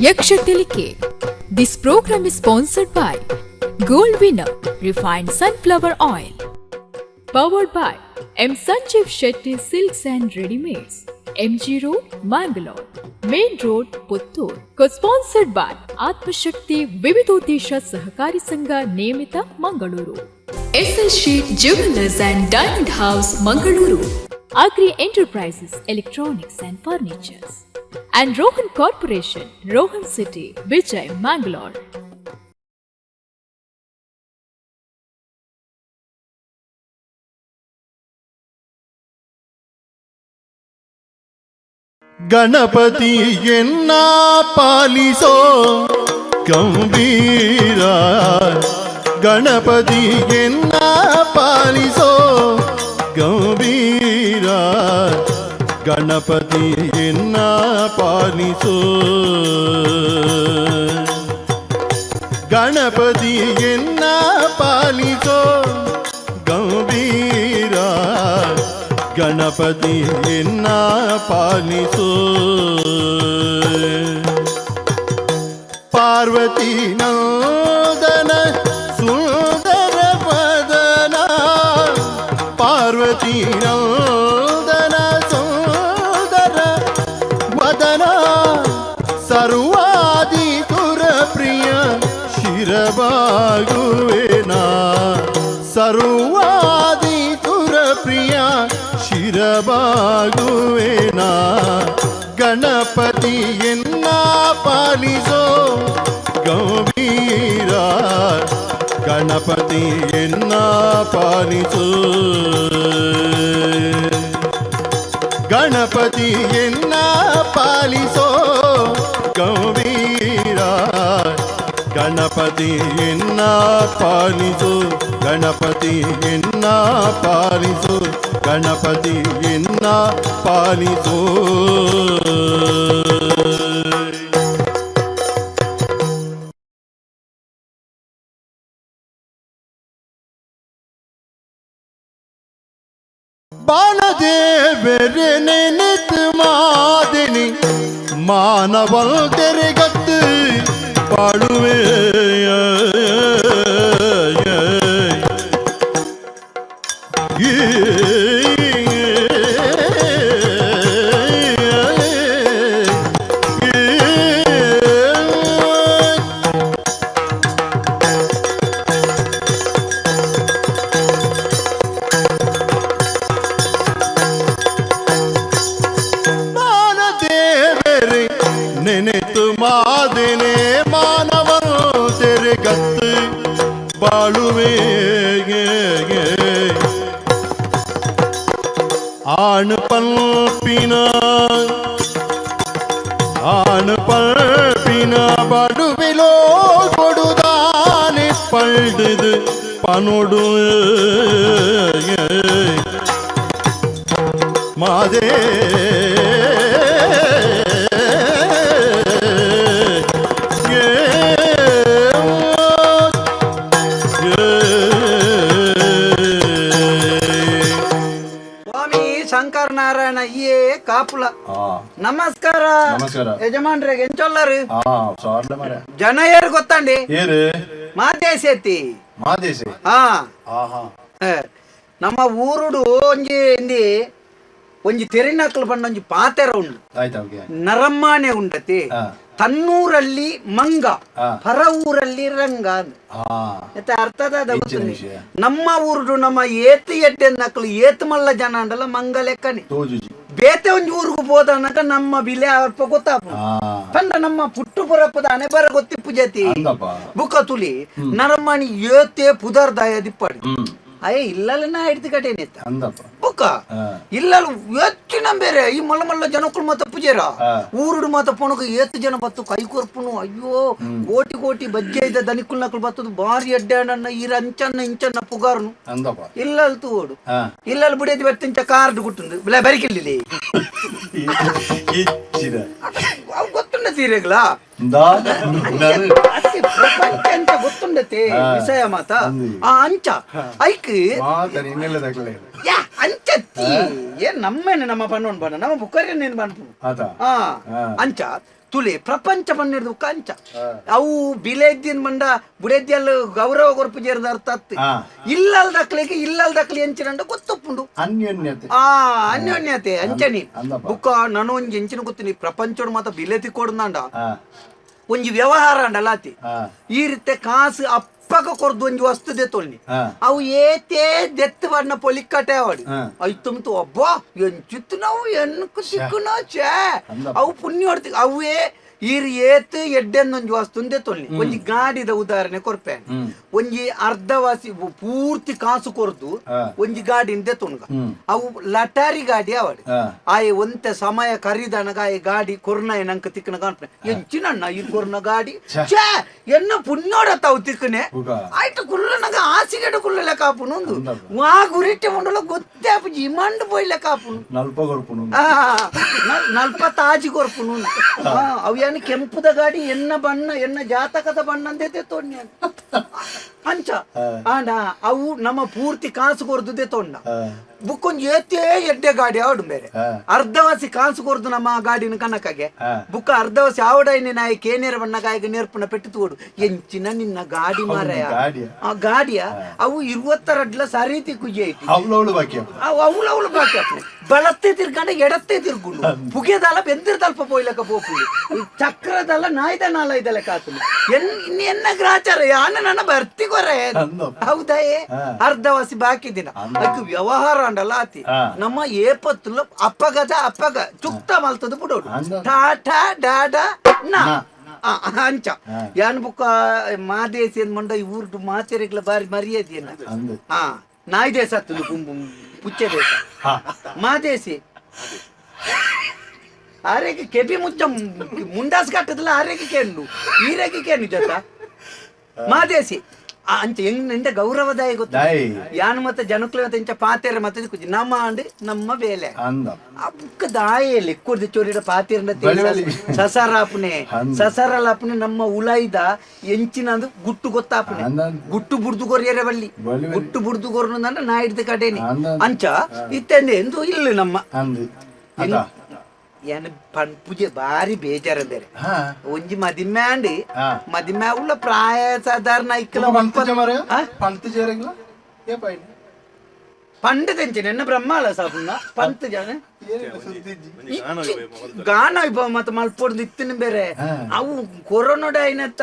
Yaksha Tilike. This program is sponsored by Gold Winner Refined Sunflower Oil. Powered by M. Sanjeev Shetty Silks and Readymades. MG Road, Mangalore. Main Road, Puttur. Co-sponsored by Atmashakti Vividodesha Sahakari Sangha Niyamita, Mangaluru. SL Sheet Jewelers and Diamond House, Mangaluru. Agri Enterprises, Electronics and Furnitures. And Rohan Corporation, Rohan City, Vijay, Mangalore. ಗಣಪತಿಯನ್ನ ಪಾಲಿಸೋ ಗಂಭೀರ, ಗಣಪತಿಯನ್ನ ಪಾಲಿಸೋ ಗಂಭೀರ, ಗಣಪತಿಯನ್ನ ಪಾಲಿಸೋ, ಗಣಪತಿಯನ್ನ ಪಾಲಿಸೋ ಗಂಭೀರ, ಗಣಪತಿಯನ್ನ ಪಾಲಿಸೋ. ಪಾರ್ವತಿ ನಂದನ ಸುಂದರ ವದನ, ಪಾರ್ವತಿ ನಂದನ ಸುಂದರ ವದನ, ಸರ್ವಾದಿ ಸುರ ಪ್ರಿಯ ಶಿರಬಾಗುವೆನ, ಸರ್ವಾದಿ ಸುರ ಪ್ರಿಯ ಶಿರಬಾಗುವೆನ. ಗಣಪತಿಯನ್ನ ಪಾಲಿಸೋ ಗಂಭೀರ, ಗಣಪತಿಯನ್ನ ಪಾಲಿಸೋ, ಗಣಪತಿಯನ್ನ ಪಾಲಿಸೋ ಗಂಭೀರ, ಗಣಪತಿಯನ್ನ ಪಾಲಿಸೋ, ಗಣಪತಿಯನ್ನ ಪಾಲಿಸೋ, ಗಣಪತಿಯನ್ನ ಪಾಲಿಸೋ. ಬಾಲದೇವರೆ ನೆನೆತು ಮಾದಿನಿ ಮಾನವಲ್ ತೆರೆಗತ್ತು ಬಾಳುವೆ. ಬಾಲದೇವರೆ ನೆನೆತು ಮಾದಿನೆ ಮಾನವನು ತೆರೆಗತ್ತು ಬಾಳುವೆ. ಆಣು ಪಲ್ಪಿನ ಆಣು ಪಲ್ಪಿನ ಬಡುವಿಲೋ ಕೊಡುದಾನೆ ಪಲ್ಡುದು ಪನುಡು ಮಾದೇ. ಸ್ವಾಮಿ ಶಂಕರ ನಾರಾಯಣ ಏ ಕಾಪುಲ. ನಮಸ್ಕಾರ. ನಮಸ್ಕಾರ. ಯಜಮಾನ್ರೆ, ಎಂಚೊಲ್ಲರು? ಸಾರ್ಲ ಮರ. ಜನ ಏರು ಗೊತ್ತಂಡಿ? ಏರು? ಮಾದೇಶೆತ್ತಿ. ಮಾದೇಶಿ? ಹಾ. ಆಹಾ. ಹೇ. ನಮ್ಮ ಊರುಡು ಒಂಜಿ ಇಂದಿ ಒಂಜಿ ತೆರಿನಕ್ಲು ಪಂಡ ಒಂಜಿ ಪಾತೆರ ಉಂಡು. ಆಯ್ತು, ಓಕೆ. ನರಮ್ಮಾನೆ ಉಂಡತಿ. ತನ್ನೂರಲ್ಲಿ ಮಂಗ, ಪರ ಊರಲ್ಲಿ ರಂಗ ಅಂದ್. ಮತ್ತೆ ಅರ್ಥದ ಹೆಚ್ಚಿನ ವಿಷಯ. ನಮ್ಮ ಊರುಡು ನಮ್ಮ ಏತ್ ಎಡ್ಡೆ ನಕ್ಲು ಏತ್ ಮಲ್ಲ ಜನ ಅಂಡಲ ಮಂಗ ಲೆಕ್ಕನೆ. ತೋಜುಜಿ. ಬೇತೆ ಒಂಜಿ ಊರುಗು ಪೋದನಕ ನಮ್ಮ ಬಿಲೆ ಅಲ್ಪ ಗೊತ್ತಾಪು. ಪಂಡ ನಮ್ಮ ಪುಟ್ಟು ಪುರಪ್ಪದಾನೆ ಬರ ಗೊತ್ತಿಪ್ಪು ಜತಿ. ಅಂದಪ್ಪ. ಬುಕ್ಕ ತುಲಿ ನರಮ್ಮಣಿ ಏತೆ ಪುದರ್ದಾಯ ದಿಪ್ಪಾಡಿ. ಅಯ್ಯ ಇಲ್ಲಲ್ಲ ನಾ ಹಿಡ್ದು ಕಟೇನಿತ್ತ. ಅಂದಪ್ಪ. ಬುಕ್ಕ ಇಲ್ಲಲ್ಲ ಹೆಚ್ಚಿನ ಬೇರೆ ಈ ಮಲ್ಲ ಮಲ್ಲ ಜನಕ್ಕಳು ಮಾತ ಪೂಜೆರ. ಊರುಡು ಮಾತ ಪೊಣಕ ಏತ್ ಜನ ಬತ್ತು ಕೈ ಕೊರ್ಪುನು. ಅಯ್ಯೋ, ಕೋಟಿ ಕೋಟಿ ಬಜ್ಜೆ ಇದ್ದ ದನಿಕುಲ್ ನಕಲು ಬತ್ತದು ಬಾರಿ ಎಡ್ಡೆ ಅಣ್ಣ ಈ ರಂಚನ್ನ ಇಂಚನ್ನ ಪುಗಾರ್ನು. ಅಂದಪ್ಪ. ಇಲ್ಲಲ್ ತೂಡು. ಇಲ್ಲಲ್ ಬುಡಿಯದಿ ಬರ್ತಿಂಚ ಕಾರ್ಡ್ ಗುಟ್ಟುಂದು ಬಿಲ ಬರಿಕಿಲ್ಲಿ. ಹೆಚ್ಚಿನ. ಅವು ಗೊತ್ತುಂಡ ತೀರೆಗ್ಲಾ. ದಾದ. ಅತ್ತೆ ಪ್ರಪಂಚ ಅಂತ ಗೊತ್ತುಂಡ ಉಂಡತೆ ವಿಷಯ ಮಾತ. ಆ ಅಂಚ ಐಕ್ ಮಾತ ನಿನ್ನೆಲ್ಲ ತಗಲೇ. ಯಾ ಅಂಚತ್ತಿ ಏನ್ ನಮ್ಮೇನೆ ನಮ್ಮ ಪನ್ನೊಂದು ಬಣ್ಣ ನಮ್ಮ ಬುಕ್ಕರಿ ನೇನು ಪನ್ಪು. ಆತ. ಆ ಅಂಚ ತುಲೆ ಪ್ರಪಂಚ ಪನ್ನಿರ್ದು ಬುಕ್ಕ ಅಂಚ ಅವು ಬಿಲೆದ್ದಿನ ಮಂಡ ಬುಡೆದ್ದಿಯಲ್ಲ ಗೌರವ ಕೊರ್ಪು ಜೇರ್ದ ಅರ್ಥ ಅತ್ತು. ಇಲ್ಲಲ್ ದಕ್ಲಿಗೆ ಇಲ್ಲಲ್ ದಕ್ಲಿ ಎಂಚಿನಂಡ ಗೊತ್ತುಪ್ಪುಂಡು. ಅನ್ಯೋನ್ಯತೆ. ಆ ಅನ್ಯೋನ್ಯತೆ ಅಂಚನಿ. ಅಂದಪ್ಪ. ಬುಕ್ಕ ನಾನು ಒಂಜಿ ಎಂಚಿನ ಗೊತ್ತಿನಿ ಪ್ರಪಂಚೋಡು ಮಾತ ಬಿಲೆ ತಿಕ್ಕೊಡ್ದಾಂಡ ಒಂಜಿ ವ್ಯವಹಾರ ಅಂಡಲ್ಲ ಆತಿ. ಈ ರೀತಿ ಕಾಸು ಅಪ್ಪಗ ಕೊರ್ದು ಒಂಜಿ ವಸ್ತು ದೆತ್ತೊಳ್ನಿ. ಅವು ಏತೇ ದೆತ್ತು ಬಣ್ಣ ಪೊಲಿಕ್ಕಟೆ ಅವಡು. ಐತುಂತು ಒಬ್ಬ ಎಂಚಿತ್ತು ನಾವು ಎನ್ಕು ಸಿಕ್ಕುನೋ ಛೇ. ಅಂದಪ್ಪ. ಅವು ಪುಣ್ಯ ಹೊಡ್ತಿ ಅವೇ ಈರ್ ಏತ್ ಎಡ್ಡೆಂದೊಂಜಿ ವಸ್ತು ದೆತ್ತೊಳ್ನಿ. ಒಂಜಿ ಗಾಡಿದ ಉದಾಹರಣೆ ಕೊರ್ಪೆ. ಒಂಜಿ ಅರ್ಧವಾಸಿ ಪೂರ್ತಿ ಕಾಸು ಕೊರ್ದು ಒಂಜಿ ಗಾಡಿನ ದೆತ್ತೊಣ್ಗ ಅವು ಲಟಾರಿ ಗಾಡಿ ಅವಡು. ಆಯೆ ಒಂತೆ ಸಮಯ ಕರಿದನಗ ಆಯೆ ಗಾಡಿ ಕೊರ್ನ ನಂಕ ತಿಕ್ಕನ ಕಾಣ್ಪೆ ಎಂಚಿನಣ್ಣ ಈ ಕೊರ್ನ ಗಾಡಿ ಛೇ ಎನ್ನ ಪುಣ್ಯೋಡ ತಾವು ತಿಕ್ಕನೆ. ಬುಗ. ಆಯ್ತು ಕುಲ್ಲನಗ ಆಸಿಗೆಡ ಕುಲ್ಲಲೆ ಕಾಪುನು ಒಂದು ವಾ ಗುರಿಟ್ಟೆ ಮುಂಡಲ ಗೊತ್ತೇ ಆಪುಜಿ ಇಮಂಡು ಪೋಯ್ಲೆ ಕಾಪುನು. ನಲ್ಪ ಕೊರ್ಪುನು. ಆ, ನಲ್ಪತ್ತಾಜಿ ಕೊರ್ಪುನು. ಅವು ಏನು ಕೆಂಪುದ ಗಾಡಿ ಎನ್ನ ಬಣ್ಣ ಎನ್ನ ಜಾತಕದ ಬಣ್ಣ ಅಂದೇ ತೊಣ್ಣೆ ಅಂಚ ಆಂಡ ಅವು ನಮ್ಮ ಪೂರ್ತಿ ಕಾಸು ಕೊರ್ದುದೇ ತೊಂಡ. ಬುಕ್ಕೊಂಜಿ ಏತೇ ಎಡ್ಡೆ ಗಾಡಿ ಆವಡು ಬೇರೆ. ಅರ್ಧವಾಸಿ ಕಾಸು ಕೊರ್ದು ನಮ್ಮ ಆ ಗಾಡಿನ ಕನಕಗೆ. ಬುಕ್ಕ ಅರ್ಧವಾಸಿ ಆವಡೈನಿ ನಾಯಿ ಕೇನೇರ ಬಣ್ಣ ಗಾಯಕ ನೇರ್ಪುನ ಪೆಟ್ಟು ತೋಡು ಎಂಚಿನ ನಿನ್ನ ಗಾಡಿ ಮಾರಾಯ. ಗಾಡಿಯ? ಆ ಗಾಡಿಯ ಅವು ಇರುವತ್ತರಡ್ಲ ಸರೀತಿ ಕುಜಿ ಐತಿ. ಅವಳವಳು ಬಾಕಿ ಅಪ್ಪ. ಅವು ಅವಳು ಅವಳು ಬಾಕಿ ಅಪ್ನೆ ಬಳತ್ತೆ ತಿರ್ಗಂಡ ಎಡತ್ತೆ ತಿರ್ಗುಂಡು ಪುಗೆದಲ್ಲ ಬೆಂದಿರ್ದಲ್ಪ ಪೋಯ್ಲಕ ಪೋಪುಂಡು ಚಕ್ರದಲ್ಲ ನಾಯ್ದ ನಾಲೈದಲ್ಲ ಕಾತುಂಡು ಎನ್ ಇನ್ನು ಎನ್ನ ಗ್ರಾಚಾರ ಯಾನ ನನ್ನ ಬರ್ತಿ ಕೊರೆ. ಅಂದಪ್ಪ. ಹೌದಾ ಏ? ಅರ್ಧವಾಸಿ ಬಾಕಿ ದಿನ ಅದಕ್ಕೆ ವ್ಯವಹಾರ ಅಂಡಲ್ಲ ಆತಿ. ನಮ್ಮ ಏಪತ್ತುಲ್ಲ ಅಪ್ಪಗದ ಅಪ್ಪಗ ಚುಕ್ತ ಮಲ್ತದ ಬಿಡೋಡು. ಅಂದ. ಟಾಟಾ ಡಾಡಾ ನಾ. ನಾ. ಆ, ಅಂಚ ಯಾನ್ ಬುಕ್ಕ ಮಾದೇಸಿ ಅಂದ್ ಮಂಡ ಈ ಊರ್ಡು ಮಾತೆರೆಗ್ಲ ಬಾರಿ ಮರ್ಯಾದೆಯನ್ನ. ಅಂದು. ಹಾ ನಾಯಿ ದೇಶ ಆತುಂಡು ಪುಚ್ಚೆ ದೇಶ. ಮಾದೇಸಿ ಆರೇಗೆ ಕೆಬಿ ಮುಚ್ಚ ಮುಂಡಾಸ್ ಕಟ್ಟದಲ್ಲ ಆರೇಗೆ ಕೇಂಡು ಈರೇಗೆ ಕೇನು ಜೊತ ಮಾದೇಸಿ. ಆ, ಅಂಚ ಹೆಂಗ್ ನಿಂದ ಗೌರವದಾಯ ಗೊತ್ತ. ದಾಯಿ. ಯಾನ್ ಮತ್ತೆ ಜನಕ್ಲೆ ಮತ್ತೆ ಇಂಚ ಪಾತೇರ ಮತ್ತೆ ಕುಜಿ ನಮ್ಮ ಅಂಡ್ ನಮ್ಮ ಬೇಲೆ. ಅಂದ. ಆ ಬುಕ್ಕ ದಾಯೆಯಲ್ಲಿ ಕುರ್ದು ಚೋರಿಡ ಪಾತೇರ್ನ ಬಳಿ ಬಳಿ. ಸಸರಾಪುನೆ. ಅಂದ. ಸಸರಲಾಪುನೆ ನಮ್ಮ ಉಲಾಯ್ದ ಎಂಚಿನಂದು ಗುಟ್ಟು ಗೊತ್ತಾಪುನೆ. ಅಂದ. ಗುಟ್ಟು ಬುಡ್ದು ಕೊರಿಯರೆ ಬಳ್ಳಿ. ಬಳಿ ಬಳಿ. ಗುಟ್ಟು ಬುಡ್ದು ಕೊರ್ನು ನಾಯಿಡ್ದ ಕಡೆನೆ. ಅಂದ. ಅಂಚ ಇತ್ತೆಂದೆ ಎಂದು ಇಲ್ಲ ನಮ್ಮ ಅಂದು ಅದ. ಏನ್ ಪನ್ಪುಜೆ ಬಾರಿ ಬೇಜಾರಂದರೆ. ಒಂಜಿ ಮದಿಮೆ ಅಂಡಿ. ಮದಿಮೆ ಉಳ್ಳ ಪ್ರಾಯ ಸಾಧಾರಣ ಐಕ್ಲ. ಪಂತ ಮರ. ಆ? ಪಂತ ಜೇರಂಗಿಲ್ಲ ಏ ಪಾಯಿಂಟ್. ಪಂಡದೆಂಚಿನ ಎನ್ನ ಬ್ರಹ್ಮಾಲ ಸಾಪುನ ಪಂತ ಜನ ಗಾನ ವಿಭವ ಮತ್ತೆ ಮಲ್ಪೊಡ್ದು ಇತ್ತಿನ ಬೇರೆ ಅವು ಕೊರೋನಾ ಐನತ್ತ.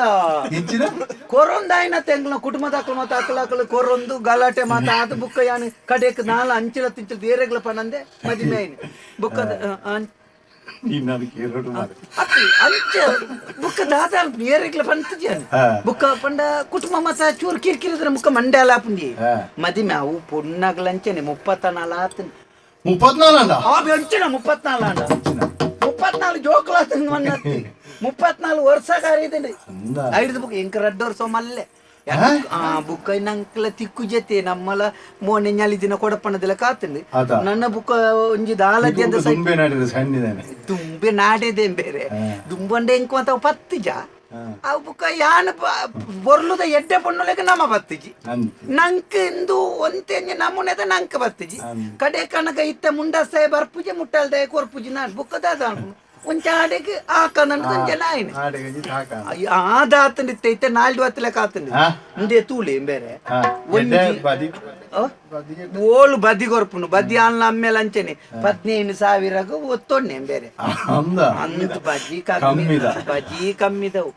ಎಂಚಿನ? ಕೊರೊಂದ ಐನತ್ತ ಎಂಗ್ಲ ಕುಟುಂಬದ ಮತ್ತೆ ಅಕ್ಕಲ ಅಕ್ಕಲ ಕೊರೊಂದು ಗಲಾಟೆ ಮಾತ ಅದು ಬುಕ್ಕ ಯಾನು ಕಡೆಕ್ ನಾಲ ಅಂಚಿಲ ತಿಂಚಿಲ ದೇರೆಗ್ಲ ಪನಂದೆ ಮದಿಮೆ ಐನು ಬುಕ್ಕ ನೀನ್ ಅದಕ್ಕೆ ಎರಡು ಮಾರ. ಅತ್ತಿ ಅಂಚ ಬುಕ್ಕ ದಾದ ಏರೆಗ್ಲ ಪಂತಿದ್ಯಾನು. ಬುಕ್ಕ ಪಂಡ ಕುಟುಂಬ ಮತ ಚೂರು ಕಿರ್ಕಿರಿದ್ರೆ ಮುಕ್ಕ ಮಂಡ್ಯಾಲ ಆಪುಂಡಿ. ಮದಿಮೆ ಅವು ಪೊಣ್ಣಗ್ಲಂಚನೆ 34 ಆತನ. 34? ಆ ಬೆಂಚಿನ 34 ಅಂಡ 34 ಜೋಕ್ಲಾತನ ಮನ್ನತ್ತಿ 34 ವರ್ಷ ಕಾರಿದ್ದೀನಿ. ಅಂದ. ಐದು ಬುಕ್ ಎಂಕ ರಡ್ಡು ವರ್ಷ ಮಲ್ಲೆ ಆ ಬುಕ್ಕ ನಂಕ್ಲ ತಿಕ್ಕು ಜತೆ ನಮ್ಮಲ ಮೋನೆ ñali ದಿನ ಕೊಡಪ್ಪಣದೆಲ್ಲ ಕಾತಂದು. ಅದ. ನನ್ನ ಬುಕ್ಕ ಒಂಜಿ ದಾಲದ್ಯಂತ ಸೈ ತುಂಬೆ ನಾಡಿದ ಸಣ್ಣಿದಾನೆ. ದುಂಬೆ ನಾಡೆದೆ ಬೇರೆ ದುಂಬಂಡೆ ಎಂಕು ಅಂತ ಪತ್ತಿಜ ಅವು ಬುಕ್ಕ ಯಾನ ಬೊರ್ಲುದ ಎಡ್ಡೆ ಪೊಣ್ಣುಲೆಗ್ ನಮ ಬತ್ತಿಜಿ. ಅಂದ್. ನಂಕ್ ಇಂದು ಒಂತೆಂಜಿ ನಮೂನೆದ ನಂಕ್ ಬತ್ತಿಜಿ ಕಡೆ ಕನಕ ಇತ್ತ ಮುಂಡಸಾಯ ಬರ್ಪುಜೆ ಮುಟ್ಟಲ್ದಾಯ ಕೊರ್ಪುಜಿ ನಾನ್ ಬುಕ್ಕದ ಒಂಚಾಡೆಗ್ ಆಕನಂದು ಒಂಜೆ ನಾಯಿನ. ಆಡೆಗಂಜಿ ತಾಕ. ಆದಾತಂದು ಇತ್ತೆ ಇತ್ತೆ ನಾಲ್ಡು ಹತ್ತಲೆಕ್ ಆತಂದು. ಇಂದೇ ತೂಲೆ ಬೇರೆ ಎಡ್ಡೆ ಬದಿ. ಆ? ಬದಿ. ಓಳು ಬದಿ ಕೊರ್ಪುಂಡು ಬದಿ ಆನ್ಲ ಅಮ್ಮೇಲೆ ಅಂಚನೆ 15,000కు ಒತ್ತೊಣ್ಣೆ ಬೇರೆ. ಅಂದ. ಅಂದ್ ಬಜ್ಜಿ ಕಮ್ಮಿ. ಕಮ್ಮಿದ. ಬಜ್ಜಿ ಕಮ್ಮಿದವು.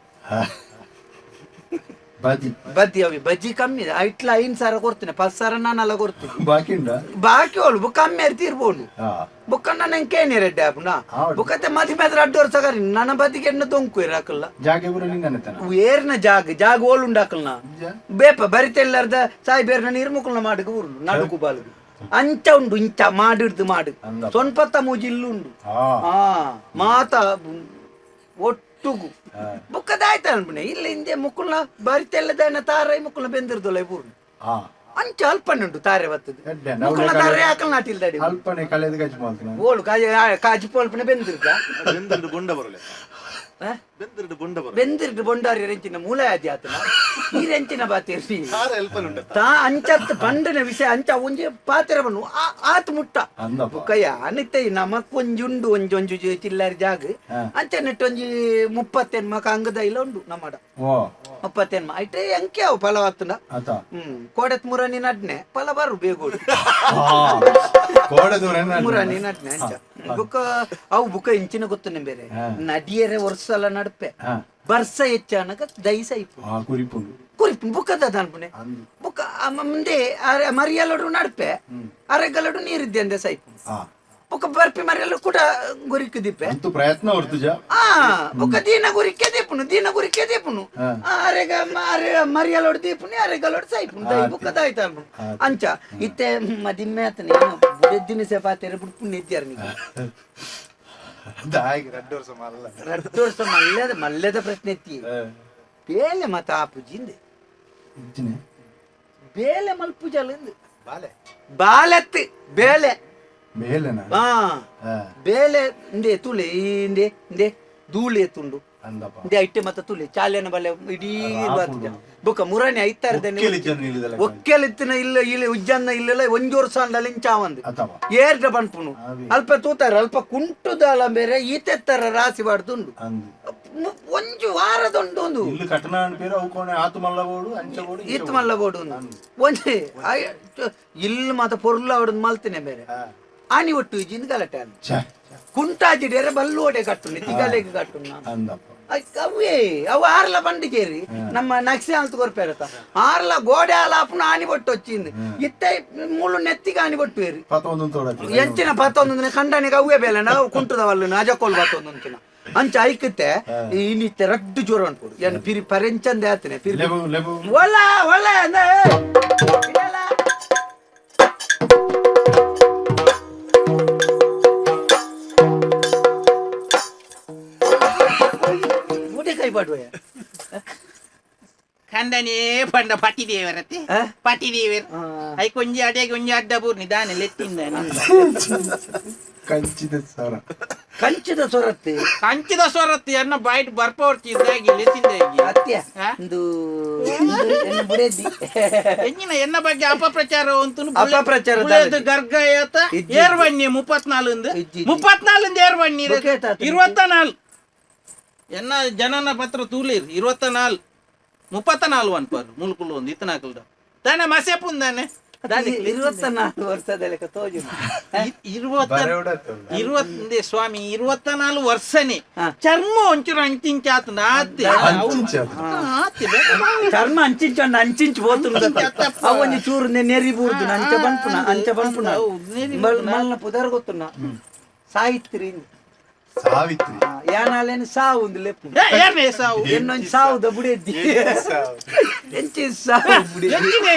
ಬದಿ. ಬದ್ದಿ ಅವಿ ಬಜ್ಜಿ ಕಮ್ಮಿ ಇಟ್ಲ 5,000 ಕೊಡ್ತೀನಿ 10,000 ನಾನೆಲ್ಲ ಕೊಡ್ತೀನಿ. ಬಾಕಿ ಉಂಡ. ಬಾಕಿ ಓಳು ಬುಕ್ಕ ಅಮ್ಮೇರು ತೀರ್ಬೋದು. ಬುಕ್ಕಣ್ಣ ನಂಗೆ ಕೇನಿ ರೆಡ್ಡಿ ಆಪುನ. ಹೌದು. ಬುಕ್ಕತ್ತೆ ಮದಿ ಮೇಲೆ ಅಡ್ಡು ವರ್ಷ ಕರಿ ನನ್ನ ಬದಿಗೆ ಎಣ್ಣೆ ದೊಂಕು ಇರಾಕಲ್ಲ. ಜಾಗೆ ಪೂರ ನಿಂಗನೆತನ. ಏರ್ನ ಜಾಗ ಜಾಗ ಓಳು ಉಂಡಾಕಲ್ನ ಬೇಪ ಬರಿತೆಲ್ಲರ್ದ ಸಾಯಿಬೇರ್ನ ನೀರು ಮುಕ್ಕಲ್ನ ಮಾಡಕ್ಕೆ ಊರು ನಡುಕು ಬಾಲುಗು ಅಂಚ ಉಂಡು ಇಂಚ ಮಾಡಿಡ್ದು ಮಾಡು. ಅಂದಪ್ಪ. ಸೊನ್ಪತ್ತ ಮೂಜಿ ಇಲ್ಲುಂಡು. ಆ ಮಾತ ಒಟ್ಟುಗು ಬುಕ್ಕದಾಯ್ತ ಅನ್ಪುಣೆ ಇಲ್ಲ ಹಿಂದೆ ಮುಕ್ಕುಲ್ನ ಬರಿತೆಲ್ಲದನ್ನ ತಾರೈ ಮುಕ್ಕುಲ್ನ ಬೆಂದಿರ್ದೊಲ್ಲ ಪೂರ್ಣ. ಅಂಚ ಅಲ್ಪಣ್ಣುಂಟು ತಾರೆ ಬತ್ತದು. ಎಡ್ಡೆ. ಮುಕ್ಕುಲ್ನ ತಾರೆ ಹಾಕಲ್ ನಾಟಿಲ್ದಡಿ. ಅಲ್ಪನೆ ಕಳೆದ ಗಜ್ ಮಾಡ್ತೀನಿ. ಓಳು ಕಾಜಿ ಕಾಜಿ ಪೋಲ್ಪನೆ ಬೆಂದಿರ್ದ. ಬೆಂದುಂಡು ಬೊಂಡ ಬರಲೆ. ಬೆಂದಿರ್ಡ್ ಬೊಂಡಾರಿ ರೆಂಚಿನ ಮೂಲ ಆದಿ ಆತನ ಈ ರೆಂಚಿನ ಬಾತೇರಿ ತಾ ಅಂಚತ್ ಪಂಡನ ವಿಷಯ ಅಂಚ ಒಂಜಿ ಪಾತೆರ ಬಣ್ಣು ಆತ್ ಮುಟ್ಟ. ಅಂದಪ್ಪ. ಬುಕ್ಕಯ್ಯ ಅನಿತ್ತೆ ನಮಕ್ ಒಂಜಿ ಉಂಡು ಒಂಜಿ ಒಂಜಿ ಚಿಲ್ಲರ್ ಜಾಗ ಅಂಚ ನೆಟ್ಟು ಒಂಜಿ 30 ಮಕ ಅಂಗದ ಇಲ್ಲ ಉಂಡು ನಮ್ಮಡ. ಓ. 30 ಐಟೆ ಎಂಕೆ ಅವು ಫಲವತ್ತುಂಡ. ಆತ. ಕೋಡೆತ್ ಮುರನಿ ನಡ್ನೆ ಫಲ ಬರು ಬೇಗೋಡು. ಕೋಡೆ ದೂರ. ಮುರನಿ ನಡ್ನೆ ಅಂಚ ಬುಕ್ಕ ಅವು ಬುಕ್ಕ ಇಂಚಿನ ಗೊತ್ತು ಬೇರೆ ನಡಿಯರೆ ವರ್ಷಲ ನಡ್ಪೆ ಬರ್ಸ ಹೆಚ್ಚಾನಗ ದೈಸ ಇಪ್ಪು. ಆ ಕುರಿಪುಂಡು. ಕುರಿಪು ಬುಕ್ಕದ ಅನ್ಪುನೆ ಬುಕ್ಕ ಮುಂದೆ ಅರೆ ಮರಿಯಲಡು ನಡ್ಪೆ ಅರೆಗಲಡು ನೀರಿದ್ದೆ ಅಂದೆ ಸೈಪು. ಬುಕ್ಕ ಬರ್ಪಿ ಮರಿಯಲು ಕೂಡ ಗುರಿಕ್ ದಿಪ್ಪೆ. ಅಂತೂ ಪ್ರಯತ್ನ ಹೊರ್ತುಜ. ಆ ಬುಕ್ಕ ದೀನ ಗುರಿಕೆ ದೀಪುನು ದೀನ ಗುರಿಕೆ ದೀಪುನು ಅರೆಗ ಅರೆ ಮರಿಯಲೋಡು ದೀಪುನಿ ಅರೆಗಲೋಡು ಸೈಪುನು ದೈ ಬುಕ್ಕ ದಾಯ್ತ ಅನ್ಪುನು ಅಂಚ ಇತ್ತೆ ಮದಿಮ್ಮೆ ಆತನೆ ಬುಡೆದ್ದಿನ ಸೆಪಾತೆರೆ ಬುಡ್ಪು ನಿದ್ಯಾರ ನೀವು. ದಾಯಿಗೆ ರಡ್ಡು ವರ್ಷ ಮಲ್ಲ. ರಡ್ಡು ವರ್ಷ ಮಲ್ಲೆದ ಮಲ್ಲೆದ ಪ್ರಶ್ನೆ ಎತ್ತಿ ಬೇಲೆ ಮತ ಆಪುಜಿಂದೆ. ಇಜ್ಜಿನೆ. ಬೇಲೆ ಮಲ್ಪುಜಲ್ ಬಾಲೆ ಬಾಲೆತ್ತಿ ಬೇಲೆ. ಬೇಲೆನಾ? ಆ ಬೇಲೆ ಇಂದೆ ತುಲೆ ಇಂದೆ ಇಂದೆ ಧೂಳು ಎತ್ತುಂಡು. ಅಂದಪ್ಪ. ಇಂದೆ ಐಟೆ ಮತ್ತ ತುಲೆ ಚಾಲೆನ ಬಲೆ ಇಡೀ ಬಾತುಜ ಬೊಕ್ಕ ಮುರಾಣಿ ಐತಾರದನೆ. ಒಕ್ಕೆಲಿಜ್ಜನ ಇಲ್ಲದಲ್ಲ. ಒಕ್ಕೆಲಿತ್ತಿನ ಇಲ್ಲ ಇಲ್ಲ ಉಜ್ಜನ್ನ ಇಲ್ಲೆಲ್ಲ ಒಂಜಿ ವರ್ಷ ಅಂಡಲ ಇಂಚಾವಂದು. ಅಥವಾ ಏರ್ಡ ಪನ್ಪುನು ಅಲ್ಪ ತೂತಾರೆ ಅಲ್ಪ ಕುಂಟುದಾಲ ಬೇರೆ ಈತೆತ್ತರ ರಾಸಿ ಬಾಡ್ದುಂಡು. ಅಂದು. ಒಂಜಿ ವಾರದುಂಡು ಒಂದು. ಇಲ್ಲು ಕಟ್ಟಣ ಅನ್ಪೇರು ಅವು ಕೋಣೆ ಆತು ಮಲ್ಲ ಬೋಡು ಅಂಚ ಬೋಡು ಇಂಚ. ಈತ್ ಮಲ್ಲ ಬೋಡು ಒಂಜಿ ಇಲ್ಲು ಮಾತ ಪೊರ್ಲು ಅವಡದು ಮಲ್ತಿನ ಬೇರೆ ಆನಿ ಒಟ್ಟು ಇಜಿಂದ ಗಲಾಟೆ ಅಂದ್. ಛೆ. ಕುಂಟಾಜಿಡೇರೆ ಬಲ್ಲೋಡೆ ಕಟ್ಟುನಿ ತಿಗಲೆಗೆ ಕಟ್ಟುನು ನಾನು. ಅಂದಪ್ಪ. ಅವೇ ಅವು ಆರ್ಲ ಬಂಡಿಗೇರಿ ನಮ್ಮ ನಕ್ಸೆ ಅಂತ ಕೊರ್ಪೇರತ ಆರ್ಲ ಗೋಡೆ ಆಲಾಪುನ ಆನಿ ಬೊಟ್ಟು వచ్చిಂది ಇತ್ತೆ ಮುಳ್ಳು ನೆತ್ತಿಗೆ ಆನಿ ಬೊಟ್ಟು ಏರಿ. ಪತ್ತೊಂದು ತೋಡತಿ. ಎಂಚಿನ ಪತ್ತೊಂದು ಖಂಡನಿಗೆ ಅವೇ ಬೇಲೆ ನಾವು ಕುಂಟದವಲ್ಲ ನಾಜಕೋಲ್ ಪತ್ತೊಂದು ಅಂಚ ಐಕತ್ತೆ ಇನ್ನಿತ್ತೆ ರಡ್ಡು ಜೋರ ಅನ್ಕೊಡು ಏನು ಪಿರಿ ಪರೆಂಚಂದೆ ಆತನೆ ಪಿರಿ. ಲೆಬು ಲೆಬು. ಒಲ ಒಲ ಅಂದ ಇದೆಲ್ಲ. ಮೂಟೆ ಕೈ ಪಾಡುವ. ಖಂಡನೇ ಪಂಡ ಪಟಿದೇವರತೆ. ಆ? ಪಟಿದೇವರ್. ಆ. I ಕೊಂಜಿ ಅಡೆಗೆ ಒಂಜಿ ಅಡ್ಡ ಬೂರ್ನಿ ದಾನೆ ಲೆತ್ತಿಂದಾನೆ. ಕಂಚಿದ ಸರ. ಕಂಚಿದ ಸೊರತ್ತೆ. ಕಂಚಿದ ಸ್ವರತ್ತಿ ಎನ್ನ ಬಾಯ್ಟ್ ಬರ್ಪವರ್ತಿ ಇದ್ದಾಗಿ ಲೆತ್ತಿಂದಾಗಿ. ಅತ್ಯ. ಆ? ಇಂದು ಎನ್ನ ಬುಡೇದಿ. ಎಂಜಿನ ಎನ್ನ ಬಗ್ಗೆ ಅಪಪ್ರಚಾರ ಉಂಟು. ಅಪಪ್ರಚಾರ ದಾದ. ಗರ್ಗಯತ. ಇಜ್ಜಿ. ಏರ್ವಣ್ಣಿ 34. ಇಜ್ಜಿ, ಇಜ್ಜಿ. 34 ಏರ್ವಣ್ಣಿ. ಬೊಕ್ಕೆ ತಾತ. 24 ಎನ್ನ ಜನನ ಪತ್ರ ತೂಲಿರ್ 24 34 ಅನ್ಪರ್ ಮುಲ್ಕುಲು ಒಂದು ಇತ್ತನಾಕಲ್ದ ತಾನೆ ಮಸೆಪುಂದಾನೆ. 24 ವರ್ಷದ ಲೆಕ್ಕ ತೋಜು. ಇರುವತ್ತ ಇರುವತ್ತಂದೆ ಸ್ವಾಮಿ 24 ವರ್ಷನೇ. ಹಾ. ಚರ್ಮ ಒಂಚೂರು ಅಂಚಿಂಚಾತನ ಆತೆ. ಅಂಚಿಂಚಾತು. ಆತೆ. ಚರ್ಮ ಅಂಚಿಂಚು ಅಂಚಿಂಚು ಪೋತುಂಡು ಅವು ಒಂಜಿ ಚೂರು ನೆರಿ ಬೂರ್ದು ಅಂಚ ಬನ್ಪುನ ಅಂಚ ಬನ್ಪುನ. ಹೌದು, ನೆರಿ. ಮಲ್ನ ಪುದರ್ ಗೊತ್ತುನ ಸಾಹಿತ್ರಿ. ಸಾವಿತ್ರಿ. ಯಾನಾಲೇನು ಸಾವು ಒಂದು ಲೆಪ್ಪು. ಏರ್ನೇ ಸಾವು? ಎನ್ನೊಂದು ಸಾವುದ ಬುಡೆದ್ದಿ ಎಂಚಿ ಸಾವು ಬುಡೆದ್ದಿ. ಎಂಚಿನೇ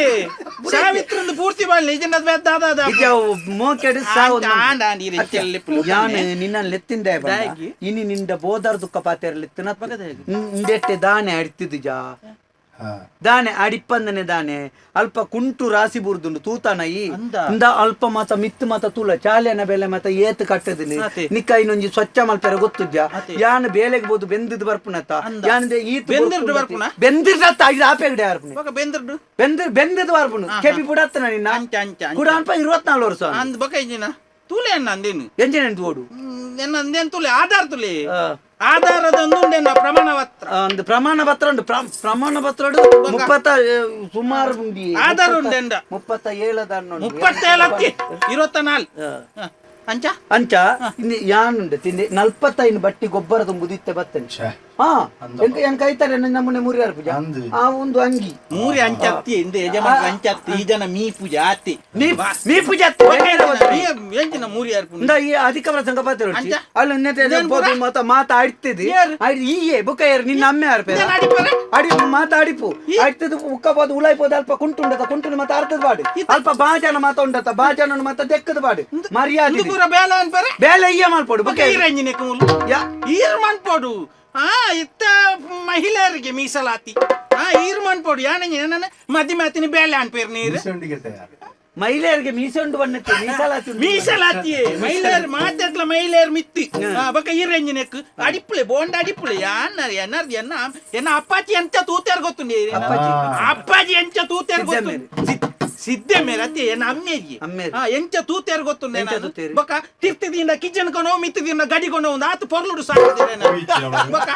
ಸಾವಿತ್ರಂದು ಪೂರ್ತಿ ಬಾಲ್ ನಿಜನದ ಬೆದ್ದಾದ. ಇದು ಅವು ಮೋಕೆಡು ಸಾವು. ಆಂಡ ಆಂಡ ಈ ರೀತಿಯಲ್ಲಿ ಲೆಪ್ಪು. ಯಾನ್ ನಿನ್ನ ಲೆತ್ತಿಂದೆ. ದಾಗಿ? ಇನಿ ನಿಂದ ಬೋದಾರ್ ದುಃಖ ಪಾತೆರ್ಲೆತ್ತಿನ ಇಂದೆಟ್ಟೆ ದಾನೆ ಅಡಿತಿದ್ದು ಜಾ. ದಾನೆ ಅಡಿಪ್ಪಂದನೆ ದಾನೆ ಅಲ್ಪ ಕುಂಟು ರಾಸಿ ಬುರ್ದುಂಡು ತೂತಾನ ಈ. ಅಂದ. ಇಂದ ಅಲ್ಪ ಮಾತ ಮಿತ್ತು ಮಾತ ತೂಲ ಚಾಲೆನ ಬೆಲೆ ಮಾತ ಏತ್ ಕಟ್ಟದಿನಿ. ಅತೆ. ನಿಕ್ಕ ಇನ್ನೊಂಜಿ ಸ್ವಚ್ಛ ಮಲ್ಪೆರೆ ಗೊತ್ತುಜ್ಜ. ಅತೆ. ಯಾನ್ ಬೇಲೆಗ್ ಬೋದು ಬೆಂದಿದ್ ಬರ್ಪುನತ. ಅಂದ. ಯಾನ್ ಈತ್. ಬೆಂದಿರ್ಡ್ ಬರ್ಪುನ? ಬೆಂದಿರ್ಡತ್ತ ಇದು ಆಪೆಗಡೆ ಆರ್ಪುನಿ. ಬೊಕ ಬೆಂದ್ರಡು. ಬೆಂದಿರ್ ಬೆಂದಿದ್ ಬರ್ಪುನು ಕೆಪಿ ಪುಡತ್ತನ ನಿನ್ನ. ಅಂಚ ಅಂಚ ಅಂಚ. ಕುಡ ಅಲ್ಪ 24 ವರ್ಷ. ಅಂದ್ ಬೊಕ ಇಂಜಿನ ತೂಲೆ ಅಣ್ಣ ಅಂದೇನು. ಎಂಜಿನ ಓಡು. ಎನ್ನ ಅಂದೇನು ತೂಲೆ ಆಧಾರ್ ತುಲೆ. ಆ. ಆಧಾರದ ಒಂದುಂಡೆನ ಪ್ರಮಾಣ ಪತ್ರ. ಒಂದು ಪ್ರಮಾಣ ಪತ್ರ ಉಂಟು ಪ್ರಮಾಣ ಪತ್ರ 30 ಸುಮಾರು ಉಂಡಿ. ಆಧಾರ್ ಉಂಡೆಂಡ. 37 ಉಂಡು. 37 24. ಅಂಚ. ಅಂಚ ಇಂದು ಯಾನುಂಡು ತಿಂದೆ 45 ಬಟ್ಟಿ ಗೊಬ್ಬರ ತುಂಬುದು ಇತ್ತೆ ಬತ್ತನೆ. ಛೆ. ಹಾ ಎಂಕ ಎಂಕ ಐತಾರೆ ನಮ್ಮನೆ ಮುರಿಯಾರ್ ಪೂಜೆ. ಅಂದು. ಆ ಒಂದು ಅಂಗಿ. ಮೂರಿ ಅಂಚತ್ತಿ ಇಂದ ಯಜಮಾನ ಅಂಚತ್ತಿ ಈ ಜನ ಮೀ ಪೂಜೆ ಆತಿ. ನೀ ನೀ ಪೂಜೆ ಅತ್ತೆ, ಬೇರೆ ಬತ್ತನೆ. ಎಂಚಿನ ಮೂರಿ ಅರ್ಪುಂಡು. ಇಂದ ಈ ಅಧಿಕ ಪ್ರಸಂಗ ಪಾತ್ರ ಅಂಚ? ಅಲ್ಲಿ ನೆತ್ತೆ ಇದೇನ್ ಪೂರ? ಮಾತ ಮಾತಾಡ್ತಿದ್ದಿ. ಏರ್? ಈಯೇ ಬುಕ್ಕ ಏರ್ ನಿನ್ನ ಅಮ್ಮೆ ಆರ್ಪೆ. ಇದೇನ್ ಅಡಿಪರೆ? ಅಡಿ ಮಾತಾಡಿಪು ಅಡ್ತದ ಉಕ್ಕ ಬೋದು ಉಳಾಯ್ಪೋದು ಅಲ್ಪ ಕುಂಟುಂಡತ ಕುಂಟುನ ಮಾತ ಅರ್ಥದ ಬಾಡು ಅಲ್ಪ ಬಾಜನ ಮಾತ ಉಂಡತ ಬಾಜನ ಮಾತ ದೆಕ್ಕದ ಬಾಡು ಮರ್ಯಾದೆ. ಇಂದು ಪೂರ ಬೇಲೆ ಅನ್ಪರೆ. ಬೇಲೆ ಅಯ್ಯ ಮಲ್ಪೊಡು ಬೊಕ ಬುಕ್ಕ. ಈರಂಜಿನೆ ಮೂಲು. ಯಾ. ಈರ್ ಮನ್ಪೊಡು ಆ ಇತ್ತ ಮಹಿಳೆಯರಿಗೆ ಮೀಸಲಾತಿ ಆ ಈರ್ ಮನ್ಪೊಡು ಯಾನ ಮದಿ ಮಾತಿನ ಬೇಲೆ ಅನ್ಪೇರ್ ನೀರು. ಮೀಸಂಡಿಗೆ ತಯಾರು. ಮಹಿಳೆಯರಿಗೆ ಮೀಸೆ ಉಂಡು ಬಣ್ಣಕ್ಕೆ ಮೀಸಲಾತಿ ಉಂಡು. ಮೀಸಲಾತಿಯೇ ಮಹಿಳೆಯರು ಮಾತಾಡ್ಲ ಮಹಿಳೆಯರು ಮಿತ್ತಿ ಬೊಕ ಈರೆಂಜಿನೆಕ್ ಅಡಿಪುಲೆ ಬೋಂಡ ಅಡಿಪುಲೆ ಯಾನ್ ಎನ್ನರ್ ಎನ್ನ ಎನ್ನ ಅಪ್ಪಾಜಿ ಎಂಚ ತೂತೇರ್ ಗೊತ್ತುಂಡು ಅಪ್ಪಾಜಿ. ಅಪ್ಪಾಜಿ ಎಂಚ ತೂತೇರ್ ಸಿದ್ದೆ ಗೊತ್ತು ಸಿದ್ದೆ ಮೇರೆ ಅತ್ತೆ ಎನ್ನ ಅಮ್ಮೇಜಿ ಅಮ್ಮೇರಿ. ಎಂಚ ತೂತೇರ್ ಗೊತ್ತುಂಡು ಎಂಚ ನಾನು. ತೂತೇರು? ಬೊಕ ತಿರ್ತಿದಿಂದ ಕಿಚನ್ ಕೊನೋ ಮಿತ್ತಿದಿಂದ ಗಡಿ ಕೊನೋ ಒಂದು ಆತು ಪೊರ್ಲುಡು ಸಾಕಿದೆ ಬೊಕ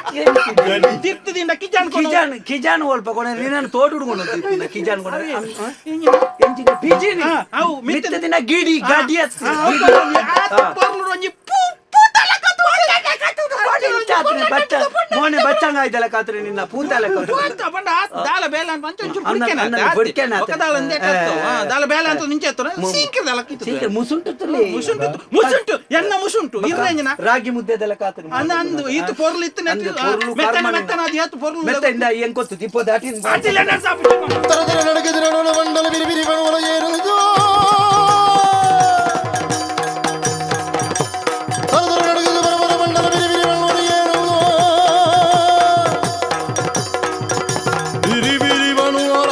ತಿರ್ತಿದಿಂದ ಕಿಚನ್ ಕೊನೋ ಕಿಜಾನ್ ಕಿಜಾನ್ ಒಲ್ಪ ಕೊನೆ ನಿನ್ನನ್ನು ತೋಟು ಹುಡುಕೊಂಡು ಕಿಜಾನ್ ಕೊನೆ ಪಿಜಿನಿ ಅವು ಮಿತ್ತ ದಿನ ಗಿಡಿ ಗಾಡಿ ಹತ್ತು. ಆತು ಪೊರ್ಲುಡು ಒಂಜಿ ಪೂ ಪೂತಲಕ ಬಚ್ಚ ಮೋನೆ ಬಚ್ಚಂಗ ಆಯ್ತಲ್ಲ ಕಾತ್ರೆ ನಿನ್ನ ಪೂತಲ ಪಂಡ ದಾಲ ಬೇಲ ಅಂತ ಒಂಚೂರು ಅನ್ನ- ಬುಡ್ಕೆನ ಅನ್ನ ಆತೆ. ಬುಡ್ಕೆನ ಆತೆ. ಒಕ್ಕ ದಾಲ ಅಂದೆ ಕತ್ತು. ದಾಲ ಬೇಲ ಅಂತ ನಿಂಚೆ ಎತ್ತುನ, ಸೀಂಕಿರ ದಾಲ ಕಿತ್ತು. ಮುಸುಂಟು ಮುಸುಂಟು ಮುಸುಂಟು ಎನ್ನ ಮುಸುಂಟು ಇರ್ರೆಂಜಿನ ರಾಗಿ ಮುದ್ದೆದೆಲ್ಲ ಕಾತ್ರೆ ಅಂದ ಅಂದು ಈತು ಪೊರ್ಲು ಇತ್ತು ನೆಟ್ಟು, ಅಂದು ಪೊರ್ಲು ಮೆತ್ತನ ಕರ್ಮನೆ. ಮೆತ್ತನ ಅದು ಏತು ಪೊರ್ಲು ಮೆತ್ತ ಇಂದ ಏನ್ ಗೊತ್ತು ದಿಪ್ಪೋ ದಾಟಿ ಅಟಿಲ ನಡ್ಸಾಪು. ತರತರ ನಡಗೆದಿರಡೋಣ ಮಂಡಲ ಬಿರಿ ಬಿರಿ ಬಣವಲ ಏರುವುದು. ತರತರ ನಡಗೆದು ಬರಬರ ಮಂಡಲ ಬಿರಿ ಬಿರಿ ಬಣವಲ ಏರುವುದು. ಬಿರಿ ಬಿರಿ ಬಣವಲ.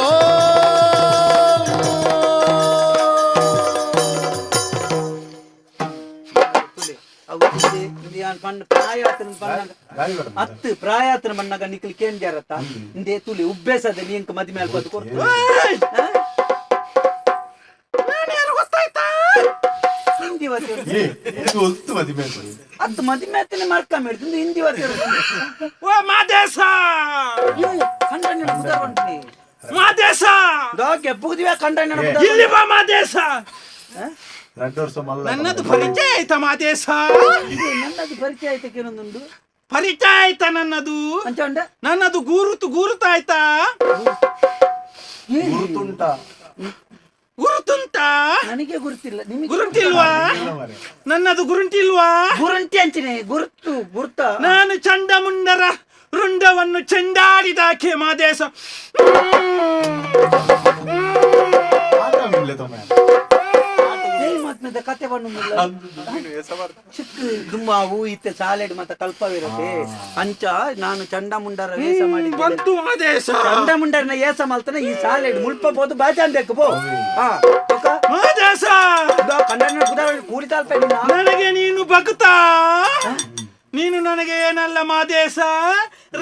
ಅತ್ತು ಪ್ರಾಯಾತನ ಮಣ್ಣಾಗ ನಿಕ್ಲಿ ಕೇಂದ್ರತ್ತ ಇಂದೇ ತುಲಿ ಉಬ್ಬೇಸದ ನೀಂಕ ಮದಿ ಮೇಲೆ ಬದು ಕೊಡ್ತು ಏಯ್! ನಾನು ಯಾರು ಗೊತ್ತಾಯ್ತಾ? ಹಿಂದಿ ಏ, ಇದು ಒತ್ತು ಮದಿ ಮೇಲೆ. ಅತ್ತು ಮದಿ ಮೇತನೆ ಮರ್ಕ ಮೇಡ್ತು ಹಿಂದಿ ಓ ಮಾದೇಶ ಕಂಡಣ್ಣ ಉದಾರ ಉಂಟು ಮಾದೇಶ ದೋಕೆ ಪುಗ್ದಿವೆ ಕಂಡಣ್ಣ ಇಲ್ಲಿ ಬಾ ಮಾದೇಶ ರಡ್ಡು ವರ್ಷ ಮಲ್ಲ. ನನ್ನದು ಪರಿಚಯ ಆಯ್ತಾ ಮಾದೇಶ ನನ್ನದು ಪರಿಚಯ ಆಯ್ತು ಕೆಲವೊಂದುಂಡು ಪರಿಚಯ ಆಯ್ತಾ ನನ್ನದು ಅಂಚ ಉಂಡ ನನ್ನದು ಗುರುತು ಗುರುತಾಯ್ತಾ ಗುರುತುಂಟ. ಗುರುತುಂಟಾ ನನಗೆ ಗುರುತಿಲ್ಲ ನಿಮಗೆ ಗುರುಂಟಿಲ್ವಾ ಇಲ್ಲ ಮಾರ್ರೆ. ನನ್ನದು ಗುರುಂಟಿಲ್ವಾ ಗುರುಂಟಿ ಅಂಚಿನೆ ಗುರುತು ಗುರ್ತ ನಾನು ಚಂಡಮುಂಡರ ರುಂಡವನ್ನು ಚೆಂಡಾಡಿದಾಕೆ ಮಾದೇಶ ಆಟ ಮಿಲ್ಲೆ ತಮ್ಮ. ದೇವಿ ಮಾತ್ಮೆದ ಕತೆ ಬಣ್ಣುಂದಿಲ್ಲ ಚಿಕ್ಕ ದುಮ್ಮಾವು ಇತ್ತೆ ಸಾಲೆಡ್ ಮತ್ತ ಕಲ್ಪವಿರತ್ತೆ ಅಂಚ ನಾನು ಚಂಡಮುಂಡರ ವೇಷ ಮಾಡಿದ್ದೆ ಬಂತು ಮಾದೇಶ ಚಂಡಮುಂಡರನ ಏಸ ಮಲ್ತನ ಈ ಸಾಲೆಡ್ ಮುಲ್ಪ ಪೋದು ಬಾಜಾನ್ ಬೇಕು ಪೋ ಹಾ ಒಕ್ಕ ಮಾದೇಶ ಕಂಡಣ್ಣ ಕುದಾರ ಕೂಲಿ ತಾಲ್ಪೆ ನಿನ್ನ ನನಗೆ ನೀನು ಭಕ್ತ ನೀನು ನನಗೆ ಏನಲ್ಲ ಮಾದೇಶ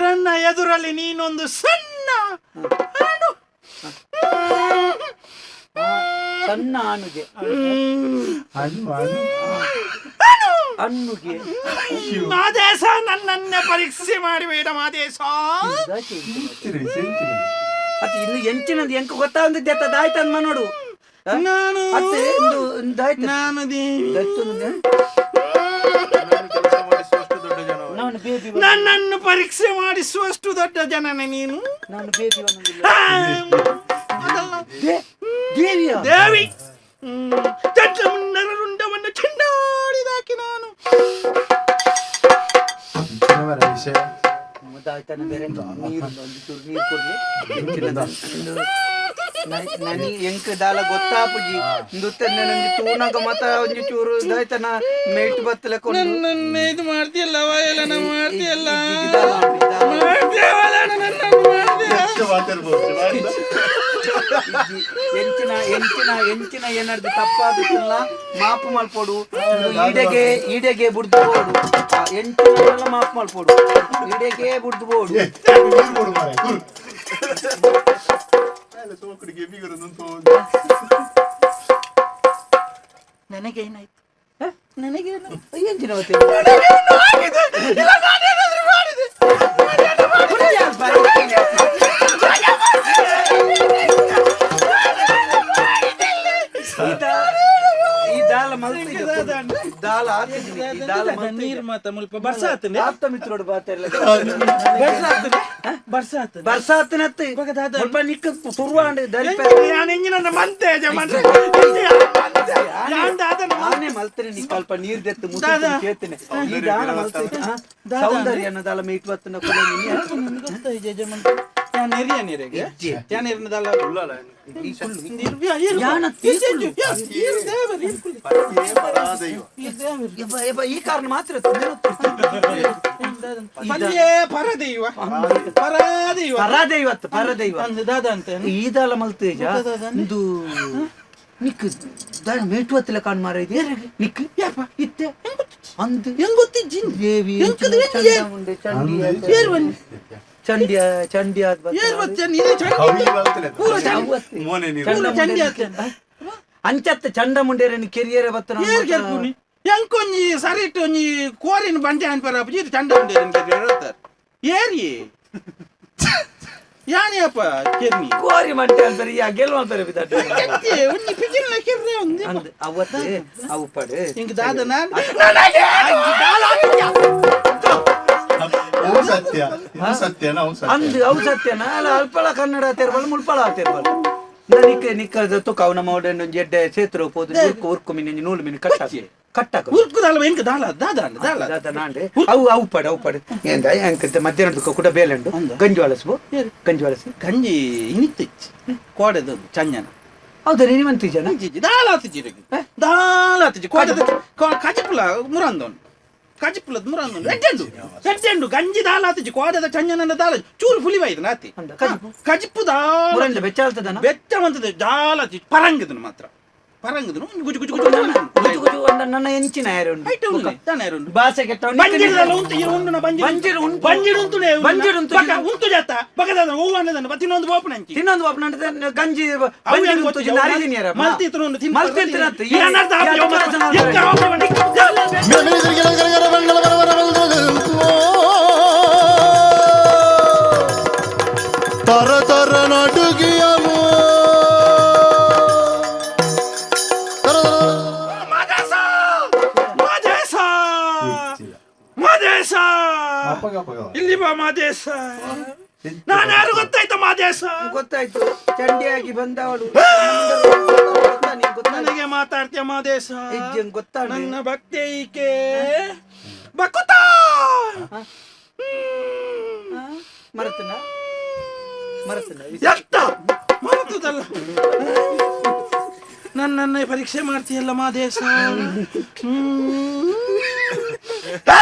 ರನ್ನ ಎದುರಲ್ಲಿ ನೀನೊಂದು ಸಣ್ಣ ಹಣ್ಣು. ಸಣ್ಣ ಆನುಗೆ ಹಣ್ಣು, ಹಣ್ಣು. ಅನ್ನುಗೆ ಮಾದೇಶ ನನ್ನನ್ನೇ ಪರೀಕ್ಷೆ ಮಾಡಬೇಡ ಮಾದೇಶ ತಿರುಗಿ, ಸೆಂಚಿನ. ಅತ್ತೆ ಇನ್ನು ಎಂಚಿನದು ಎಂಕ ಗೊತ್ತಾವಂದಿದ್ದೆ ಅತ್ತ ದಾಯ್ತು ಅಂದ್ ನೋಡು ನಾನು ಅತ್ತೆ ಇಂದು ಇಂದು ಆಯ್ತು ನಾನು ದೇವಿ ದತ್ತೊಂದು ನನ್ನನ್ನು ಕೆಲಸ ಮಾಡಿಸುವಷ್ಟು ದೊಡ್ಡ ಜನ. ನಾನು ಬೇಬಿ ನನ್ನನ್ನು ಪರೀಕ್ಷೆ ಮಾಡಿಸುವಷ್ಟು ದೊಡ್ಡ ಜನನೇ ನೀನು ನಾನು ಬೇಬಿ ಅನ್ನೋದಿಲ್ಲ ಆ, ಅದಲ್ಲ. ದೇವಿಯ ದೇವಿ ಚಂಡಮುಂಡರ ರುಂಡವನ್ನು ಚೆಂಡಾಡಿದಾಕಿ ನಾನು ಎಂಚಿನ ಮಾರ್ರೆ ವಿಷಯ. ದಾಯ್ತಾನೆ ಬೇರೆ ನೀರು ಒಂದು ಚೂರು ನೀರು ಕೊಡ್ಲಿ ಎಂಚಿನದು ಇಂದು ನನಿ ಎಂಕ್ ದಾಲ ಗೊತ್ತಾಪುಜಿ ಇಂದು ನನಂಜಿ ತೂನಗ ಮತ ಒಂಜಿ ಚೂರು ದಾಯ್ತನ ಮೇಟ್ ಬತ್ತಲೆ ಕೊಂಡು ನನ್ನನ್ನು ಇದು ಮಾಡ್ತೀಯಲ್ಲ ವಾಯಲನ ಮಾಡ್ತೀಯಲ್ಲ ದಾಲ ದಾಲ ಮಾಡ್ತೀಯವಲ್ಲ ನನ್ನನ್ನು ಮಾಡ್ತೀಯ ಎಷ್ಟು ಮಾತಾಡ್ಬೋದು, ಶಿವಾನಂದ? ಎಂಚಿನ ಎಂಚಿನ ಎಂಚಿನ ಏನಾದ್ರು ತಪ್ಪಾದುಲ್ಲ ಮಾಪು ಮಲ್ಪೊಡು ಇದು ಈಡೆಗೆ ಈಡೆಗೆ ಬುಡ್ದು ಬೋಡು ಆ, ಎಂಚಿನ ಮಾಪು ಮಲ್ಪೊಡು ಈಡೆಗೆ ಬುಡ್ದು ಬೋಡು ಏ, ನೀರು ಕೊಡು ಮಾರ್ರೆ, ಗುರು. ಅಲ್ಲ, ಸೋಕುಡಿಗೆ ಬಿಗುರು ಅಂತ ಹೋದ. ನನಗೇನಾಯ್ತು ನನಗೇನು ಎಂಚಿನ ಗೊತ್ತಿಲ್ಲ. ಇಲ್ಲ ನಾನೇನಾದ್ರೂ ಮಾಡಿದೆ ಈ ಈ ದಾಲ ಮಲ್ತಿದೆ. ದಾಲ ಹಾಕಿದ್ದೀನಿ. ಈ ದಾಲ ಮಲ್ತಿದೆ. ನೀರು ಮಾತ ಮುಲ್ಪ ಬರ್ಸಾತನೆ ಆಪ್ತ ಮಿತ್ರೋಡು ಬಾತೆಲ್ಲ ಬರ್ಸಾತನೆ ಬರ್ಸಾತನೆ ಬರ್ಸಾತಿನತ್ತು ಸ್ವಲ್ಪ ನಿಕ್ಕ ತುರ್ವಾಂಡ್ ದರಿಪೆ ನಾನು ಎಂಜಿನ ಮಂತೆ ಜಮನ್ ಆನೆ ಮಲ್ತನೆ ನೀ ಸ್ವಲ್ಪ ನೀರ್ ದೆತ್ತು ಮುಸುಕು ಕೇಳ್ತೇನೆ ಈ ದಾನ ಮಲ್ತ ಸೌಂದರ್ಯ ಅನ್ನೋದಲ್ಲ ಮೀಟ್ ಬತ್ತನ ಕೂಡ ಇಜ್ಜೆ. ಪತಿಯೇ ಪರಾದೈವ. ಯಬ್ಬ, ಈ ಕಾರಣ ಮಾತ್ರ ಪರದೈವ ಪರದೈವ ಪರದೈವತ್ತು ಪರದೈವ ದಾದ ಅಂತ ಈ ದಾಲ ಮಲ್ತೇಜ ಇಂದು Nick ದಾಯ ಮೇಟು ಕಾಣ್ ಮಾರ ಇದೆ ನಿಕ್ ಯಾಪ ಇತ್ತೆ ಅಂದ್ ಹೆಂಗ್ ಗೊತ್ತಿಜ್ಜಿ ದೇವಿ ಎಂಕದು ಎಂಚಿನ ಹೆಂಗೆ? ಚಂಡ ಉಂಡೆ, ಚಂಡಿ ಅಂದು. ಏರ್ ಬನ್ನಿ ಚಂಡಿಯ ಚಂಡಿ ಆದ್ ಬತ್ತ. ಏರ್ ಬಚ್ಚ ನೀನೇ ಚಂಡಿ ಪೂರ ಚಂಡಿ ಮೋನೆ ನೀರು ಪೂರ ಚಂಡಿ ಆತ ಅಂಚತ್ತ ಚಂಡ ಮುಂಡೇರని ಕೆರಿಯರ ಬತ್ತ ಏರ್ ಕೆರ್ಪುನಿ ಎಂಕೊಂಜಿ ಸರಿಟ್ ಒಂಜಿ ಕೋರಿನ ಬಂಟೆ ಅನ್ಪರ ಅಪ್ಪಜಿ ಇದು ಚಂಡ ಉಂಡೆ ಹೇಳ್ತಾರೆ ಏರಿ ಯಾನಿಯಪ್ಪ ಕೆರ್ನಿ ಕೋರಿ ಮಂಟೆ ಅಂತಾರೆ ಯಾ ಗೆಲ್ವ ಅಂತಾರೆ ಬಿದ್ದಾಟ ಕೆತ್ತಿ ಒಂಜಿ ಪಿಜಿಲ್ನ ಕೆರ್ರೆ ಒಂದು ಅಂದ್ ಅವತ್ತು ಅವು ಪಡೆ ಇಂಕ್ ದಾದ ನಾನ್ ಅವು ಸತ್ಯ ಇದು ಸತ್ಯನ ಅವು ಸತ್ಯ ಅಂದ್ ಅವು ಸತ್ಯನ ಅಲ್ಲ ಅಲ್ಪಳ ಕನ್ನಡ ತೇರ್ಬಲ್ ಮುಲ್ಪಳ ತೇರ್ಬಲ್ ನಿಕ್ಕ ನಿಕ್ಕ ತುಕ್ಕ ಅವು ನಮ್ಮ ಒಂಜಿ ಎಡ್ಡೆ ಸೇತ್ರ ಪೋದು ಉರ್ಕು ಉರ್ಕು ಮೀನು ಒಂಜಿ ನೂಲು ಮೀನು ಕಟ್ಟ ಕಟ್ಟಾಕ ಉರ್ಕುದಲ್ವ ಎಂಕ್ ದಾಲ ದಾದ ಅಂಡ್ ದಾಲ ದಾದ ನಾಂಡೆ ಅವು ಅವು ಪಡೆ ಅವು ಪಡೆ ಏಂದ ಎಂಕಂತ ಮಧ್ಯಾಹ್ನ ಕೂಡ ಬೇಲಂಡು ಗಂಜಿ ಒಲಸ್ಬು ಗಂಜಿ ಒಲಸಿ ಗಂಜಿ ಇನಿತ್ತಿಚ್ಚಿ ಕೋಡೆದು ಚಂಜನ ಹೌದಾ ನೀನು ಜನ ಇಜ್ಜಿ ದಾಲ ಆತಿಜಿ ದಾಲ ಆತಿಜಿ ಕೋಡೆದ ಕಜಿಪುಲ ಮುರಂದೋನ್ ಕಜಿಪುಲದ ಮುರಂದೋನ್ ಎಡ್ಡೆಂಡು ಎಡ್ಡೆಂಡು ಗಂಜಿ ದಾಲ ಆತಿಜಿ ಕೋಡೆದ ಚಂಜನ ದಾಲ ಚೂರು ಪುಲಿವಾಯ್ತು ನಾತಿ ಅಂದ, ಕಜಿಪು? ಕಜಿಪು ದಾಲ ಮುರಂದ ಬೆಚ್ಚಾಲ್ತದನ ಬೆಚ್ಚ ಮಂತದ ದಾಲ ಆತಿಜಿ ಪರಂಗದನು ಮಾತ್ರ ಪರಂಗದನು ಗುಜು ಗುಜು ಗುಜು ಗುಜು ಗುಜು ಅಂದ ನನ್ನ ಎಂಚಿನ ಯಾರು ಉಂಡು? ಐಟ ಉಂಡು ತಾನೇ ಉಂಡು ಭಾಷೆ ಕೆಟ್ಟವನು ಬಂಜಿರದಲ್ಲ ಉಂಟು ಇರು ಉಂಡು ನಾ ಬಂಜಿರು ಬಂಜಿರು ಉಂಟು. ಬಂಜಿರು ಉಂಟು ಬಂಜಿರು ಉಂಟು. ಬಕ ಉಂಟು ಜಾತ ಬಕದಾದ ಹೂವು ಅನ್ನದನ್ನು ಬತ್ತಿನೊಂದು ಓಪನ್ ಅಂಚಿ ತಿನ್ನೊಂದು ಒಬ್ಬ ನಂಟದ ಗಂಜಿ ಬಂಜಿರು ಉಂಟು ಜಿನ್ನ ಅರಿದಿನಿಯರ ತರ ತರ ನಡುಗಿಯಲು ತರ ಇಲ್ಲಿ ಬಾ ಮಾದೇಶ, ನಾನು ಯಾರು ಗೊತ್ತಾಯ್ತಾ ಮಾದೇಶ? ಗೊತ್ತಾಯ್ತು, ಚಂಡಿಯಾಗಿ ಬಂದವಳು ನನಗೆ ಮಾತಾಡ್ತೀಯ ಮಾದೇಶ? ಹೆಜ್ಜೆಂಗ್ ಗೊತ್ತಾ? ನನ್ನ ಭಕ್ತಿ ಈಕೆ ಬಕುತಾ. ಮರತನ ಮರತನ ಎತ್ತ ಮರೆತದಲ್ಲ, ನನ್ನನ್ನು ಪರೀಕ್ಷೆ ಮಾಡ್ತೀಯಲ್ಲ ಮಾದೇಶ. ಹ್ಮ್.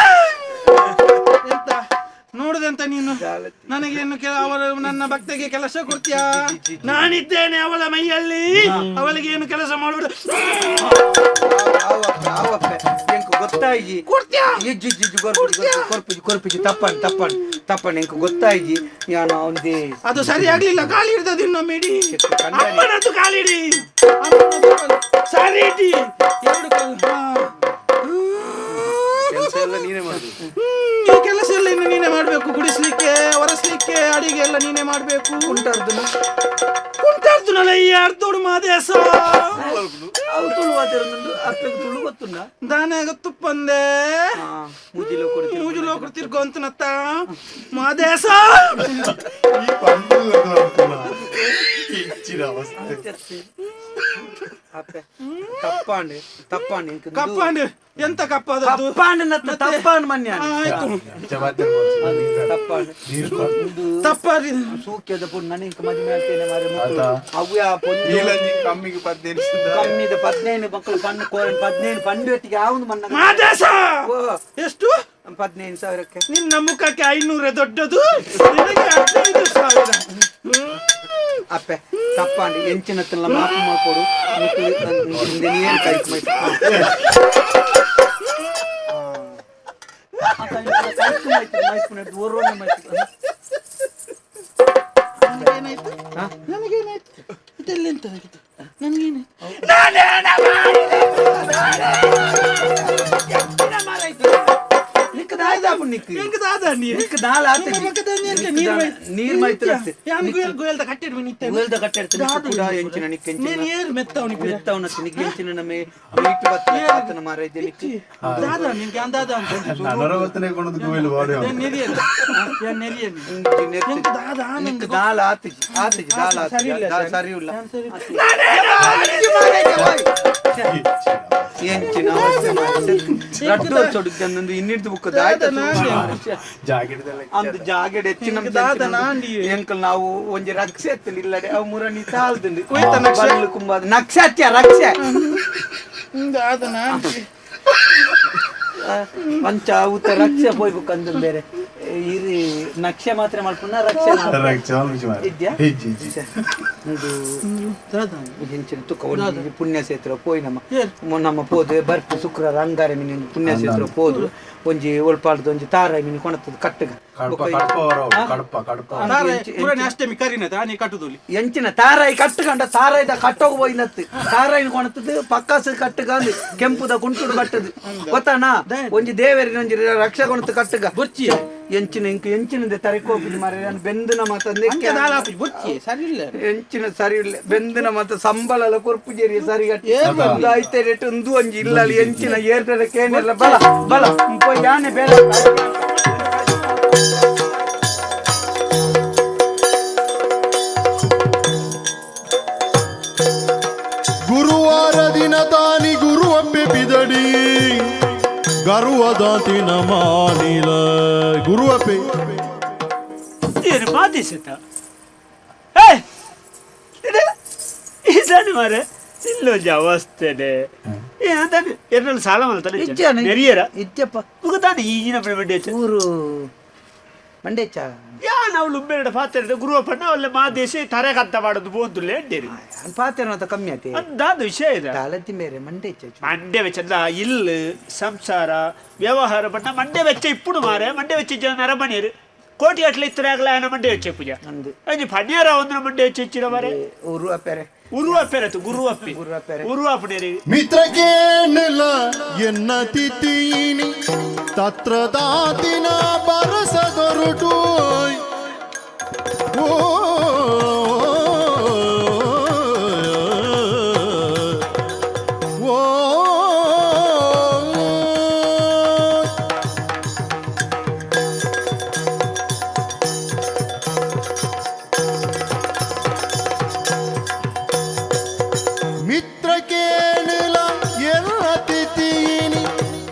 ಎಂತ ನೋಡುದಂತ ನೀನು ನನಗೇನು ಅವಳು ನನ್ನ ಭಕ್ತಿಗೆ ಕೆಲಸ ಕೊಡ್ತೀಯಾ? ನಾನಿದ್ದೇನೆ ಅವಳ ಮೈಯಲ್ಲಿ, ಅವಳಿಗೆ ಏನು ಕೆಲಸ ಮಾಡುವುದು? ಎಂಕ್ ಗೊತ್ತಾಯಿ. ಕೊಡ್ತೀಯಾ? ಇಜ್ಜಿ ಇಜ್ಜಿ ಇಜ್ಜಿ, ಕೊರ್ಪುಜಿ ಕೊರ್ಪುಜಿ ಕೊರ್ಪುಜಿ, ತಪ್ಪಣ್ ತಪ್ಪಣ್ ತಪ್ಪಣ್, ಎಂಕ್ ಗೊತ್ತಾಯಿ ಯಾನು ಅವನದೇ. ಅದು ಸರಿ ಆಗ್ಲಿಲ್ಲ, ಕಾಲಿ ಹಿಡ್ದದ್ದು ಇನ್ನೊಮ್ಮೆ ಇಡಿ. ಕನ್ನಡಿ. ಅಮ್ಮನದ್ದು ಕಾಲಿಡಿ, ಅಮ್ಮನದ್ದು ಕಾಲು. ಸರಿ ಇಡಿ ಎರಡು ಕಾಲು. ಹಾ. ಕೆಲಸ ಎಲ್ಲ ನೀನೇ ಮಾಡುದು. ಈ ಕೆಲಸ ಎಲ್ಲ ಇನ್ನು ನೀನೇ ಮಾಡ್ಬೇಕು, ಗುಡಿಸ್ಲಿಕ್ಕೆ, ಒರೆಸ್ಲಿಕ್ಕೆ, ಅಡಿಗೆ ಎಲ್ಲ ನೀನೇ ಮಾಡ್ಬೇಕು. ಉಂಟಾರ್ದುನ ಕುಂಟಾರ್ದುನಲ್ಲ ಈ ಅರ್ಧೋಡು ಮಾದೇಶ. ಅವು ತುಳು ವಾತಿರುಂಡು, ಅಪ್ಪೆಗೆ ತುಳು ಗೊತ್ತುಂಡ? ದಾನೆ ಗೊತ್ತುಪ್ಪಂದೆ. ಮುಜಿಲು ಕೊಡ್ತೀನಿ. ಮೂಜು ಲೋಕ ತಿರ್ಗೊಂತನತ್ತ ಮಾದೇಶ. ಈ ಪಂಡು ಇಚ್ಚಿನ ಅವಸ್ಥೆ. ಅಪ್ಪೆ ತಪ್ಪಾಂಡೆ ತಪ್ಪಾಂಡೆ ಎಂಕ್ ಕಪ್ಪಾಂಡು ಎಂತ ಕಪ್ಪ ಅದದ್ದು? ತಪ್ಪಾಂಡೆ ನತ್ತ ತಪ್ಪಾಂಡ್ ಮನ್ಯ. ಆಯ್ತು. ಚಪಾತಿ ಮಾಡ್ಸು. ತಪ್ಪಾಂಡೆ. ನೀರು ಕೊಡು. ತಪ್ಪಾರಿ. ಸೂಕ್ಯದ ಪುಣ್ಣ ನನಗೆ ಮದುವೆ ಆಗ್ತೇನೆ ಮಾರೆ ಮಕ್ಕಳು. ಆತಾ. ಅವ್ಯ ಪೊಂಜು ನೀಲಂಜಿ ಕಮ್ಮಿಗೆ ಪದ್ದೇನು ಸುದ್ದ. ಕಮ್ಮಿದ 15 ಮಕ್ಕಳು ಪಣ್ಣು ಕೋರನ್ 15 ಪಂಡು ಹೊತ್ತಿಗೆ ಯಾವುದು ಮನ್ನ. ಮಾದೇಶ. ಎಷ್ಟು? 15,000ಕ್ಕೆ. ನಿನ್ನ ಮುಖಕ್ಕೆ 500 ದೊಡ್ಡದು, ನಿನಗೆ 15,000. ಅಪ್ಪೆ ತಪ್ಪಾಂಡಿ ಎಂಚಿನ ತಿನ್ನ ಮಾಪು ಮಾಡ್ಕೊಡು. ಏನು ಕೈ ಮೈತು ನನಗೇನಾಯ್ತು? ನನಗೇನಾಯ್ತು? ಇದೆಲ್ಲ ಎಂತ ಆಗಿತ್ತು? ನನಗೇನಾಯ್ತು? ನಿಕ್ ಎಂಕ್ ದಾದ ನೀ? ನಿಕ್ ದಾಲ ಆತ. ನಿನ್ನ ಮುಖದ ನೀರ್ಗೆ ನೀರ್ ಮೈ- ನೀರ್ ಮೈತು. ಯಾನ್ ಗುಯಲ್ ಗುಯಲ್ದ ಕಟ್ಟಿಡ್ವಿ ನಿತ್ತೆ. ಗುಯಲ್ದ ಕಟ್ಟಿಡ್ತೀನಿ. ನಿಕ್ಕು ಕೂಡ ಎಂಚಿನ ನಿಕ್ ಎಂಚಿನ. ನೀನ್ ಏರ್ ಮೆತ್ತವನಿ ಪಿರ. ಮೆತ್ತವನ ನಿಕ್ ಎಂಚಿನ ನಮೆ ಮೀಟ್ ಬತ್ತ ಆತನ ಮಾರ ಇದೆ ನಿಕ್. ದಾದ ನಿನ್ಗೆ ಅಂದಾದ ಅಂತ. ನಲವತ್ತನೇ ಕೊಣದ ಗುವೆಲ್ ಬಾಡಿ ಏನ್ ನೆರಿಯಲ್ಲ? ಏನ್ ನೆರಿಯಲ್ಲ? ಎಂಕ್ ದಾದ ಆನಂದ್. ನಿಕ್ ದಾಲ ಆತಿಜಿ ಆತಿಜಿ ದಾಲ ಸರಿ ಇಲ್ಲ. ಆತಿಜಿ ದಾಲ ಸರಿ ಇಲ್ಲ. ಯಾನ್ ಸರಿ ಎಂಚಿನ ಅವಸ್ಥೆ ಮಾರ್ರೆ. ರಡ್ಡು ವರ್ಷ ಹುಡುಗ್ದನ್ನೊಂದು ಇನ್ನಿಡ್ದು ಬುಕ್ಕದ ಆಯ್ತು. ಜಾಕೆಟ್ ಅಂದು ಜಾಗೆಡ್ ಹೆಚ್ಚಿನ ಎಂಕ್ ದಾದ ನಾಂಡಿ. ಎಂಕಲ್ ನಾವು ಒಂಜಿ ರಕ್ಷೆ ಎತ್ತಲಿ ಇಲ್ಲಡೆ ಅವು ಮುರಣಿ ತಾಳ್ದುಂಡು. ಹೋಯ್ತಾ ನಕ್ಷೆ? ಬಲ್ಲು ಕುಂಬಾದ ನಕ್ಷೆ ಅತ್ಯ ರಕ್ಷೆ. ದಾದ ನಾಂಡಿ. ಮಂಚ ಊತ ರಕ್ಷೆ ಪೋಯ್ಬೇಕು ಅಂದು ಬೇರೆ ಇರಿ ನಕ್ಷೆ ಮಾತ್ರ ಮಲ್ಪುನ ರಕ್ಷೆ ರಕ್ಷೆ ಇದ್ಯಾ? ಇಜ್ಜಿ ಇಜ್ಜಿ. ಎಂಚಿನ ತುಕ್ಕ ಒಂಜಿ ಪುಣ್ಯಕ್ಷೇತ್ರ ಪೋಯಿ ನಮ್ಮ ನಮ್ಮ ಪೋದು ಬರ್ಪು ಶುಕ್ರವಾರ ಅಂಗಾರೆ ಮಿನಿ ಪುಣ್ಯಕ್ಷೇತ್ರ ಪೋದು ಒಂಜಿ ಒಳ್ಪಾಡ್ದು ಒಂಜಿ ತಾರಾಯಿ ಮಿನಿ ಕೊಣತದ ಕಟ್ಟಗ. ಕಡಪ ಕಡಪ ಕಡಪ ಕಡಪ. ಪುರಾಣಿ ಅಷ್ಟಮಿ ಕರಿನದ ಆನೆ ಕಟ್ಟುದೊಲಿ. ಎಂಚಿನ ತಾರಾಯಿ ಕಟ್ಟುಗಂಡ ತಾರಾಯಿದ ಕಟ್ಟೋಗ ಹೋಯ್ನತ್ತು ತಾರಾಯಿನ ಕೊಣತದ ಪಕ್ಕಾಸ ಕಟ್ಟುಗಂದು ಕೆಂಪುದ ಕುಂಟುಡು ಕಟ್ಟದು ಗೊತ್ತಾನ ಒಂಜಿ ದೇವರಿನ ಒಂಜಿ ರಕ್ಷ ಕೊಣತು ಕಟ್ಟುಗ. ಬೊರ್ಚಿ. ಎಂಚಿನ ಇಂಕ್ ಎಂಚಿನದೆ ತರೆಕೋಪಿನ ಮಾರೆ ನಾನು ಬೆಂದನ ಮಾತಂದೆ. ಅಂಚ ದಾಲ ಆಪುಜಿ, ಬೊರ್ಚಿ ಸರಿ ಇಲ್ಲ. ಎಂಚಿನ ಸರಿ ಇಲ್ಲ ಬೆಂದಿನ ಮತ್ತೆ ಸಂಬಳ ಕೊರ್ಪು ಜೇರಿ ಸರಿ ಐತೆ ರೇಟ್ ಒಂದು ಒಂಜಿ ಇಲ್ಲ ಅಲ್ಲಿ ಎಂಚಿನ ಏರ್ಟದ ಕೇನೆಲ್ಲ ಬಲ ಬಲ ಪೋಯ್ ಯಾನೆ ಬೇಲೆ. ಗುರುವಾರ ದಿನ ತಾನಿ ಗುರುವಪ್ಪೆ ಬಿದಡಿ ಗರ್ವದಾತಿನ ಮಾನಿಲ ಗುರುವಪ್ಪೆ. ಏನು ಮಾತಿಸುತ್ತ ಏ ಈ ಮಾರೆ ಇಲ್ಲೊಂಜಿ ಅವಸ್ಥೆನೆ ಏನಂತಾನೆ ಎರಡಲ್ಲಿ ಸಾಲ ಮಾಡ್ತಾನೆ. ಇಜ್ಜಾನೆ. ನೆರಿಯರ ಇಜ್ಜಪ್ಪ. ಮುಗತಾನೆ ಈಜಿನ ಮಂಡೆ. ಊರು ಮಂಡೇಚ. ಯಾ ನಾವು ಲುಂಬೆರಡ ಪಾತ್ರೆ ಗುರುವಪ್ಪಣ್ಣ ಅಲ್ಲ ಮಾದೇಶ ತರೆ ಕಂತ ಮಾಡೋದು ಬೋಂದುಲ್ಲೆ ಅಂಡೇರಿ. ಪಾತ್ರ ಕಮ್ಮಿ ಆತೆ. ಅಂದಾದ ವಿಷಯ ಇದೆ. ತಾಲತಿ ಮೇರೆ ಮಂಡೇಚ. ಮಂಡೆ ವೆಚ್ಚ ಇಲ್ಲು ಸಂಸಾರ ವ್ಯವಹಾರ ಬಣ್ಣ ಮಂಡೆ ವೆಚ್ಚ ಇಪ್ಪುಡು ಮಾರೆ ಮಂಡೆ ವೆಚ್ಚ ಜನ ನರಮಣಿಯರು ಕೋಟಿ ಗಟ್ಟಲೆ ಇತ್ತರೆ ಆಗಲ ಆಯನ ಮಂಡೆ ವೆಚ್ಚ ಪೂಜೆ. ಅಂದು. ಅಂಜಿ ಪಣ್ಯಾರ ಒಂದರ ಮಂಡೆ ವೆಚ್ಚ ಇಚ್ಚಿರ ಮಾರೆ. ಊರು ಅಪ್ಪೆರೆ. ಉರುವಪ್ಪೆರತು ಗುರುವಪ್ಪೆ. ಗುರುವಪ್ಪೆರೆ. ಉರುವಪ್ಪನೇರಿ. ಮಿತ್ರಕೇನಿಲ್ಲ ಎನ್ನ ತಿಥಿನಿ ತತ್ರ ದಾತಿನ ಬರಸದೊರುಟು ಓ ಓ ಮಿತ್ರ ಕೇಳಲ ಎಲ್ಲ ತಿಥಿನಿ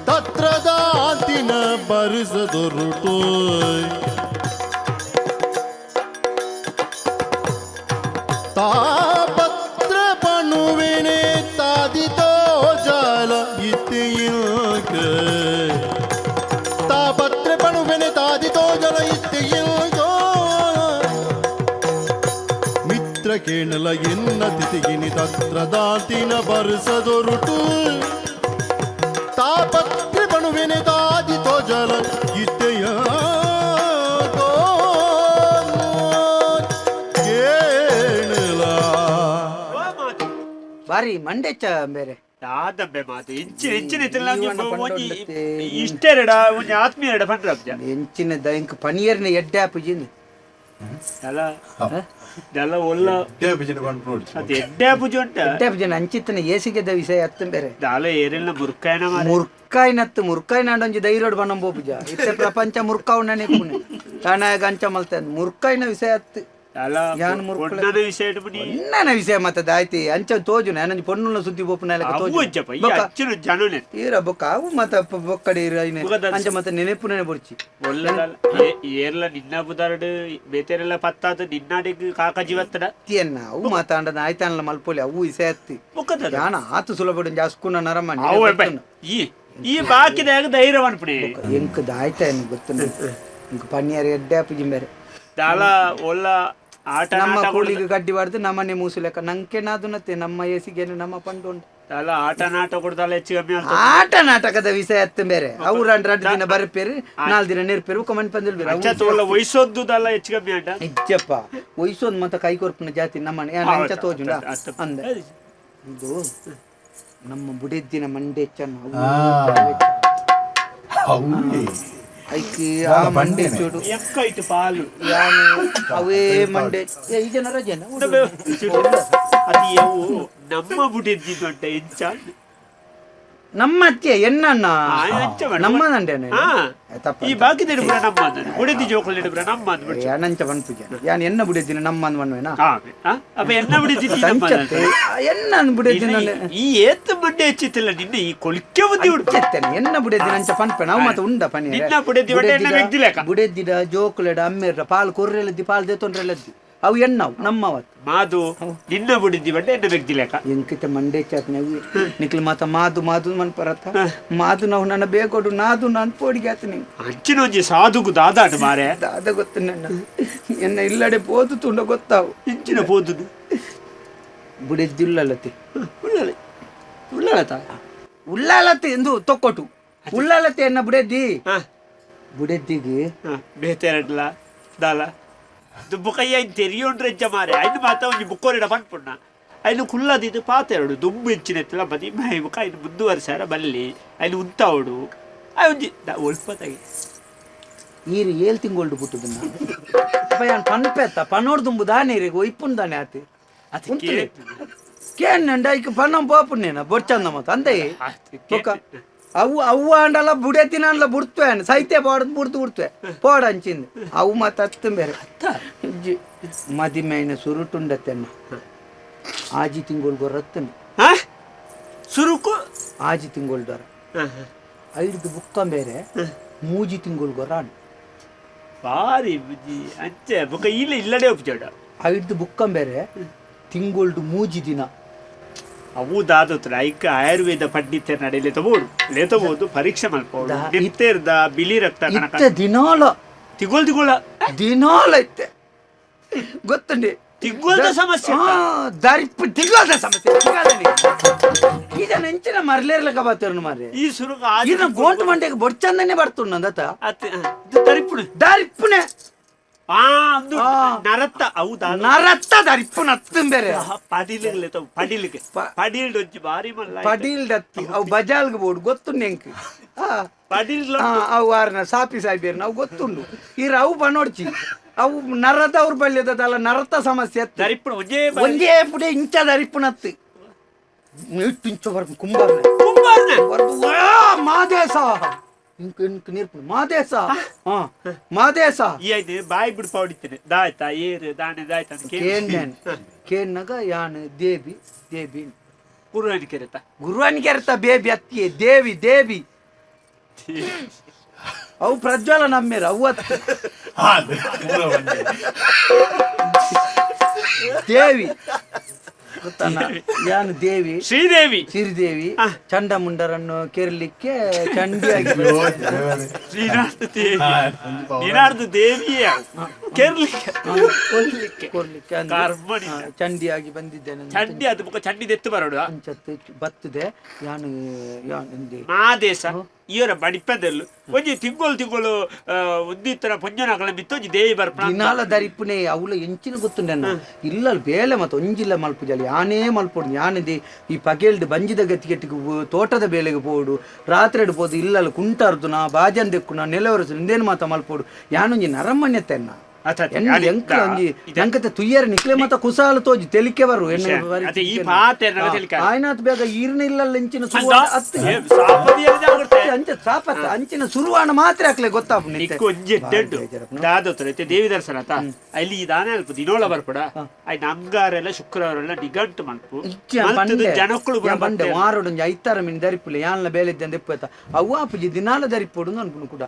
ತತ್ರ ದಾತಿನ ಬರಿಸದೊರುಟು ತಾಪತ್ರ ಪಣುವಿನೆ ತಾದಿತೋ ಜಲ ಇತ್ತಿಯುಕ ತಾಪತ್ರ ಪಣುವಿನೆ ತಾದಿತೋ ಜಲ ಇತ್ತಿಯುಕೋ ಮಿತ್ರ ಕೇಳಲ ಎನ್ನ ತಿಥಿಗಿನಿ ತತ್ರ ದಾತಿನ ಬರಿಸದೊರುಟು ತಾಪತ್ರ ಬಣುವಿನೆ ತಾದಿತೋ ಜಲ ಇತ್ತೆಯ ಕೇಳಲ. ಬಾರಿ ಮಂಡೇಚ ಬೇರೆ. ದಾದಂಬೆ ಮಾತು ಇಂಚಿನ ಇಂಚಿನ ಇತ್ತಿಲ್ಲ. ಜೀವನ ಒಂಜಿ ಪಂಡೊಂಡತೆ. ಇಷ್ಟೆರಡ ಒಂಜಿ ಆತ್ಮೀಯರಡ ಪಂಡ್ರಬ್ಜ. ಎಂಚಿನ ಇಂಕ್ ಪನಿಯರ್ನ ಎಡ್ಡೆ ಆಪುಜಿನ್. ದಲ ದಲ ಒಲ್ಲ ಅದು ಎಡ್ಡೆ ಪೂಜೆ ಉಂಟ. ಎಡ್ಡೆ ಆಪುಜಿನ ಅಂಚಿತ್ತನ ಏಸಿಗೆದ ವಿಷಯ ಅತ್ತ ಬೇರೆ. ದಾಲ ಏರೆಲ್ಲ ಮುರ್ಕಾಯನ ಮಾರೆ. ಮುರ್ಕಾಯ್ನತ್ತು ಮುರ್ಕಾಯ್ನಾಂಡ ಒಂಜಿ ಧೈರ್ಯಡ್ ಬಣ್ಣಂ ಪೋಪುಜ ಇತ್ತೆ ಪ್ರಪಂಚ ಮುರ್ಕಾವ್ ನೆನೆ ತಾನಾಗ ಅಂಚ ಮಲ್ತೆ ಮುರ್ಕಾಯ್ನ ವಿಷಯ ಅತ್ತು. ದಲ ಯಾನ್ ಮುರ್ಕುಲ. ಪೊಣ್ಣನ ವಿಷಯ ಇಟ್ಬಿಡಿ. ಪೊಣ್ಣನ ವಿಷಯ ಮತ್ತದ ಆಯ್ತಿ ಅಂಚ ತೋಜುನ ನಂಜಿ ಪೊಣ್ಣುನ ಸುದ್ದಿ ಪೋಪುನ ಅವು ಅಂಚಪ್ಪ ಈ ಅಚ್ಚಿನ ಜನನೆ. ತೀರ ಬೊಕ್ಕ ಅವು ಮತ್ತ ಬೊಕ್ಕಡಿ ಇರ ಐನೆ. ಬೊಕ್ಕದ ಅಂಚ ಮತ್ತೆ ನೆನೆಪುನೇ ಬೊರ್ಚಿ. ಒಲ್ಲ ಏರ್ಲ ನಿನ್ನ ಬುದಾರಡು ಬೇತೆರೆಲ್ಲ ಪತ್ತಾದ ನಿನ್ನಾಡಿಗ್ ಕಾಕ ಜೀವತ್ತಡ. ಅತ್ತಿಯನ್ನ ಅವು ಮಾತಾಂಡದ ಆಯ್ತಾನಲ್ಲ ಮಲ್ಪೊಲಿ ಅವು ವಿಷಯ ಅತ್ತಿ. ಬೊಕ್ಕದ ಯಾನ ಆತು ಸುಲಭ ಜಾಸ್ಕುನ ನರಮ. ಅವು ಈ ಈ ಬಾಕಿದಾಗ ಧೈರ್ಯ ಅನ್ಪುಣೆ. ಎಂಕದ ಆಯ್ತಾ ಏನು ಗೊತ್ತು ಇಂಕ್ ಪನ್ನಿಯರ್ ಎಡ್ಡೆ ಆಪುಜಿ ಬೇರೆ. ದಾಲ ಒಲ್ಲ ಆಟ ನಮ್ಮ ನಾಟ ಕೂಲಿಗೆ ಗಡ್ಡಿ ಬಾರ್ದು ನಮ್ಮನೆ ಮೂಸುಲೆಕ್ಕ ನಂಕೆ ನಾದುನತ್ತೆ ನಮ್ಮ ಏಸಿಗೆನೆ ನಮ್ಮ ಪಂಡು ಉಂಟು. ದಾಲ ಆಟ ನಾಟ ಕೊಡ್ದಾಲ ಹೆಚ್ಚು ಕಮ್ಮಿ ಆಗ್ತದೆ. ಆಟ ನಾಟಕದ ವಿಷಯ ಅತ್ತ ಬೇರೆ ಅವ್ರು 2 ದಿನ ಬರ್ಪೇರು 4 ದಿನ ನೆರ್ಪೇರು ಕಮನ್ ಪಂದಿಲ್ ಬೇರೆ. ಅಂಚ ತೋಲ ವಯಸ್ಸೊದ್ದು ದಾಲ ಹೆಚ್ಚು ಕಮ್ಮಿ ಆಟ. ಇಜ್ಜಪ್ಪ ವಯಸ್ಸೊಂದು ಮತ್ತೆ ಕೈ ಕೊರ್ಪಿನ ಜಾತಿ ನಮ್ಮನೆ ಯಾನ್ ಅಂಚ ತೋಜುಂಡ ಅಂದೆ ಇದು ನಮ್ಮ ಬುಡಿದ್ದಿನ ಮಂಡೆ ಚೆನ್ನ ಐಕ್ ಆ ಮಂಡೆ ಚೂಡು. ಎಕ್ಕೈತು ಪಾಲು. ಯಾನು ಅವೇ ಮಂಡೆ ಏ, ಈ ಜನ ರಜೆನ ಅದು ಯವು ನಮ್ಮ ಬುಡಿದ್ದಿದ್ದು ಅಂಟ ಎಂಚ. ನಮ್ಮ ಅತ್ತೆ ಎನ್ನಣ್ಣ. ಅಂಚ ಬೇಡ. ನಮ್ಮ ನಂಡೇನೆ. ಹಾ. ತಪ್ಪ. ಈ ಬಾಕಿ ಪುರ ನಮ್ಮ ಬುಡಿದ್ದಿ ಜೋಕುಲ್ ಪುರ ನಮ್ಮ ಅಂದ್ಬಿಡ್ತು. ಯಾನಂಚ ಪನ್ಪುಜ ಯಾನ್ ಎನ್ನ ಬುಡಿದ್ದಿನ ನಮ್ಮ ಅಂದ್ ಮನ್ವೇನಾ. ಹಾ ಆ? ಅಪ್ಪ ಎನ್ನ ಬುಡಿದ್ದಿ ನಮ್ಮ ಸಂಚತ್ತೆ ಎನ್ನ ಬುಡಿದ್ದಿನ. ಈ ಏತ್ ಮಂಡೆ ಹೆಚ್ಚಿತ್ತಿಲ್ಲ ನಿನ್ನ ಈ ಕೊಲಿಕೆ ಬುದ್ಧಿ ಉಂಟು. ಅಂಚೆತ್ತೇನೆ ಎನ್ನ ಬುಡಿದ್ದಿನ ಅಂಚ ಪನ್ಪೆ ನಾವು ಮತ್ತೆ ಉಂಡ ಪನಿ. ನಿನ್ನ ಬುಡೆದಿ ಒಡ್ಡೆ ಎನ್ನ ವ್ಯಕ್ತಿಲೇಕ. ಬುಡೆದ್ದಿಡ ಜೋಕುಲೆಡ ಅಮ್ಮೇರ್ಡ ಪಾಲ್ ಕೊರ್ರೆಲದ್ದಿ ಪಾಲ್ ದೇತೊಂಡ್ರೆಲದ್ದಿ ಅವು ಎನ್ನವು ನಮ್ಮವತ್ತು. ಮಾದು ನಿನ್ನ ಬುಡಿದ್ದಿ ಬಡ್ಡೆ ಎನ್ನ ವ್ಯಕ್ತಿಲೇಕ. ಎಂಕಿತ ಮಂಡೆ ಚಾತ್ನೆ ನಿಕ್ಲು ಮಾತ ಮಾದು ಮಾದು ಮನ್ ಪರತ ಮಾದು ನಾವು ನನ್ನ ಬೇಗೋಡು ನಾದು ನಾನು ಪೋಡಿಗೆ ಆತ ನಿಂಗೆ. ಅಂಚಿನ ಒಂಜಿ ಸಾಧುಗು ದಾದಾಟ ಮಾರೆ. ದಾದ ಗೊತ್ತು ನನ್ನ ಎನ್ನ ಇಲ್ಲಡೆ ಪೋದು ತುಂಡ ಗೊತ್ತಾವು. ಇಂಚಿನ ಪೋದುದು. ಬುಡೆದ್ದಿ ಉಳ್ಳಲತಿ. ಉಳ್ಳಲೆ ಉಳ್ಳಲತ ಉಳ್ಳಾಲತಿ ಎಂದು ತೊಕ್ಕೊಟು ಉಳ್ಳಾಲತಿ ಎನ್ನ ಬುಡೆದ್ದಿ. ಹಾ. ಬುಡೆದ್ದಿಗೆ ಬೇತೆರಡ್ಲ ದಾಲ ದುಬ್ಬು ಕೈಯ ತೆರಿಯೋಂಡ್ರೆ ಎಂಚ ಮಾರೆ ಐನು ಮಾತ ಒಂಜಿ ಬುಕ್ಕೋರಿಡ ಪನ್ಪುಣ್ಣ ಐನು ಕುಲ್ಲದಿದ್ದು ಪಾತೆರಡು ದುಂಬು ಇಂಚಿನೆತ್ತಲ ಬದಿ ಮೈ ಬುಕ್ಕ ಐನು ಮುಂದುವರ್ಸಾರ ಬಲ್ಲಿ ಐನು ಉಂತಾವಡು I ಒಂಜಿ ಒಲ್ಪ ತಗಿ ಈರು ಏಳು ತಿಂಗೊಳ್ಡು ಪುಟ್ಟುದನ್ನ ಯಾನ್ ಪನ್ಪೆತ್ತ ಪನೋಡ್ ದುಂಬು ದಾನೆ ಇರಿಗೆ ಒಯ್ಪುನ್ ದಾನೆ ಆತಿ. ಅತಿ. ಉಂತುಲೆ. ಕೇನ್ ಐಕ್ ಪನ್ನಂ ಪೋಪುನೇನ ಬೊರ್ಚಂದ ಮತ್ತ ಅಂದೆ. ಬೊಕ್ಕ ಅವು ಅವು ಆಂಡಲ ಬುಡೆತಿನಾಂಡ್ಲ ಬುಡ್ತ್ವೆ ಸೈತೆ ಪಾಡ್ದು ಬುಡ್ದು ಬುಡ್ತ್ವೆ ಪೋಡ ಅಂಚಿಂದ ಅವು ಮತ್ತ ಅತ್ತು ಬೇರೆ ಮದಿಮೈನ ಸುರುಟುಂಡತ್ತೆನ್ನ ಆಜಿ ತಿಂಗೊಳ್ ಗೊರತ್ತನ. ಹಾ, ಸುರುಕು. ಆಜಿ ತಿಂಗೊಳ್ ದೊರ ಐದು ಬುಕ್ಕ ಬೇರೆ ಮೂಜಿ ತಿಂಗೊಳ್ ಗೊರಾನ್. ಬಾರಿ ಬುಜ್ಜಿ ಅಂಚೆ ಬುಕ್ಕ ಇಲ್ಲ ಇಲ್ಲಡೆ ಒಪ್ಪಿಜೋಡ. ಐದು ಬುಕ್ಕ ಬೇರೆ ತಿಂಗೊಳ್ಡು ಮೂಜಿ ದಿನ. ಅವು ದಾದತ್ರ ಐಕ ಆಯುರ್ವೇದ ಪಂಡಿತ ನಡೆಯಲಿ ತಗೋಡು ಲೇತಬಹುದು ಪರೀಕ್ಷೆ ಮಲ್ಪೋಡು. ನಿತ್ಯರ್ದ ಬಿಳಿ ರಕ್ತ ಕಣಕ. ಇತ್ತೆ ದಿನಾಲ. ತಿಗೋಲ್ ತಿಗೋಳ. ದಿನಾಲ ಇತ್ತೆ ಗೊತ್ತುಂಡಿ. ತಿಂಗೊಳ್ದ ಸಮಸ್ಯೆ. ಆ, ದರಿಪ್ಪು ತಿಂಗಳದ ಸಮಸ್ಯೆ ತಿಂಗಳದಲ್ಲಿ. ಈಗ ನೆಂಚಿನ ಮರ್ಲೇರ್ಲಕ ಬಾತೇರ್ನು ಮಾರ್ರೆ. ಈ ಸುರುಕು. ಈರ್ನ ಗೋಂటు ಮಂಡೆಗೆ ಬೊಡ್ಚಂದನೆ ಬರ್ತುಂಡು ಅಂದತ. ತರಿಪುಡು. ದರಿಪ್ಪುನೆ. ಆ ಅಂದು. ಆ. ನರತ್ತ ಅವು ದಾದ. ನರತ್ತ ದರಿಪ್ಪುನ ಅತ್ತುಂ ಬೇರೆ. ಪಡಿಲಿಗೆ ಪಡಿಲಿಗೆ ಪಡಿಲ್ ಒಂಜಿ ಬಾರಿ ಮಲ್ಲ. ಪಡೀಲ್ಡತ್ತಿ ಅವು ಬಜಾಲ್ಗೆ ಬೋಡು ಗೊತ್ತುಂಡು ಎಂಕ್. ಆ. ಪಡಿಲ್. ಆ, ಅವು ಆರ್ನ ಸಾಪಿ ಸಾಯ್ಬೇರ್ನ ಅವು ಗೊತ್ತುಂಡು. ಈ ಅವು ಬನೋಡ್ಚಿ ಅವು ನರದ ಅವ್ರ ಬಲ್ಯದಲ್ಲ ನರತ ಸಮಸ್ಯೆ ಅತ್ತು. ದರಿಪುಡು ಒಂಜೇ. ಒಂಜೇ ಪುಡೆ ಇಂಚ ದರಿಪ್ಪುನತ್ತು ಇಟ್ಟು ಇಂಚ ಬರ್ಪು ಕುಂಬಾರ್ನ. ಕುಂಬಾರ್ನ. ಬರ್ದು, ಆ, ಮಾದೇಶ ಇಂಕ್ ಇಂಕ್ ನೀರ್ಪುಂಡು ಮಾದೇಶ, ಹಾ ಮಾದೇಶ. ಈ ಐದು ಬಾಯಿ ಬಿಡು ಪೌಡಿತೇನೆ ದಾಯ್ತಾ ಏರು ದಾನೆ ದಾಯ್ತಾ ಅಂತ ಕೇಳಿ. ಕೇನ್ ಕೇನ್ನಾಗ ಯಾನ್ ದೇವಿ ದೇವಿ. ಕುರುವನ್ ಕೆರೆತ. ಗುರುವನ್ ಕೆರೆತ ಬೇಬಿ ಅತ್ತಿಯೇ ದೇವಿ ದೇವಿ. ಅವು ಪ್ರಜ್ವಲ ನಮ್ಮೇರ ಅವು ಅತ್ತು. ದೇವಿ ಗೊತ್ತಣ್ಣ ಯಾನು ದೇವಿ. ಶ್ರೀದೇವಿ. ಶ್ರೀದೇವಿ ಚಂಡಮುಂಡರನ್ನು ಕೆರ್ಲಿಕ್ಕೆ ಚಂಡಿಯಾಗಿ. ಶ್ರೀನಾಥ ದೇವಿ ನೀನಾರ್ದು ದೇವಿಯೇ ಅವು. ಕೆರ್ಲಿಕ್ಕೆ ಕೊಲ್ಲಿಕ್ಕೆ. ಕೊರ್ಲಿಕ್ಕೆ ಅಂದ್ರೆ, ಕರ್ಮಣಿ. ಹಾ, ಚಂಡಿಯಾಗಿ ಬಂದಿದ್ದೇನೆ ಅಂತ. ಚಂಡಿ ಅದು ಬೊಕ ಚಂಡಿ ದೆತ್ತು ಬರೋಡು. ಅಂಚತ್ತು ಬತ್ತದೆ ಯಾನು ಯಾನು ಇಂದೆ. ಮಾದೇಶ ಇವರ ಬಡಿಪದಲ್ಲು ಒಂಜಿ ತಿಂಗಳು ತಿಂಗಳು ಒಂದಿತ್ತರ ಪೊಂಜನಕಲ ಮಿತ್ತೊಂಜಿ ದೇವಿ ಬರ್ಪಣ. ದಿನಾಲ ದರಿಪುನೆ ಅವಳ ಎಂಚಿನ ಗೊತ್ತುಂಡೆನ್ನ ಇಲ್ಲ ಬೇಲೆ ಮತ್ತೆ ಒಂಜಿಲ್ಲ ಮಲ್ಪುಜಾಲಿ ಯಾನೇ ಮಲ್ಪೊಡು ಯಾನದಿ ಈ ಪಗೆಲ್ಡ್ ಬಂಜಿದ ಗತಿಗೆಟ್ಟಿಗೆ ತೋಟದ ಬೇಲೆಗೆ ಪೋಡು ರಾತ್ರಿ ಪೋದು ಇಲ್ಲಲ್ಲ ಕುಂಟಾರ್ದು ನಾ ಬಾಜನ್ ದೆಕ್ಕು ನಾ ನೆಲವರಸು ಇಂದೇನು ಮಾತ ಮಲ್ಪೋಡು ಯಾನೊಂಜಿ ನರಮಣ್ಯ ತೆನ್ನ. ಅತ್ತ ಅತ್ತ. ಎನ್ನ ಯಾನೆ ಎಂಕ್ಲ ಒಂಜಿ ಇದೆ. ಎಂಕತೆ ತುಯ್ಯರ ನಿಕ್ಲೆ ಮತ ಕುಸಾಲ ತೋಜಿ ತೆಲಿಕೆ ಬರು ಎನ್ನ ವಿಷಯ. ಬಾರಿ ಅದೇ ಈ ಚಿಕ್ಕನೆ. ಪಾತೆ ಎನ್ನಗ ತೆಲಿಕೆ. ಆಯ್ನಾತ್ ಬೇಗ ಈರ್ನ ಇಲ್ಲಲ್ಲ ಎಂಚಿನ ಸುರುವಾಣ ಅತ್ತು. ಏ, ಸಾಪದಿಯಲ್ಲ ಜಾಗ್ರತೆ. ಅಂಚೆ ಸಾಪತ್ತ ಅಂಚಿನ ಸುರುವಾಣ ಮಾತ್ರ ಅಕ್ಲೆ ಗೊತ್ತಾಪುಂಡು ಇತ್ತೆ. ನಿಕ್ಕು ಒಂಜಿ ಎಡ್ಡೆಡ್ಡು ದಾದೋತ್ರ ಇತ್ತೆ ದೇವಿ ದರ್ಶನ ಆತ ಅಲ್ಲಿ ಈ ದಾನ ಅಲ್ಪ ದಿನೋಳ ಬರ್ಪಡ ಐನ ಅಂಗಾರೆಲ್ಲ ಶುಕ್ರವಾರ ಎಲ್ಲ ನಿಘಂಟು ಮಲ್ಪು. ಇಜ್ಜಿ ಯಾನ್ ಮಲ್ತುದು ಪಂಡೆ. ಜನಕ್ಕಳು ಪೂರ ಯಾನ್ ಪಂಡೆ ಬತ್ತೇರು. ವಾರೊಡೊಂಜಿ ಐತಾರ ಮಿನಿ ದರಿಪುಲೆ ಯಾನ್ಲ ಬೇಲೆದ್ದೆ ದೆಪ್ಪುತ್ತ ಅವ್ವ ಆಪುಜಿ ದಿನಾಲ ದರಿಪೊಡು ಅನ್ಪುನು ಕೂಡ.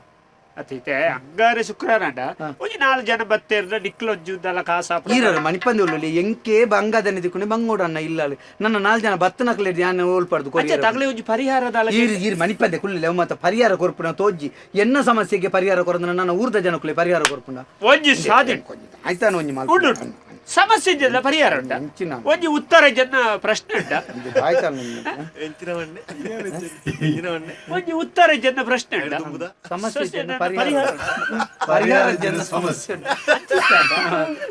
ಅತ್ತ ಇತ್ತೆ ಅಂಗಾರೆ ಶುಕ್ರವಾರ ಅಂಡ ಒಂಜಿ ನಾಲ್ ಜನ ಬತ್ತೇರ್ನ ನಿಕ್ಲೊಂಜಿ ಉದ್ದಲ ಕಾಸ. ಈರರ ಮಣಿಪಂದೆ ಉಳ್ಳಲಿ ಎಂಕೆ ಬಂಗದನೆ ದಿಕ್ಕುನೆ ಬಂಗೋಡು ಅನ್ನ ಇಲ್ಲಲ್ಲಿ ನನ್ನ ನಾಲ್ ಜನ ಬತ್ತನಕ್ಲೆ ಯಾನ್ ಓಲ್ಪಡ್ದು ಅಂಚೆ ಕೊರಿಯರ. ತಗಲೆ ಒಂಜಿ ಪರಿಹಾರದ ಅಲ. ಈರ್ ಈರ್ ಮಣಿಪಂದೆ ಕುಳ್ಳಿಲೆ ಅವ್ ಮಾತ ಪರಿಹಾರ ಕೊರ್ಪುನ ತೋಜ್ಜಿ ಎನ್ನ ಸಮಸ್ಯೆಗೆ ಪರಿಹಾರ ಕೊರಂದ್ರೆ ನನ್ನ ಊರ್ದ ಜನಕ್ಕುಲೆ ಪರಿಹಾರ ಕೊರ್ಪುನ. ಒಂಜಿ ಸಾಧಿ. ಆಯ್ತಾನ ಒಂಜಿ ಉಂಟು ಮಲ್ಪುನ. ಉಂಟು. ಸಮಸ್ಯೆ ಇದ್ಯಲ್ಲ ಪರಿಹಾರ ಉಂಟ. ಅಂಚಿನ. ಒಂಜಿ ಉತ್ತರ ಜನ ಪ್ರಶ್ನೆ ಉಂಟ. ಆಯ್ತಾನ. ಒಂಜಿ ಉತ್ತರ ಜನ ಪ್ರಶ್ನೆ ಉಂಟ. ಸಮಸ್ಯೆ ಸಮಸ್ಯೆ ಜನ ಜನ ಪರಿಹಾರ ಪರಿಹಾರ ಜನ ಸಮಸ್ಯೆ ಉಂಟು.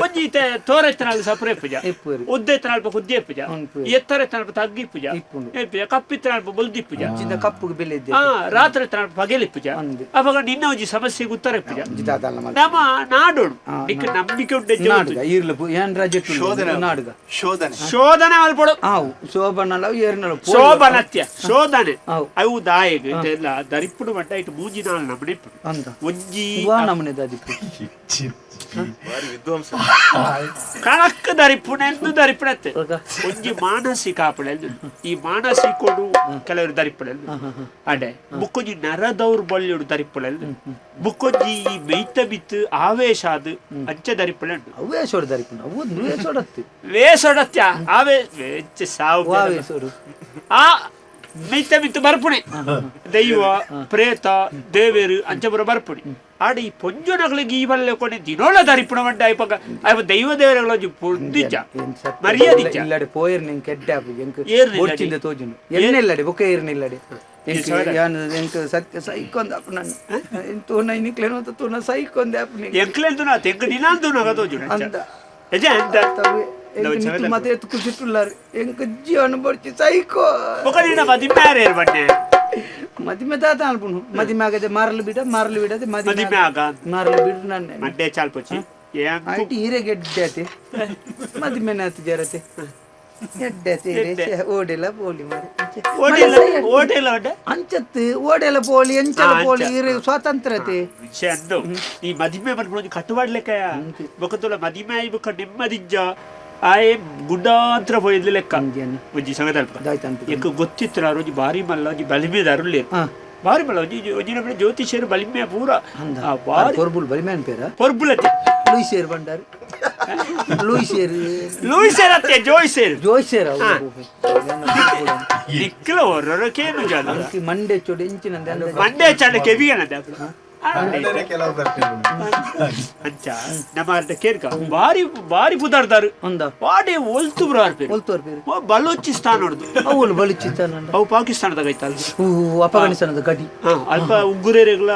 ಒಂಜಿ ಇತ್ತೆ ತೋರೆತ್ತನಾಲ್ ಸಪ್ರೆ ಪೂಜ. ಇಪ್ಪುರಿ. ಉದ್ದೆತ್ತನಾಲ್ಪ ಕುದ್ದೆ ಪೂಜ. ಉಂಪು. ಎತ್ತರ ಎತ್ತನಾಲ್ಪ ತಗ್ಗಿ ಪೂಜ. ಇಪ್ಪುಂಡು. ಪೂಜ ಕಪ್ಪಿತ್ತನಾಲ್ಪ ಬೊಲ್ದಿ ಪೂಜ. ಅಂಚಿನ ಕಪ್ಪುಗೆ ಬೆಲೆ ಇದ್ದೆ. ಆ ರಾತ್ರಿ ಎತ್ತನಾಲ್ಪ ಪಗೆಲಿ ಪೂಜ. ಅಂದು. ಅವಾಗ ನಿನ್ನ ಒಂಜಿ ಸಮಸ್ಯೆಗೆ ಉತ್ತರ ಪೂಜ. ಜಿದಾದಲ್ಲ ಮಲ್ಪು. ನಮ್ಮ ನಾಡೋಡು ಆ, ನಿಕ್ಕ ನಂಬಿಕೆ ಉಂಟು ಹೆಜ್ಜೆ ನಾಡುಗ ಈರ್ಲ ಏನ್ ರಜೆ ನಾಡುಗ. ಶೋಧನೆ. ಶೋಧನೆ ಮಲ್ಪೊಡು. ಆವು ಶೋಭನಲ ಏರ್ನಲ ಶೋಭನತ್ಯ ಶೋಧನೆ. ಆವು. ಅವು ದಾಯಗ್ ಇದೆಲ್ಲ ದರಿಪುಡು ಮಟ್ಟ ಇಟ್ಟು ಮೂಜಿ ನಾಲ್ ನಮನೆ ಇಪ್ಪುಡು. ಅಂತ ಒಂಜಿ ವಾ ನಮನೆ ದಾದಿಪ್ಪು. ವಿದ್ವಾಂಸ. ಕಣಕ್ ದರಿಪುಣೆಂದು ದರಿಪುಣತ್ತೆ ಒಂಜಿ ಮಾನಸಿಕ ಆಪುಣೆಂದು ಈ ಮಾನಸಿಕೋಡು ಕೆಲವರು ದರಿಪುಣೆಂದು ಅಡೆ ಬುಕ್ಕೊಂಜಿ ನರದೌರ್ಬಲ್ಯೊಡು ದರಿಪುಣೆಂದು ಬುಕ್ಕೊಂಜಿ ಈ ಮೆಯ್ತ ಬಿತ್ತು ಆವೇಶ ಅದು ಅಂಚೆ ದರಿಪುಣೆಂಡು. ಅವೇ ಸೋಡ್ ದಾರಿಪುಂಡು ಅವು ನುವೇ ಸೋಡತ್ತಿ. ವೇಸೊಡತ್ಯ ಆವೇ ವೆಚ್ಚ ಸಾವು. ವಾವೇ ಸೋಡು. ಆ ಮೆಯ್ತ ಬಿತ್ತು ಬರ್ಪುಣೆ ದೈವ ಪ್ರೇತ ದೇವೇರು ಅಂಚೆ ಬರ ಬರ್ಪುಣೆ. ಆಡ ಈ ಪೊಂಜೊನಗಳಿಗೆ ಈ ಬಲ್ಲೆ ಕೊನೆ ದಿನೋಳ ಧರಿಪುಣ ಮಂಡ ಐಪಗ ಐಪ ದೈವ ದೇವರಗಳ ಒಂಜಿ ಪೊರ್ದಿಜ್ಜ ಮರ್ಯಾದಿಜ್ಜ ಇಲ್ಲಡೆ ಪೋಯರ್ ನಿಂಗೆ ಕೆಡ್ಡ ಆಪು ಎಂಕ್ ಏರ್ನಿಲ್ಲಡೆ? ಬೊಡ್ಚಿಂದ ತೋಜುಂಡು ಎನ್ನೆಲ್ಲಡೆ ಬೊಕ್ಕ ಏರ್ನಿಲ್ಲಡೆ ಎಂಕ್ ಯಾನ್ ಎಂಕ್ ಸತ್ಯ ಸೈಕೊಂದ ಆಪು ನನ್ನ ತೂನ ಇನಿಕ್ಲೇನು ಅಂತ ತೂನ ಸೈಕೊಂದ ಆಪು ನಿಂಗೆ ಎಂಕ್ಲೆಂದು ನಾ ತೆಂಕ್ ನಿನಾಂದು ನಗ ತೋಜುಂಡು ಅಂದ. ಎಜೆ ಅಂತ ತವೆ ಎಂಕ್ ನಿಕ್ಲು ಮಾತ್ರ ಎತ್ತು ಖುಷಿಟ್ಟುಲ್ಲಾರು ಎಂಕ್ ಜೀವನ ಬೊಡ್ಚಿ ಸೈಕೋ ಬೊಕ ನಿನ್ನ ಮದಿಮೆ ಯಾರು ಬಣ್ಣೆ ಮದಿಮೆ ತಾತ ಅನ್ಪುಂಡು ಮದಿಮೆ ಆಗದೆ ಮಾರಲು ಬಿಡ ಮಾರಲು ಬಿಡದೆ ಮದಿಮೆ ಆಗ ಮಾರಲು ಬಿಡು ನನ್ನ ಮಂಡೆ ಚಾಲ್ಪೊಚ್ಚಿ ಎಂಕು ಆಯ್ತು ಹೀರೆ ಗೆಡ್ಡೆ ಆತೆ ಮದಿಮೆ ನಾತು ಜರತೆ ಎಡ್ಡೆ ಆತೆ ಹೀರೆ ಓಡೆಲ ಪೋಲಿ ಮಾರೆ ಓಟೆಲ್ಲ ಓಟೆಲ್ಲ ಒಡ್ಡೆ ಅಂಚತ್ತು ಓಡೆಲ ಪೋಲಿ ಎಂಚಲ ಆ, ಪೋಲಿ ಅಂಚ. ಹೀರೆ ಸ್ವಾತಂತ್ರ್ಯತೆ ವಿಷಯ ಅಂದು ಈ ಮದಿಮೆ ಪನ್ಪುನ ಒಂಜಿ ಕಟ್ಟುಪಾಡ್ಲೆಕ್ಕ ಬೊಕ ತೂಲ ಮದಿಮೆ ಆಯಿ ಬೊಕ ನೆಮ್ಮದಿಜ್ಜ ಆಯೆ ಗುಡ್ಡಾಂತರ ಪೋಯಿದ್ಲು ಲೆಕ್ಕ ಅಂಜೇನು. ಒಂಜಿ ಸಂಗತ ಅಲ್ಪ ದಾಯ್ತು ಅನ್ಪುಂಡು. ಎಂಕ್ ಗೊತ್ತಿತ್ತು ಆ ಒಂಜಿ ಬಾರಿ ಮಲ್ಲ ಒಂಜಿ ಬಲಿಮೆದಾರುಲ್ಲೇರು ಹಾ. ಬಾರಿ ಮಲ್ಲ ಒಂಜಿ ಒಂಜಿ ನಮ್ಮನೆ ಜ್ಯೋತಿಷ್ಯರು ಬಲಿಮೆ ಪೂರ ಅಂದ ಆ ಬಾರಿ ಕೊರ್ಬುಲ್ ಬಲಿಮೆ ಅನ್ಪೇರ ಪೊರ್ಬುಲತೆ ಲೂಯಿಸೇರ್ ಬಂಡಾರು ಲೂಯಿಸೇರ್ ಲೂಯಿಸೇರ್ ಅತ್ತೆ ಜೋಯಿಸೇರ್ ಜೋಯ್ಸೇರ್ ಹಾ. ನಿಕ್ಲ ಹೊರರ ಕೇನು ಜಾಲ ಮಂಡೆ ಚೋಡು ಇಂಚಿನಂದೆ ಅಂದ ಮಂಡೆ ಚಂಡ ಕೆವಿಗನದೆ ಕೆಲವು ಪ್ರಶ್ನೆಗಳು ಅಂಚ ನಮ್ಮ ಅರ್ಧ ಕೇರ್ಕ ಬಾರಿ ಬಾರಿ ಪುದಾರ್ದಾರು ಅಂದ ಬಾಡಿ ಒಲ್ತು ಬ್ರಾರ್ ಪೇರು ಒಲ್ತೋರ್ ಪೇರು ಬಲೂಚಿಸ್ತಾನ ಹೊಡ್ದು ಅವಳು ಬಲೂಚಿಸ್ತಾನ ಅವು ಪಾಕಿಸ್ತಾನದಾಗ ಐತಲ್ಲ ಹೂ ಅಫ್ಘಾನಿಸ್ತಾನದ ಗಡಿ ಹಾ ಅಲ್ಪ ಉಗ್ರರೆಗ್ಲ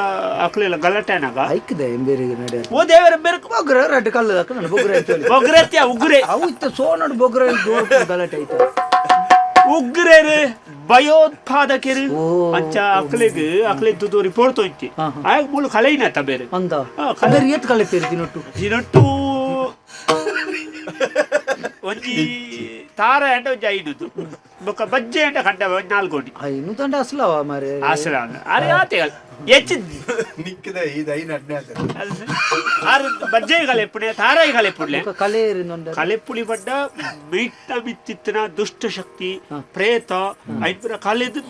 ಅಕ್ಲೆಲ್ಲ ಗಲಾಟೆ ಅನಾಗ ಐಕ್ದೆ ಬೇರೆ ನಡೆ ಓ ದೇವರ ಬೇರೆ ಬೊಗ್ರ ರಡ್ಡು ಕಲ್ಲು ಹಾಕ ನಾನು ಬೊಗ್ರ ಅಂತ ಹೇಳಿ. ಬೊಗ್ರತ್ಯ ಉಗ್ರೆ ಅವು ಇತ್ತ ಸೋನಡು ಬೊಗ್ರ ಜೋರು ಗಲಾಟೆ ಐತ ಉಗ್ರರು ಭಯೋತ್ಪಾದಕರು ಓ. ಅಂಚ ಅಕ್ಲೆಗ್ ಅಕ್ಲೆ ತುದು ರಿಪೋರ್ಟ್ ತೊಂಚಿ ಹಾ, ಹಾ. ಆಗ ಮೂಲು ಕಲೈನ ಬೇರೆ ಅಂದ ಹಾ, ಕಲೆ. ಬೇರೆ ಏತ್ ಕಲೆ ಪೇರು ದಿನೊಟ್ಟು ದಿನೊಟ್ಟು ಒಂಜಿ ತಾರ ಅಂಡ ಒಂಜಿ ಐನೂದು ಬೊಕ್ಕ ಬಜ್ಜೆ ಅಂಡ ಕಂಡ ಒಂಜಿ ನಾಲ್ಕು ಐನು ತಂಡ ಅಸ್ಲವ ಮಾರೆ ಆಸರ ಅರೆ ಆತೆ ಹೆಚ್ಚು ನಿಕ್ಕಿದ ಈ ದೈ ನಡ್ನೆ ಆತದೆ. ಆರು ಬಜ್ಜೆ ಕಲೆಪುಣೆ ತಾರಾಯಿ ಕಲೆಪುಡ್ಲೆ ಬೊಕ್ಕ ಕಲೆ ಏರಿಂದೊಂಡ ಕಲೆಪುಳಿ ಬಡ್ಡ ಮೀಟ್ಟ ಮಿತ್ತಿತ್ತಿನ ದುಷ್ಟ ಶಕ್ತಿ ಪ್ರೇತ ಐಪುರ ಕಲೆದು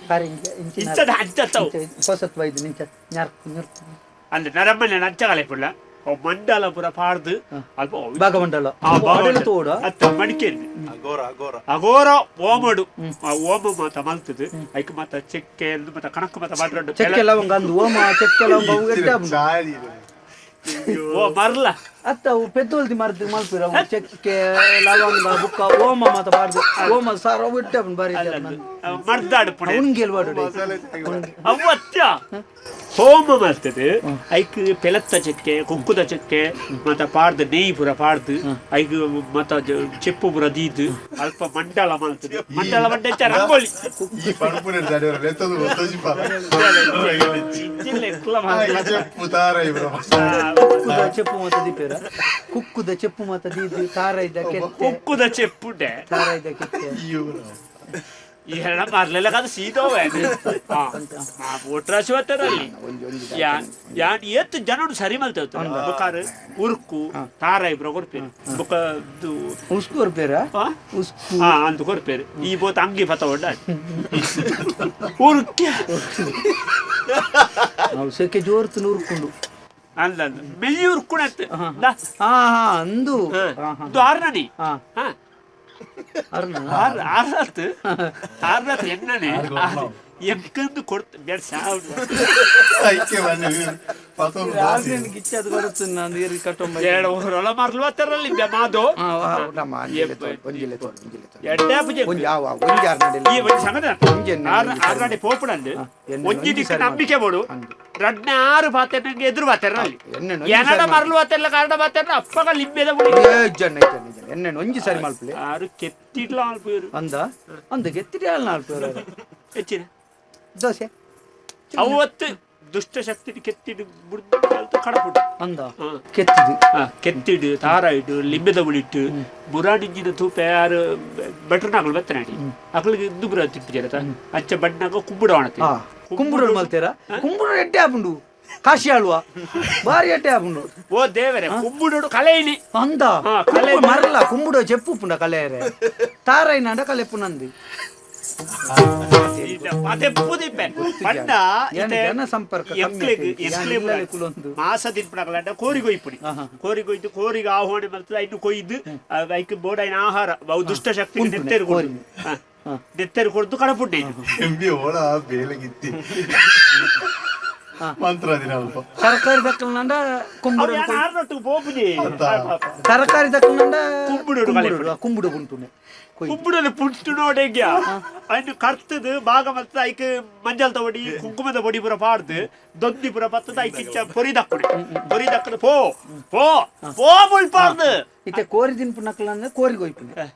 ಕಾರೆ ಇಂಚ ಇಂಚಿನ ಇಂಚದ ಅಂಚತ್ತವು ಹೊಸತ್ ವೈದು ನಿಂಚ ಞರ್ಕು ಞರ್ಕು ಅಂದ್ರೆ ನರಮ್ಮನೆ ನಂಚ ಕಲೆಪುಡ್ಲ ಅವು ಮಂಡಲ ಪುರ ಪಾಡ್ದು ಅಲ್ಪ ಭಾಗಮಂಡಲ ಆ ಅಡೆಲ ತೋಡ ಅತ್ತ ಮಡಿಕೇರಿ ಅಘೋರ ಅಘೋರ ಅಘೋರ ಓಮಡು ಆ ಓಮ ಮಾತ ಮಲ್ತದು ಐಕ್ ಮಾತ ಚೆಕ್ಕೆ ಅಂದು ಮಾತ ಕಣಕ್ ಮಾತ ಮಾಡ್ರಡ್ಡು ಚೆಕ್ಕೆ ಲವಂಗ ಅಂದು ಓಮ ಚೆಕ್ಕೆ ಲವಂಗ ಅವು ಎಡ್ಡೆ ಆಪುಂಡು. ಚಾರಿ ಇದು. ಓ ಮರ್ಲ ಅತ್ತ ಅವು ಪೆದ್ದೋಲ್ದಿ ಮರ್ದು ಮಲ್ಪಿರ ಅವು ಚೆಕ್ಕೆ ಲವಂಗ ಬುಕ್ಕ ಓಮ ಮಾತ ಬಾರ್ದು ಓಮ ಸಾರ ಅವು ಎಡ್ಡೆ ಆಪುಂಡು ಬಾರಿ ಎಡ್ಡೆ ಆಪುಂಡು. ಮರ್ದಾಡು ಪುಣೆ ಉಣ್ಗೆಲ್ ವಾಡು ಅವತ್ತ ಹೋಮ ಮಲ್ತದು ಐಕ್ ಪೆಲತ್ತ ಚೆಕ್ಕೆ ಕುಕ್ಕುದ ಚೆಕ್ಕೆ ಮತ್ತ ಪಾಡ್ದು ನೆಯ್ ಪೂರ ಪಾಡ್ದು ಐಕ್ ಮತ್ತ ಚೆಪ್ಪು ಪೂರ ದೀದು ಅಲ್ಪ ಮಂಡಲ ಮಲ್ತದು ಮಂಡಲ ಮಂಡೆ ರಂಗೋಲಿ ಈ ಪಣಪುನ ತಡೆಯವರು ಲೆತ್ತದು ಒತ್ತೋಜಿ ಪಾಲ. ಇಜ್ಜಿಲ್ಲ ಎಕ್ಲ ಆ, ಮಾತ್ರ. ಈ ಚೆಪ್ಪು ತಾರ ಇಬ್ರು. ಕುಕ್ಕುದ ಚೆಪ್ಪು ಮಾತ ದೀಪೇರ ಕುಕ್ಕುದ ಚೆಪ್ಪು ಮಾತ ದೀದು ತಾರ ಇದ್ದ ಕೆತ್ತೆ ಕುಕ್ಕುದ ಚೆಪ್ಪುಂಡೆ ತಾರ ಇದ್ದ ಕೆತ್ತೆ ಇವ್ರು. ಈ ಹೆಣ ಮರ್ಲೆಲ್ಲ ಕಾದು ಸೀದೋವೆ ಒಟ್ರಾಸಿ ಅಲ್ಲಿ ಯಾನ್ ಯಾನ್ ಏತ್ ಜನನು ಸರಿ ಮಲ್ತೇವೆ ಬೊಕಾರು ಉರ್ಕು ತಾರ ಇಬ್ರ ಕೊರ್ಪೇರು ಬೊಕ ಇದು ಉಸ್ಕು ಪೇರ ಆ? ಉಸ್ಕು ಆ ಅಂದು ಕೊರ್ಪೇರು ಈ ಬೋತ್ ಅಂಗಿ ಫತ ಒಡ್ಡ ಉರ್ಕೆ ನಾವು ಸೆಕೆ ಜೋರ್ತು ನೂರ್ಕೊಂಡು ಅಂದ ಮೆಲ್ಲಿ ಉರ್ಕುಣತ್ ಹಾ ಹಾ ಅಂದು ಹಾ ಹಾ ಇದು ಆರ್ನನಿ ಹಾ ಹಾ ಅರ್ಣ ಆರ್ ಆರ್ನಾತ್ ಆರ್ನಾತ್ ಎನ್ನನೆ ಎಂಕಂದು ಕೊಡ್ತ ಬೇಡ ಸಾವು ಐಕೆ ಬನ್ನಿ. ಪತೊಂದು ದೋಸೆ. ಗಿಚ್ಚದು ಬರುತ್ತೆ ನಾನು ನೀರು ಕಟ್ಟೊಂಬ ಎರಡು ರೊಲ ಮಾರ್ಲು ಅತ್ತರಲ್ಲಿ ಮಾದು ಹಾ ನಮ್ಮ ಒಂಜಿಲೆ ತೋಡು ಒಂಜಿಲೆ ತೋಡು ಒಂಜಿಲೆ ತೋಡು ಎಡ್ಡೆ ಪೂಜೆ ಒಂಜಿ ಆವ ಒಂಜಿ ಆರ್ ನಡಿಲ್ಲ ಈ ಒಂಜಿ ಸಂಗದ ಒಂಜಿ ಎಣ್ಣೆ ಆರ್ ಒಂಜಿ ಆರ್ನಾಡಿ ಪೋಪುಡಂದು ಹಾ, ಎಣ್ಣೆ ಒಂಜಿ ಒಂಜಿ ದಿಕ್ಕು ಸರಿ ನಂಬಿಕೆ ಬೋಡು ಅಂದು. ರಡ್ನೆ ಆರು ಪಾತೆ ನಂಗೆ ಎದುರು ಪಾತೆರಲ್ಲಿ ಎಣ್ಣೆ ಒಂಜಿ ಎನಡ ಸರಿ ಮರಲು ಪಾತೆರ್ಲ ಕಾರಣ ಪಾತೆರ್ಲ ಅಪ್ಪಗ ಲಿಂಬೆದ ಬುಡಿ ಏ ಜನ ಜನ ಜನ ಎಣ್ಣೆ ಒಂಜಿ ಸರಿ ಮಲ್ಪಲೆ ಆರು ಕೆತ್ತಿಡ್ಲ ಆಲ್ಪೇರು ಅಂದ ಅಂದ ಕೆತ್ತಿಡಿ ಅಲ್ಲ ನಾಲ್ಪೇರು ಹೆಚ್ಚಿನ ದೋಸೆ ಅವತ್ತು ದುಷ್ಟ ಶಕ್ತಿ ಕೆತ್ತಿಡು ಬುಡ್ದು ಕಡಪುಡು ಅಂದ ಹಾ. ಕೆತ್ತಿದು ಆ, ಕೆತ್ತಿಡು ತಾರ ಇಟ್ಟು ಲಿಂಬೆದ ಉಳಿಟ್ಟು ಬುರಾಣಿಂಜಿನ ತೂಪೆ ಯಾರು ಭಟ್ರನಾಗಲು ಬತ್ತನಾಡಿ ಅಕ್ಳಿಗೆ ಇಂದು ಬುರ ತಿಪ್ಪು ಜರತ ಅಂಚ ಬಣ್ಣಾಗ ಕುಂಬುಡ ಒಣತೆ ಹಾ ಕುಂಬುಡ ಮಲ್ತೇರ ಕುಂಬುಡ ಎಡ್ಡೆ ಆಪುಂಡು ಕಾಶಿ ಆಳುವ ಬಾರಿ ಎಡ್ಡೆ ಆಪುಂಡು ಓ ದೇವರೇ ಕುಂಬುಡು ಕಲೆಯಿನಿ ಅಂದ ಹಾ, ಕಲೆ ಕುಂಬುಡು ಮರಲ ಕುಂಬುಡ ಚೆಪ್ಪು ಪುಂಡ ಕಲೆಯರೆ ತಾರೈನಾಂಡ ಕಲೆಪುನಂದಿ ಪದೆಪ್ಪುದಿಪ್ಪೆ ಬಣ್ಣ ಏನ್ ಇತ್ತೆ ಜನ ಸಂಪರ್ಕ ಕಮ್ಮಿ ಎಂಕ್ಲೆಗ್ ಆಯ್ತು. ಯಾನ್ ಎಂಕ್ಲೆ ಇಲ್ಲಲೆ ಕುಲೊಂದು. ಮಾಸ ತಿನ್ಪಣಗಲಂಡ ಕೋರಿ ಕೊಯ್ಪುನಿ ಆಹಾ. ಕೋರಿ ಕೊಯ್ದು ಕೋರಿಗೆ ಆಹ್ವಾನ ಮಲ್ತದ ಇನ್ನು ಕೊಯ್ದು ಐಕ್ ಬೋಡೈನ ಆಹಾರ ಅವು ದುಷ್ಟ ಶಕ್ತಿ ಉಂಟುನೆ, ನೆತ್ತೆರು ಕೊಡ್ದು ಕೋರಿನಿ. ಹಾ. ನೆತ್ತೆರು ಕೊಡ್ದು ಕಡಪುಡ್ಡೆ ಎಂಬಿ ಓಳ ಬೇಲೆಗಿತ್ತಿ. ಮಂತ್ರ ದಿನ ಅಲ್ಪ ತರಕಾರಿ ದಕ್ಕಲ್ನಂಡ ಕುಂಬುಡ. ಆರ್ನೊಟ್ಟಿಗೆ ಪೋಪುಜಿ. ತರಕಾರಿ ದಕ್ಕಲ್ನಂಡ ಕುಂಬುಡು ಕಲೆಪುಡು. ಕುಂಬುಡು ಪುಂಟುನೆ. ಕುಂಬುಡಲ್ಲಿ ಪುಂಟು ನೋಡೆಗ್ಯ ಅಯ್ನು ಕರ್ತದು ಭಾಗ ಮಲ್ತದ ಐಕ್ ಮಂಜಲ್ದ ಪೊಡಿ, ಕುಂಕುಮದ ಪೊಡಿ ಪೂರ ಪಾಡ್ದು ದೊಂದಿ ಪೂರ ಪತ್ತದ ಐಕ್ ಇಂಚ ಪೊರಿ ದಕ್ಕುಡು, ಪೊರಿ ದಕ್ಕುಡು, ಪೋ ಪೋ ಪೋ ಮುಲ್ಪಾರ್ದು. ಇತ್ತೆ ಕೋರಿ ತಿನ್ಪುನಕ್ಲಂಡ ಕೋರಿ ಕೊಯ್ಪುನೆ,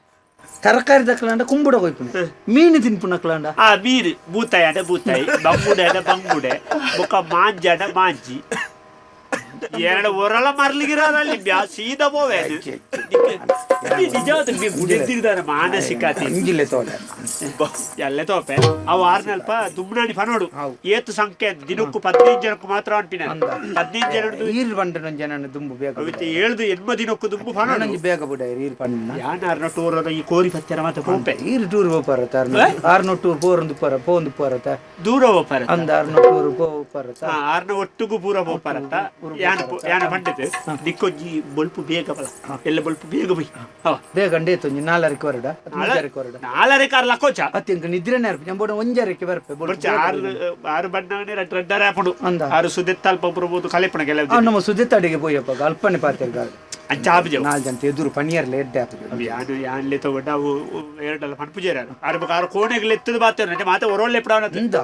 ತರಕಾರಿ ದಕ್ಕಲಂಡ ಕುಂಬುಡ ಕೊಯ್ಪುನೆ, ಮೀನು ತಿನ್ಪುನಕ್ಲಂಡ ಆ ಮೀನು ಬೂತಾಯಿ ಅಡ ಬೂತಾಯಿ, ಬಂಗುಡೆ ಅಡ ಬಂಗುಡೆ, ಬೊಕ್ಕ ಮಾಂಜ ಅಡ ಮಾಂಜಿ. ಎರಡು ಒರಳ ಮರ್ಲಿಗಿರಲ್ಲಿ ಸೀದಾ ಪೋವೆ. ನಿಜವಾದ ಗುಡಿದ್ದಿರ್ದಾನೆ ಮಾನಸಿಕ ಇಂಜಿಲ್ಲೆ ತೋಲೆ. ಎಲ್ಲ ತೋಪೆ ಅವು ಆರ್ನಲ್ಪ ದುಮ್ನಾಡಿ ಫನೋಡು ಏತು ಸಂಖ್ಯೆ ದಿನಕ್ಕೂ 15 ಜನಕ್ಕೂ ಮಾತ್ರ ಅನ್ಪಿನ, 15 ಜನ. ಈರ್ ಬಂಡ ಜನ ದುಂಬು ಬೇಗ. ಅವಿತ್ತೆ ಏಳ್ದು ಎನ್ಮ ದಿನಕ್ಕೂ ದುಂಬು ಫನೋಡು. ನನಂಜಿ ಬೇಗ ಬಿಡ ಈರ್ ಪಂಡ. ಯಾನ್ ಆರ್ನ ಟೂರ್ ಈ ಕೋರಿ ಪತ್ತೆರ ಮಾತ ಪೋಪೆ. ಈರ್ ಟೂರ್ ಪೋಪರತ? ಆರ್ನೋ ಟೂರ್ ಪೋರಂದು ಪೋರ ಪೋಂದು ಪೋರತ. ದೂರ ಪೋಪರ. ಅಂದ ಆರ್ನೋ ಟೂರ್ ಪೋಪರತ. ಆರ್ನ ಒಟ್ಟುಗು ಪೂರ ಪೋಪರತ್ತ. ಯಾನ್ ಯಾನ ಪಂಡದು ನಿಕ್ಕೊಂಜಿ ಬೊಲ್ಪು ಬೇಗ ಬಲ, ಎಲ್ಲ ಬೊಲ್ಪು ಬೇಗ ಬೈ ಅವ. ಬೇಗ ಅಂಡೇತೊಂಜಿ ನಾಲರಕ್ಕೆ ಹೊರಡ, ಮೂಜರಕ್ಕೆ ಹೊರಡ. ನಾಲರೆ ಕಾರ್ ಲಕ್ಕೋಚ. ಅತ್ಯಂಕ ನಿದ್ರೆನೇ ಅರ್ಪೆ ಎಂಬೋಡ ಒಂಜರಕ್ಕೆ ಬರ್ಪೆ. ಬೊಡ್ಚಿ ಆರು ಆರು ಬಣ್ಣವನೇ ರಡ್ಡ್ ರಡ್ಡರೆ ಆಪುಂಡು. ಅಂದ. ಆರು ಸುದೆತ್ತಲ್ಪ ಪುರಬಹುದು ಕಲೆಪುಣ ಕೆಲವು. ನಮ್ಮ ಸುದೆತ್ತ ಅಡಿಗೆ ಪೋಯಪ್ಪ ಅಲ್ಪನೆ ಪಾತೆರ್. ಅಂಚ ಆಪುಜವು. ನಾಲ್ ಜನ ಎದುರು ಪಣಿಯರ್ಲೆ ಎಡ್ಡೆ ಆಪುಜು. ಯಾನು ಯಾನ್ಲೆ ತಗೊಂಡ ಅವು ಎರಡಲ್ಲ ಪನ್ಪುಜೇರ ಆರು ಬೊಕ ಆರು ಕೋಣೆಗಳು ಎತ್ತದ ಬಾತೇರು ಮಾತೆ ಒರೊಳ್ಳೆ ಎಪ್ಪಡಾವನ. ಇಂದ?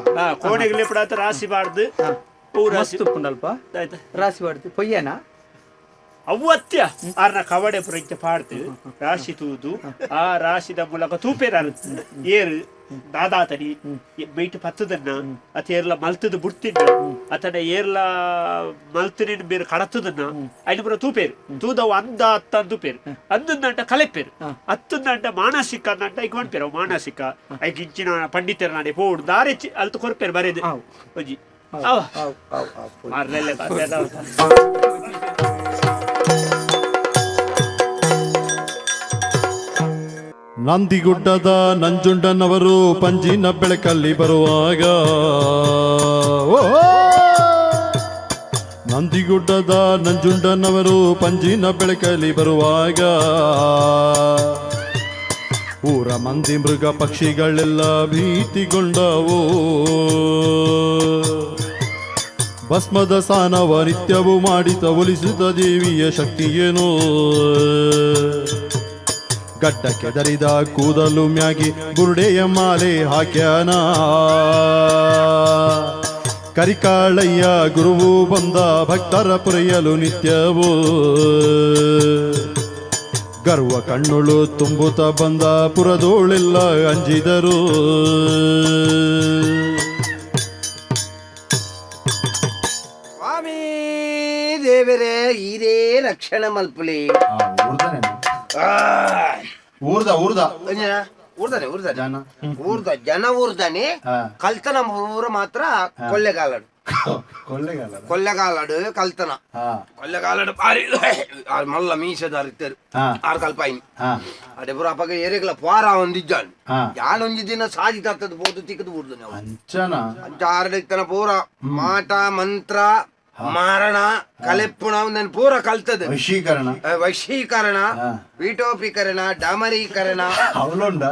ಕೋಣೆಗಳು ಎಪ್ಪಡಾತ ರಾಶಿ ಬಾರ್ದು ಅವು ರಾಶಿ. ಮಸ್ತ್ ಉಪ್ಪುಂಡಲ್ಪ. ಆಯ್ತಾ? ರಾಶಿ ಬಾಡ್ದು ಪೊಯ್ಯನಾ? ಅವು ಅತ್ಯ ಆರ್ನ ಕವಡೆ ಪುರಂಚ ಪಾಡ್ದು ರಾಶಿ ತೂದು ಆ ರಾಶಿದ ಮೂಲಕ ತೂಪೇರ ಏರು ದಾದಾತನಿ ಮೈಟ್ ಪತ್ತದನ್ನ ಅತ ಏರ್ಲ ಮಲ್ತದ ಬುಡ್ತಿದ್ದ ಅತನ ಏರ್ಲ ಮಲ್ತನಿನ ಬೇರೆ ಕಡತದನ್ನ ಐನು ಪುರ ತೂಪೇರು ತೂದವು ಅಂದ ಅತ್ತ ತೂಪೇರು ಅಂದಂಟ ಕಲೆಪೇರು ಅತ್ತಂದಂಟ ಮಾನಸಿಕ ಅಂದಂಟ ಐಕ್ ಪನ್ಪೇರು ಅವು ಮಾನಸಿಕ ಐಕ್ ಇಂಚಿನ ಪಂಡಿತರ ನಾಡೆ ಪೋಡು ದಾರೆ ಅಲ್ತು ಕೊರ್ಪೇರು ಬರೇದು. ಆವು. ಒಂಜಿ ಅವ ಅವ್ ಅವ್ ಅವ್ ಪೊಯ್. ಮಾರ್ಲೆಲ್ಲೆ ಬಾತೆದ. ನಂದಿಗುಡ್ಡದ ನಂಜುಂಡನವರು ಪಂಜಿನ ಬೆಳಕಲ್ಲಿ ಬರುವಾಗ, ಓ! ನಂದಿಗುಡ್ಡದ ನಂಜುಂಡನವರು ಪಂಜಿನ ಬೆಳಕಲ್ಲಿ ಬರುವಾಗ ಊರ ಮಂದಿ ಮೃಗ ಪಕ್ಷಿಗಳೆಲ್ಲ ಭೀತಿಗೊಂಡವು. ಭಸ್ಮದ ಸಾನವ ನಿತ್ಯವೂ ಮಾಡಿತ ಒಲಿಸಿದ ದೇವಿಯ ಶಕ್ತಿಯೇನೋ. ಗಡ್ಡ ಕೆದರಿದ ಕೂದಲು ಮ್ಯಾಗಿ ಬುರುಡೆಯ ಮಾಲೆ ಹಾಕ್ಯಾನ. ಕರಿಕಾಳಯ್ಯ ಗುರುವು ಬಂದ ಭಕ್ತರ ಪುರೆಯಲು ನಿತ್ಯವೂ. ಗರ್ವ ಕಣ್ಣುಳು ತುಂಬುತ್ತ ಬಂದ ಪುರದೋಳೆಲ್ಲ ಅಂಜಿದರು. ಸ್ವಾಮಿ ದೇವರೇ, ಇದೇ ರಕ್ಷಣೆ ಮಲ್ಪುಲಿ. ಊರ್ದ ಊರ್ದ. ಊರ್ದಾನೆ ಊರ್ದಾನೆ. ಜನ. ಊರ್ದ ಜನ ಊರ್ದಾನೆ. ಕಲ್ತನ ಊರು ಮಾತ್ರ ಕೊಳ್ಳೆಗಾಲಡು. ಕೊಳ್ಳೆಗಾಲ. ಕೊಳ್ಳೆಗಾಲಡು ಕಲ್ತನ. ಕೊಳ್ಳೆಗಾಲಡು ಬಾರಿ ಆರ್ ಮಲ್ಲ ಮೀಸದಾರ್ ಇತ್ತರು. ಆರ್ ಕಲ್ಪಾಯಿನಿ ಅಡೆ ಪೂರ ಅಪಗ ಏರೆಗ್ಲ ಪೋರ ಒಂದಿಜ್ಜಾನ್. ಯಾನ್ ಒಂಜಿ ದಿನ ಸಾಜಿ ತತ್ತದ ಪೋದು ತಿಕ್ಕದು ಬೂರ್ದು ನಾವು. ಅಂಚನ. ಅಂಚ ಆರಡಿತ್ತನ ಪೂರ ಮಾಟ ಮಂತ್ರ ಮಾರಣ ಕಲೆಪ್ಪುಣ ಒಂದನ್ ಪೂರ ಕಲ್ತದ. ವಶೀಕರಣ. ವಶೀಕರಣ, ಪೀಠೋಪೀಕರಣ, ಡಾಮರೀಕರಣ. ಅವಲೊಂಡ.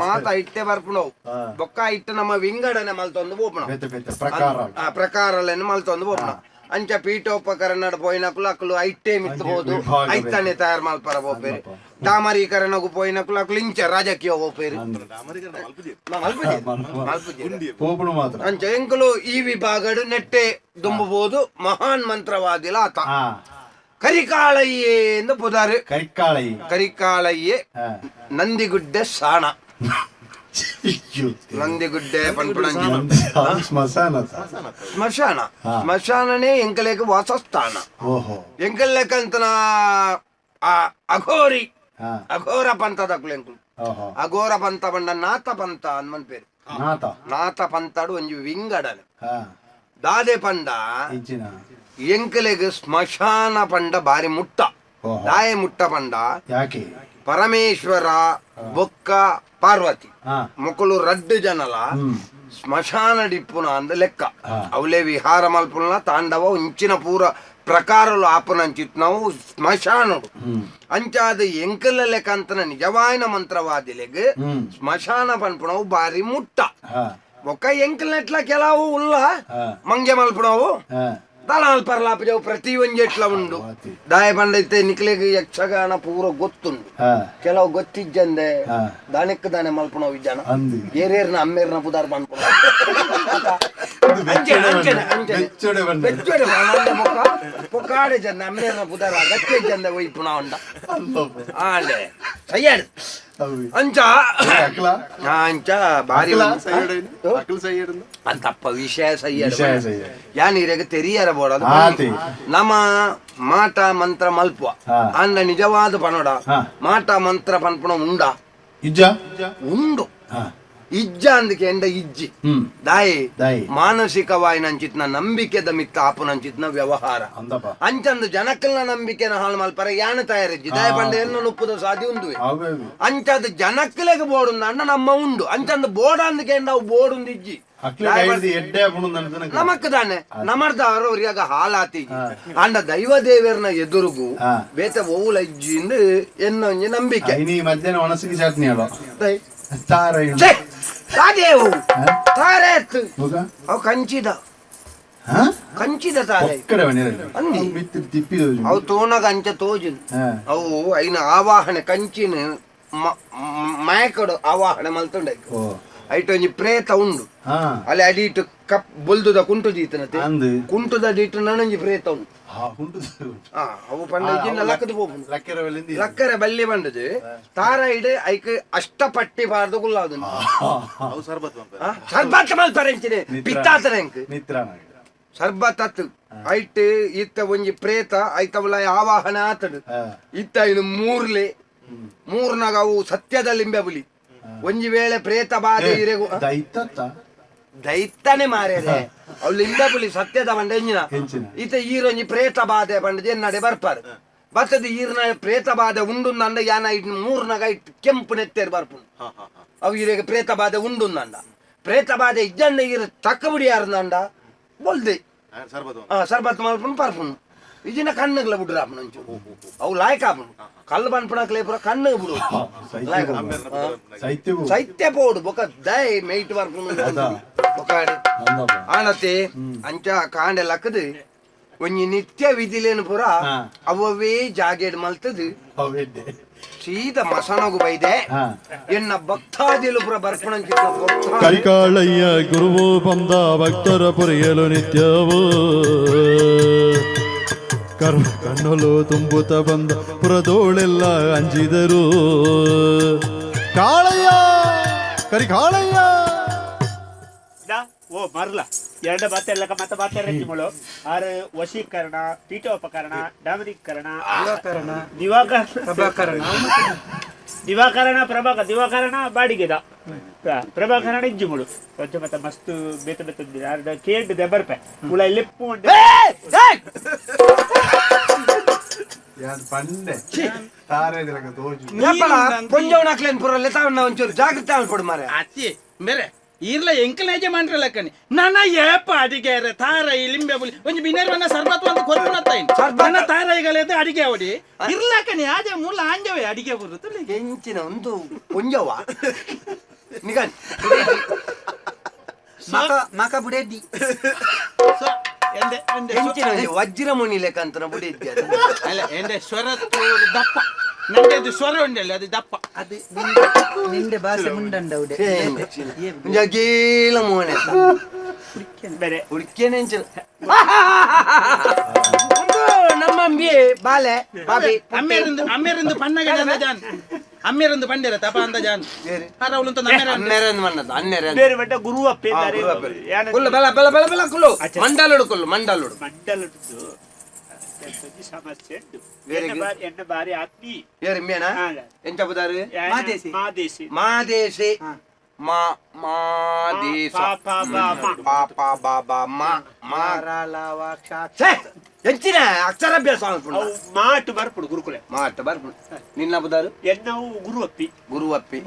ಮಾತ ಇಟ್ಟೆ ಬರ್ಪುಣವು ಬೊಕ್ಕ ಇಟ್ಟು ನಮ್ಮ ವಿಂಗಡಣೆ ಮಲ್ತೊಂದು ಪೋಪುಣ. ಬೇತೆ ಬೇತೆ ಪ್ರಕಾರ. ಆ ಪ್ರಕಾರಗಳನ್ನು ಮಲ್ತೊಂದು ಪೋಪುಣ. ಅಂಚ ಪೀಠೋಪಕರಣ ಪೋಯಿನಕುಲು ಅಕುಲು ಐಟೇ ಮಿತ್ತಬಹುದು. ವಿಭಾಗ ಬೇತೆ. ಐತಾನೆ ತಯಾರು ಮಲ್ಪರ ಪೋಪೇರು. ಡಾಮರೀಕರಣಗೂ ಪೋಯಿನಕುಲು ಅಕುಲು ಇಂಚ ರಾಜಕೀಯ ಪೋಪೇರು. ಮಲ್ಪುಜೆರ್. ಪೋಪುಣ ಮಾತ್ರ. ಅಂಚ ಎಂಕುಲು ಈ ವಿಭಾಗಡು ನೆಟ್ಟೆ ದುಂಬಬಹುದು ಮಹಾನ್ ಮಂತ್ರವಾದಿಲ ಆತ. ಕರಿಕಾಳಯ್ಯೆ ಎಂದು ಪುದಾರು. ಕರಿಕಾಳೈ. ಕರಿಕಾಳಯ್ಯೆ. ನಂದಿಗುಡ್ಡೆ ಸಾಣ. ನಂದಿಗುಡ್ಡೆ ಪನ್ಪುಣಂಜಿ. ಸ್ಮಶಾನ. ಸ್ಮಶಾನ, ಸ್ಮಶಾನನೇ ಎಂಕಲೆಗ್ ವಾಸಸ್ಥಾನ. ಓಹೋ. ಎಂಕಲ್ಲೆಕಂತನ ಆ ಅಘೋರಿ ಅಘೋರ ಪಂಥದಕುಲು ಎಂಕುಲು. ಓಹೋ. ಅಘೋರ ಪಂಥ ಪಂಡ ನಾಥ ಪಂಥ ಅನ್ಮನ್ ಪೇರು. ನಾತ. ನಾಥ ಪಂಥಡು ಒಂಜಿ ವಿಂಗಡನೆ. ದಾದೆ ಪಂಡ ಇಂಚಿನ ಎಂಕಲೆಗ್ ಸ್ಮಶಾನ ಪಂಡ ಬಾರಿ ಮುಟ್ಟ. ಓಹೋ. ದಾಯೆ ಮುಟ್ಟ ಪಂಡ? ಯಾಕೆ? ಪರಮೇಶ್ವರ ಬೊಕ್ಕ ಪಾರ್ವತಿ ಮೊಕಲು ರಡ್ಡು ಜನಲ ಸ್ಮಶಾನ ಡಿಪ್ಪುನ ಅಂದ ಲೆಕ್ಕ. ಅವಲೇ ವಿಹಾರ ಮಲ್ಪುನ ತಾಂಡವ ಇಂಚಿನ ಪೂರ ಪ್ರಕಾರಲು ಆಪುನಂಚಿತ್ ನಾವು ಸ್ಮಶಾನಡು. ಅಂಚಾದ ಎಂಕಲ ಲೆಕ್ಕ ಅಂತನ ನಿಜವಾಯಿನ ಮಂತ್ರವಾದಿಲೆಗ್ ಸ್ಮಶಾನ ಪನ್ಪುನವು ಬಾರಿ ಮುಟ್ಟ. ಬೊಕ್ಕ ಎಂಕಲ್ ನೆಟ್ಲ ಕೆಲವು ಉಲ್ಲ ಮಂಗೆ ಮಲ್ಪುಣವು ದಲ ಮಲ್ಪರ್ಲಾಪಜವು ಪ್ರತಿ ಒಂಜೆಟ್ಲ ಉಂಡು. ದಾಯ ಪಂಡೈತೆ ನಿಕ್ಲೆಗ್ ಯಕ್ಷಗಾನ ಪೂರ ಗೊತ್ತುಂಡು, ಕೆಲವು ಗೊತ್ತಿಜ್ಜಂದೆ ದಾನೆಕ್ ದಾನೆ ಮಲ್ಪುಣವು ಇಜ್ಜಾನ ಏರೇರ್ನ ಅಮ್ಮೇರ್ನ ಪುದಾರ್ ಪನ್ಪುಣ ಪೊಕ್ಕಾಡೆ ಜನ ಅಮ್ಮೇರ್ನ ಪುದಾರ ಗಚ್ಚೆ ಜಂದ ಒಯ್ಪುಣ ಉಂಡ ಆಂಡೆ ಸಯ್ಯಾಡು ಅಂಚ ಅಂಚ ಬಾರಿ ಅಂತಪ್ಪ ವಿಷಯ ಸಯ್ಯಾಡು ಯಾನ್ ಇರೆಗ್ ತೆರಿಯರ ಬೋಡದು ನಮ್ಮ ಮಾಟ ಮಂತ್ರ ಮಲ್ಪುವ ಅಂದ ನಿಜವಾದ ಪನೋಡ ಮಾಟ ಮಂತ್ರ ಪನ್ಪುಣ ಉಂಡ ಉಂಡು ಇಜ್ಜ ಅಂದಕ್ಕೆ ಎಂಡ ಇಜ್ಜಿ ದಾಯಿ ಮಾನಸಿಕವಾಯಿನಂಚಿತ್ನ ನಂಬಿಕೆದ ಮಿತ್ತ ಆಪುನಂಚಿತ್ನ ವ್ಯವಹಾರ ಅಂಚಂದು ಜನಕ್ಕಲ್ನ ನಂಬಿಕೆನ ಹಾಳು ಮಲ್ಪರ ಯಾನ ತಯಾರಿಜ್ಜಿ ದಾಯ ಪಂಡ ಎನ್ನ ನುಪ್ಪುದ ಸಾಧಿ ಉಂದುವೆ ಅಂಚದ ಜನಕ್ಕಲೆಗ್ ಬೋಡುಂದು ಅಣ್ಣ ನಮ್ಮ ಉಂಡು ಅಂಚಂದು ಬೋಡ ಅಂದಕ್ಕೆ ಎಂಡ ಅವು ಬೋಡುಂದು ಇಜ್ಜಿ ನಮಕ್ ತಾನೆ ನಮರ್ದ ಅವರಿಯಾಗ ಹಾಲಾತಿ ಅಂಡ ದೈವ ದೇವರ್ನ ಎದುರುಗು ಬೇತೆ ಓವುಲ ಇಜ್ಜಿ ಎನ್ನ ಒಂಜಿ ನಂಬಿಕೆ. ಮಧ್ಯಾಹ್ನ ಒಣಸಿಗೆ ಚಟ್ನಿ ಅಲ್ಲ ತಾದೇವು ತಾರೆ ಅವು ಕಂಚಿದ ಕಂಚಿದ ತಾರೆ ಅವು ತೋಣಗ ಅಂಚ ತೋಜು ಅವು ಐನ ಆವಾಹನೆ ಕಂಚಿನ ಮಾಯಕಡು ಆವಾಹನೆ ಮಲ್ತುಂಡೆ ಐಟ್ ಒಂಜಿ ಪ್ರೇತ ಉಂಡು ಅಲ್ಲಿ ಅಡಿಟ್ ಕಪ್ ಬೊಲ್ದುದ ಕುಂಟು ದೀತನತೆ ಕುಂಟುದ ಅಡಿಟ್ ನನೊಂಜಿ ಪ್ರೇತ ಉಂಡು. ಅವು ಪಂಡ ಲಕ್ಕದ ಪೋಪುಂಡು ಲಕ್ಕರೆ ಬಲ್ಲಿ ಬಂಡದು ತಾರ ಇಡು ಐಕ್ ಅಷ್ಟಪಟ್ಟಿ ಪಾರ್ದು ಕುಲ್ಲಾದು ಸರ್ಬತ್ ಮಲ್ಪರೆ ಇಂಚಿನೆ ಪಿತ್ತಾತನೆ ಎಂಕ್ ಸರ್ಬತ್ ಅತ್ತು ಐಟ್ ಇತ್ತ ಒಂಜಿ ಪ್ರೇತ ಐತವಲ ಆವಾಹನೆ ಆತಡು ಇತ್ತ ಇನ್ನು ಮೂರ್ಲೆ ಮೂರ್ನಾಗ ಅವು ಸತ್ಯದ ಲಿಂಬೆ ಬುಲಿ ಒಂಜಿ ವೇಳೆ ಪ್ರೇತ ಬಾಧೆ ಇರೆಗು ದೈತಾನೆ ಮಾರ್ಯರೆ ಅವು ಲಿಂಬೆ ಬುಲಿ ಸತ್ಯದ ಬಂಡ ಎಂಜಿನ ಇತ್ತ ಈರೊಂಜಿ ಪ್ರೇತ ಬಾಧೆ ಬಂಡದ ಎನ್ನಡೆ ಬರ್ಪಾರು ಬತ್ತದ ಈರ್ನ ಪ್ರೇತ ಬಾಧೆ ಉಂಡು ನಂಡ ಯಾನ it ಮೂರ್ನಾಗ it ಕೆಂಪು ನೆತ್ತೇರು ಬರ್ಪುಂಡು ಅವು ಈರೆಗೆ ಪ್ರೇತ ಬಾಧೆ ಉಂಡು ನಂಡ ಪ್ರೇತ ಬಾಧೆ ಇಜ್ಜಂಡ ಈರ ತಕ್ಕ ಬುಡಿ ಯಾರು ನಂಡ ಬೊಲ್ದೆ ಸರ್ಬತ್ ಮಲ್ಪುಂಡು ಪರ್ಪುಂಡು ಇಜಿನ ಕಣ್ಣುಗ್ಲ ಬಿಡ್ರಾಪುಂಡು ಒಂಚೂರು ಅವು ಲಾಯ್ಕ ಆಪುಂಡು ಕಲ್ಲು ಪನ್ಪುಣಕ್ಲೆ ಪೂರ ಕಣ್ಣು ಬಿಡು ಸೈತ್ಯ ಪೋಡು ಬೊಕ ದೈ ಮೇಯ್ಟ್ ಬರ್ಪುಂಡು ಬೊಕ ಆನತೆ ಅಂಚ ಕಾಂಡೆ ಲಕ್ಕದು ಒಂಜಿ ನಿತ್ಯ ವಿಧಿಲೇನು ಪೂರ ಅವವೇ ಜಾಗೇಡ್ ಮಲ್ತದು ಸೀದಾ ಮಸನಗು ಬೈದೆ ಎನ್ನ ಭಕ್ತಾದಿಲು ಪೂರ ಬರ್ಪುಣಂಚಿತ್ತ ಕರಿಕಾಳಯ್ಯ ಗುರುವು ಬಂದ ಭಕ್ತರ ಪುರಿಯಲು ನಿತ್ಯವೂ ಕರ್ಮ ಕಣ್ಣಲು ತುಂಬುತ್ತ ಬಂದ ಪುರದೋಳೆಲ್ಲ ಅಂಜಿದರು. ಕಾಳಯ್ಯ ಕರಿಕಾಳಯ್ಯ ಓ ಮರ್ಲ ಎರಡು ಬಾತೆ ಎಲ್ಲ ಮತ್ತ ಬಾತೆ ರಂಜಿಮಳು ಆರು ವಶೀಕರಣ ಪೀಠೋಪಕರಣ ಡಾಮರೀಕರಣ ದಿವಾಕರಣ ದಿವಾಕರಣ ಪ್ರಭಾಕ ದಿವಾಕರಣ ಬಾಡಿಗೆದ ಪ್ರಭಾಕರಣ ಇಂಜಿಮುಳು ಕೊಂಚ ಮತ್ತೆ ಮಸ್ತ್ ಬೇತ ಬೇತ ಅರ್ಧ ಕೇಂಡ್ ದೆಬರ್ಪೆ ಉಳ ಲಿಪ್ಪು ಒಂಚೂರು ಜಾಗೃತಿ ಅನ್ಕೊಡು ಮಾರೆ ಅತ್ತಿ ಬೇರೆ ಈರ್ಲ ಎಂಕಲ್ ಯಜಮಾನ್ರ ಲೆಕ್ಕನಿ ನನ್ನ ಏಪ ಅಡಿಗೆ ತಾರ ಈ ಲಿಂಬೆ ಬುಲಿ ಒಂಜಿ ಬಿನೇರ್ವನ್ನ ಸರ್ಬತ್ ಒಂದು ಕೊರ್ಪುನತ್ತಾಯಿನ್ ನನ್ನ ತಾರ ಈಗಲೇದ ಅಡಿಗೆ ಅವಡಿ ಇರ್ಲಕ್ಕನಿ ಆಜೆ ಮೂಲ ಆಂಜವೆ ಅಡಿಗೆ ಬರುತ್ತೆ ಎಂಚಿನ ಒಂದು ಪೊಂಜವ ನಿಗನ್ ಮಕ ಬುಡೆದ್ದಿ ಎಂಚಿನ ಒಂಜಿ ವಜ್ರಮುನಿ ಲೆಕ್ಕಂತನ ಬುಡಿದ್ದೆ ಅಲ್ಲ ಎಂದೆ ಸ್ವರ ದಪ್ಪ ನಂಗೆ ಸ್ವರ ಉಂಡಲ್ಲ ಅದು ದಪ್ಪ ಅದು ನಿಂಡೆ ಭಾಷೆ ಮುಂಡಂಡ ಉಡೆ ಗೀಲ ಮೋನೆ ಬೇರೆ ಹುಡುಕೇನೆ ಎಂಚಿನ ನಮ್ಮ ಅಂಬಿ ಬಾಲೆ ಬಾಬಿ ಅಮ್ಮೇರಿಂದ ಅಮ್ಮೇರಿಂದ ಪಣ್ಣಗೆ ಅಂದ ಜಾನ್ ಅಮ್ಮೇರಿಂದ ಪಂಡೆರ ತಪ ಅಂದ ಜಾನ್ ಹರವಳು ಅಂತ ಅಮ್ಮೇರಂದು ಮನ್ನದ ಅನ್ನೆರ ಬೇರೆ ಬಟ್ಟ ಗುರುವಪ್ಪೆ ಕುಲ್ಲು ಬಲ ಬಲ ಬಲ ಬಲ ಕುಲ್ಲು ಮಂಡಲುಡು ಕುಲ್ಲು ಮಂಡಲುಡು ಮಂಡಲುಡು ಸಮಸ್ಯೆ ಉಂಟು ಎನ್ನ ಬಾರಿ ಆತ್ಮೀ ಏರು ಮೇಣ ಎಂಚ ಬುದಾರು ಮಾದೇಸಿ ಮಾದೇಸಿ ಮಾದೇಸಿ ಮಾ ಮಾದೇಸ ಪಾ ಪಾ ಬಾ ಬಾ ಮಾ ಮಾ ಛೇ ಎಂಚಿನ ಅಕ್ಷರಾಭ್ಯಾಸ ಅನ್ಕೊಂಡು ಮಾಟು ಬರ್ಪುಡು ಗುರುಕುಲೆ ಮಾಟ ಬರ್ಪುಡು ನಿನ್ನ ಬುದಾರು ಎನ್ನವು ಗುರುವಪ್ಪಿ ಗುರುವಪ್ಪಿ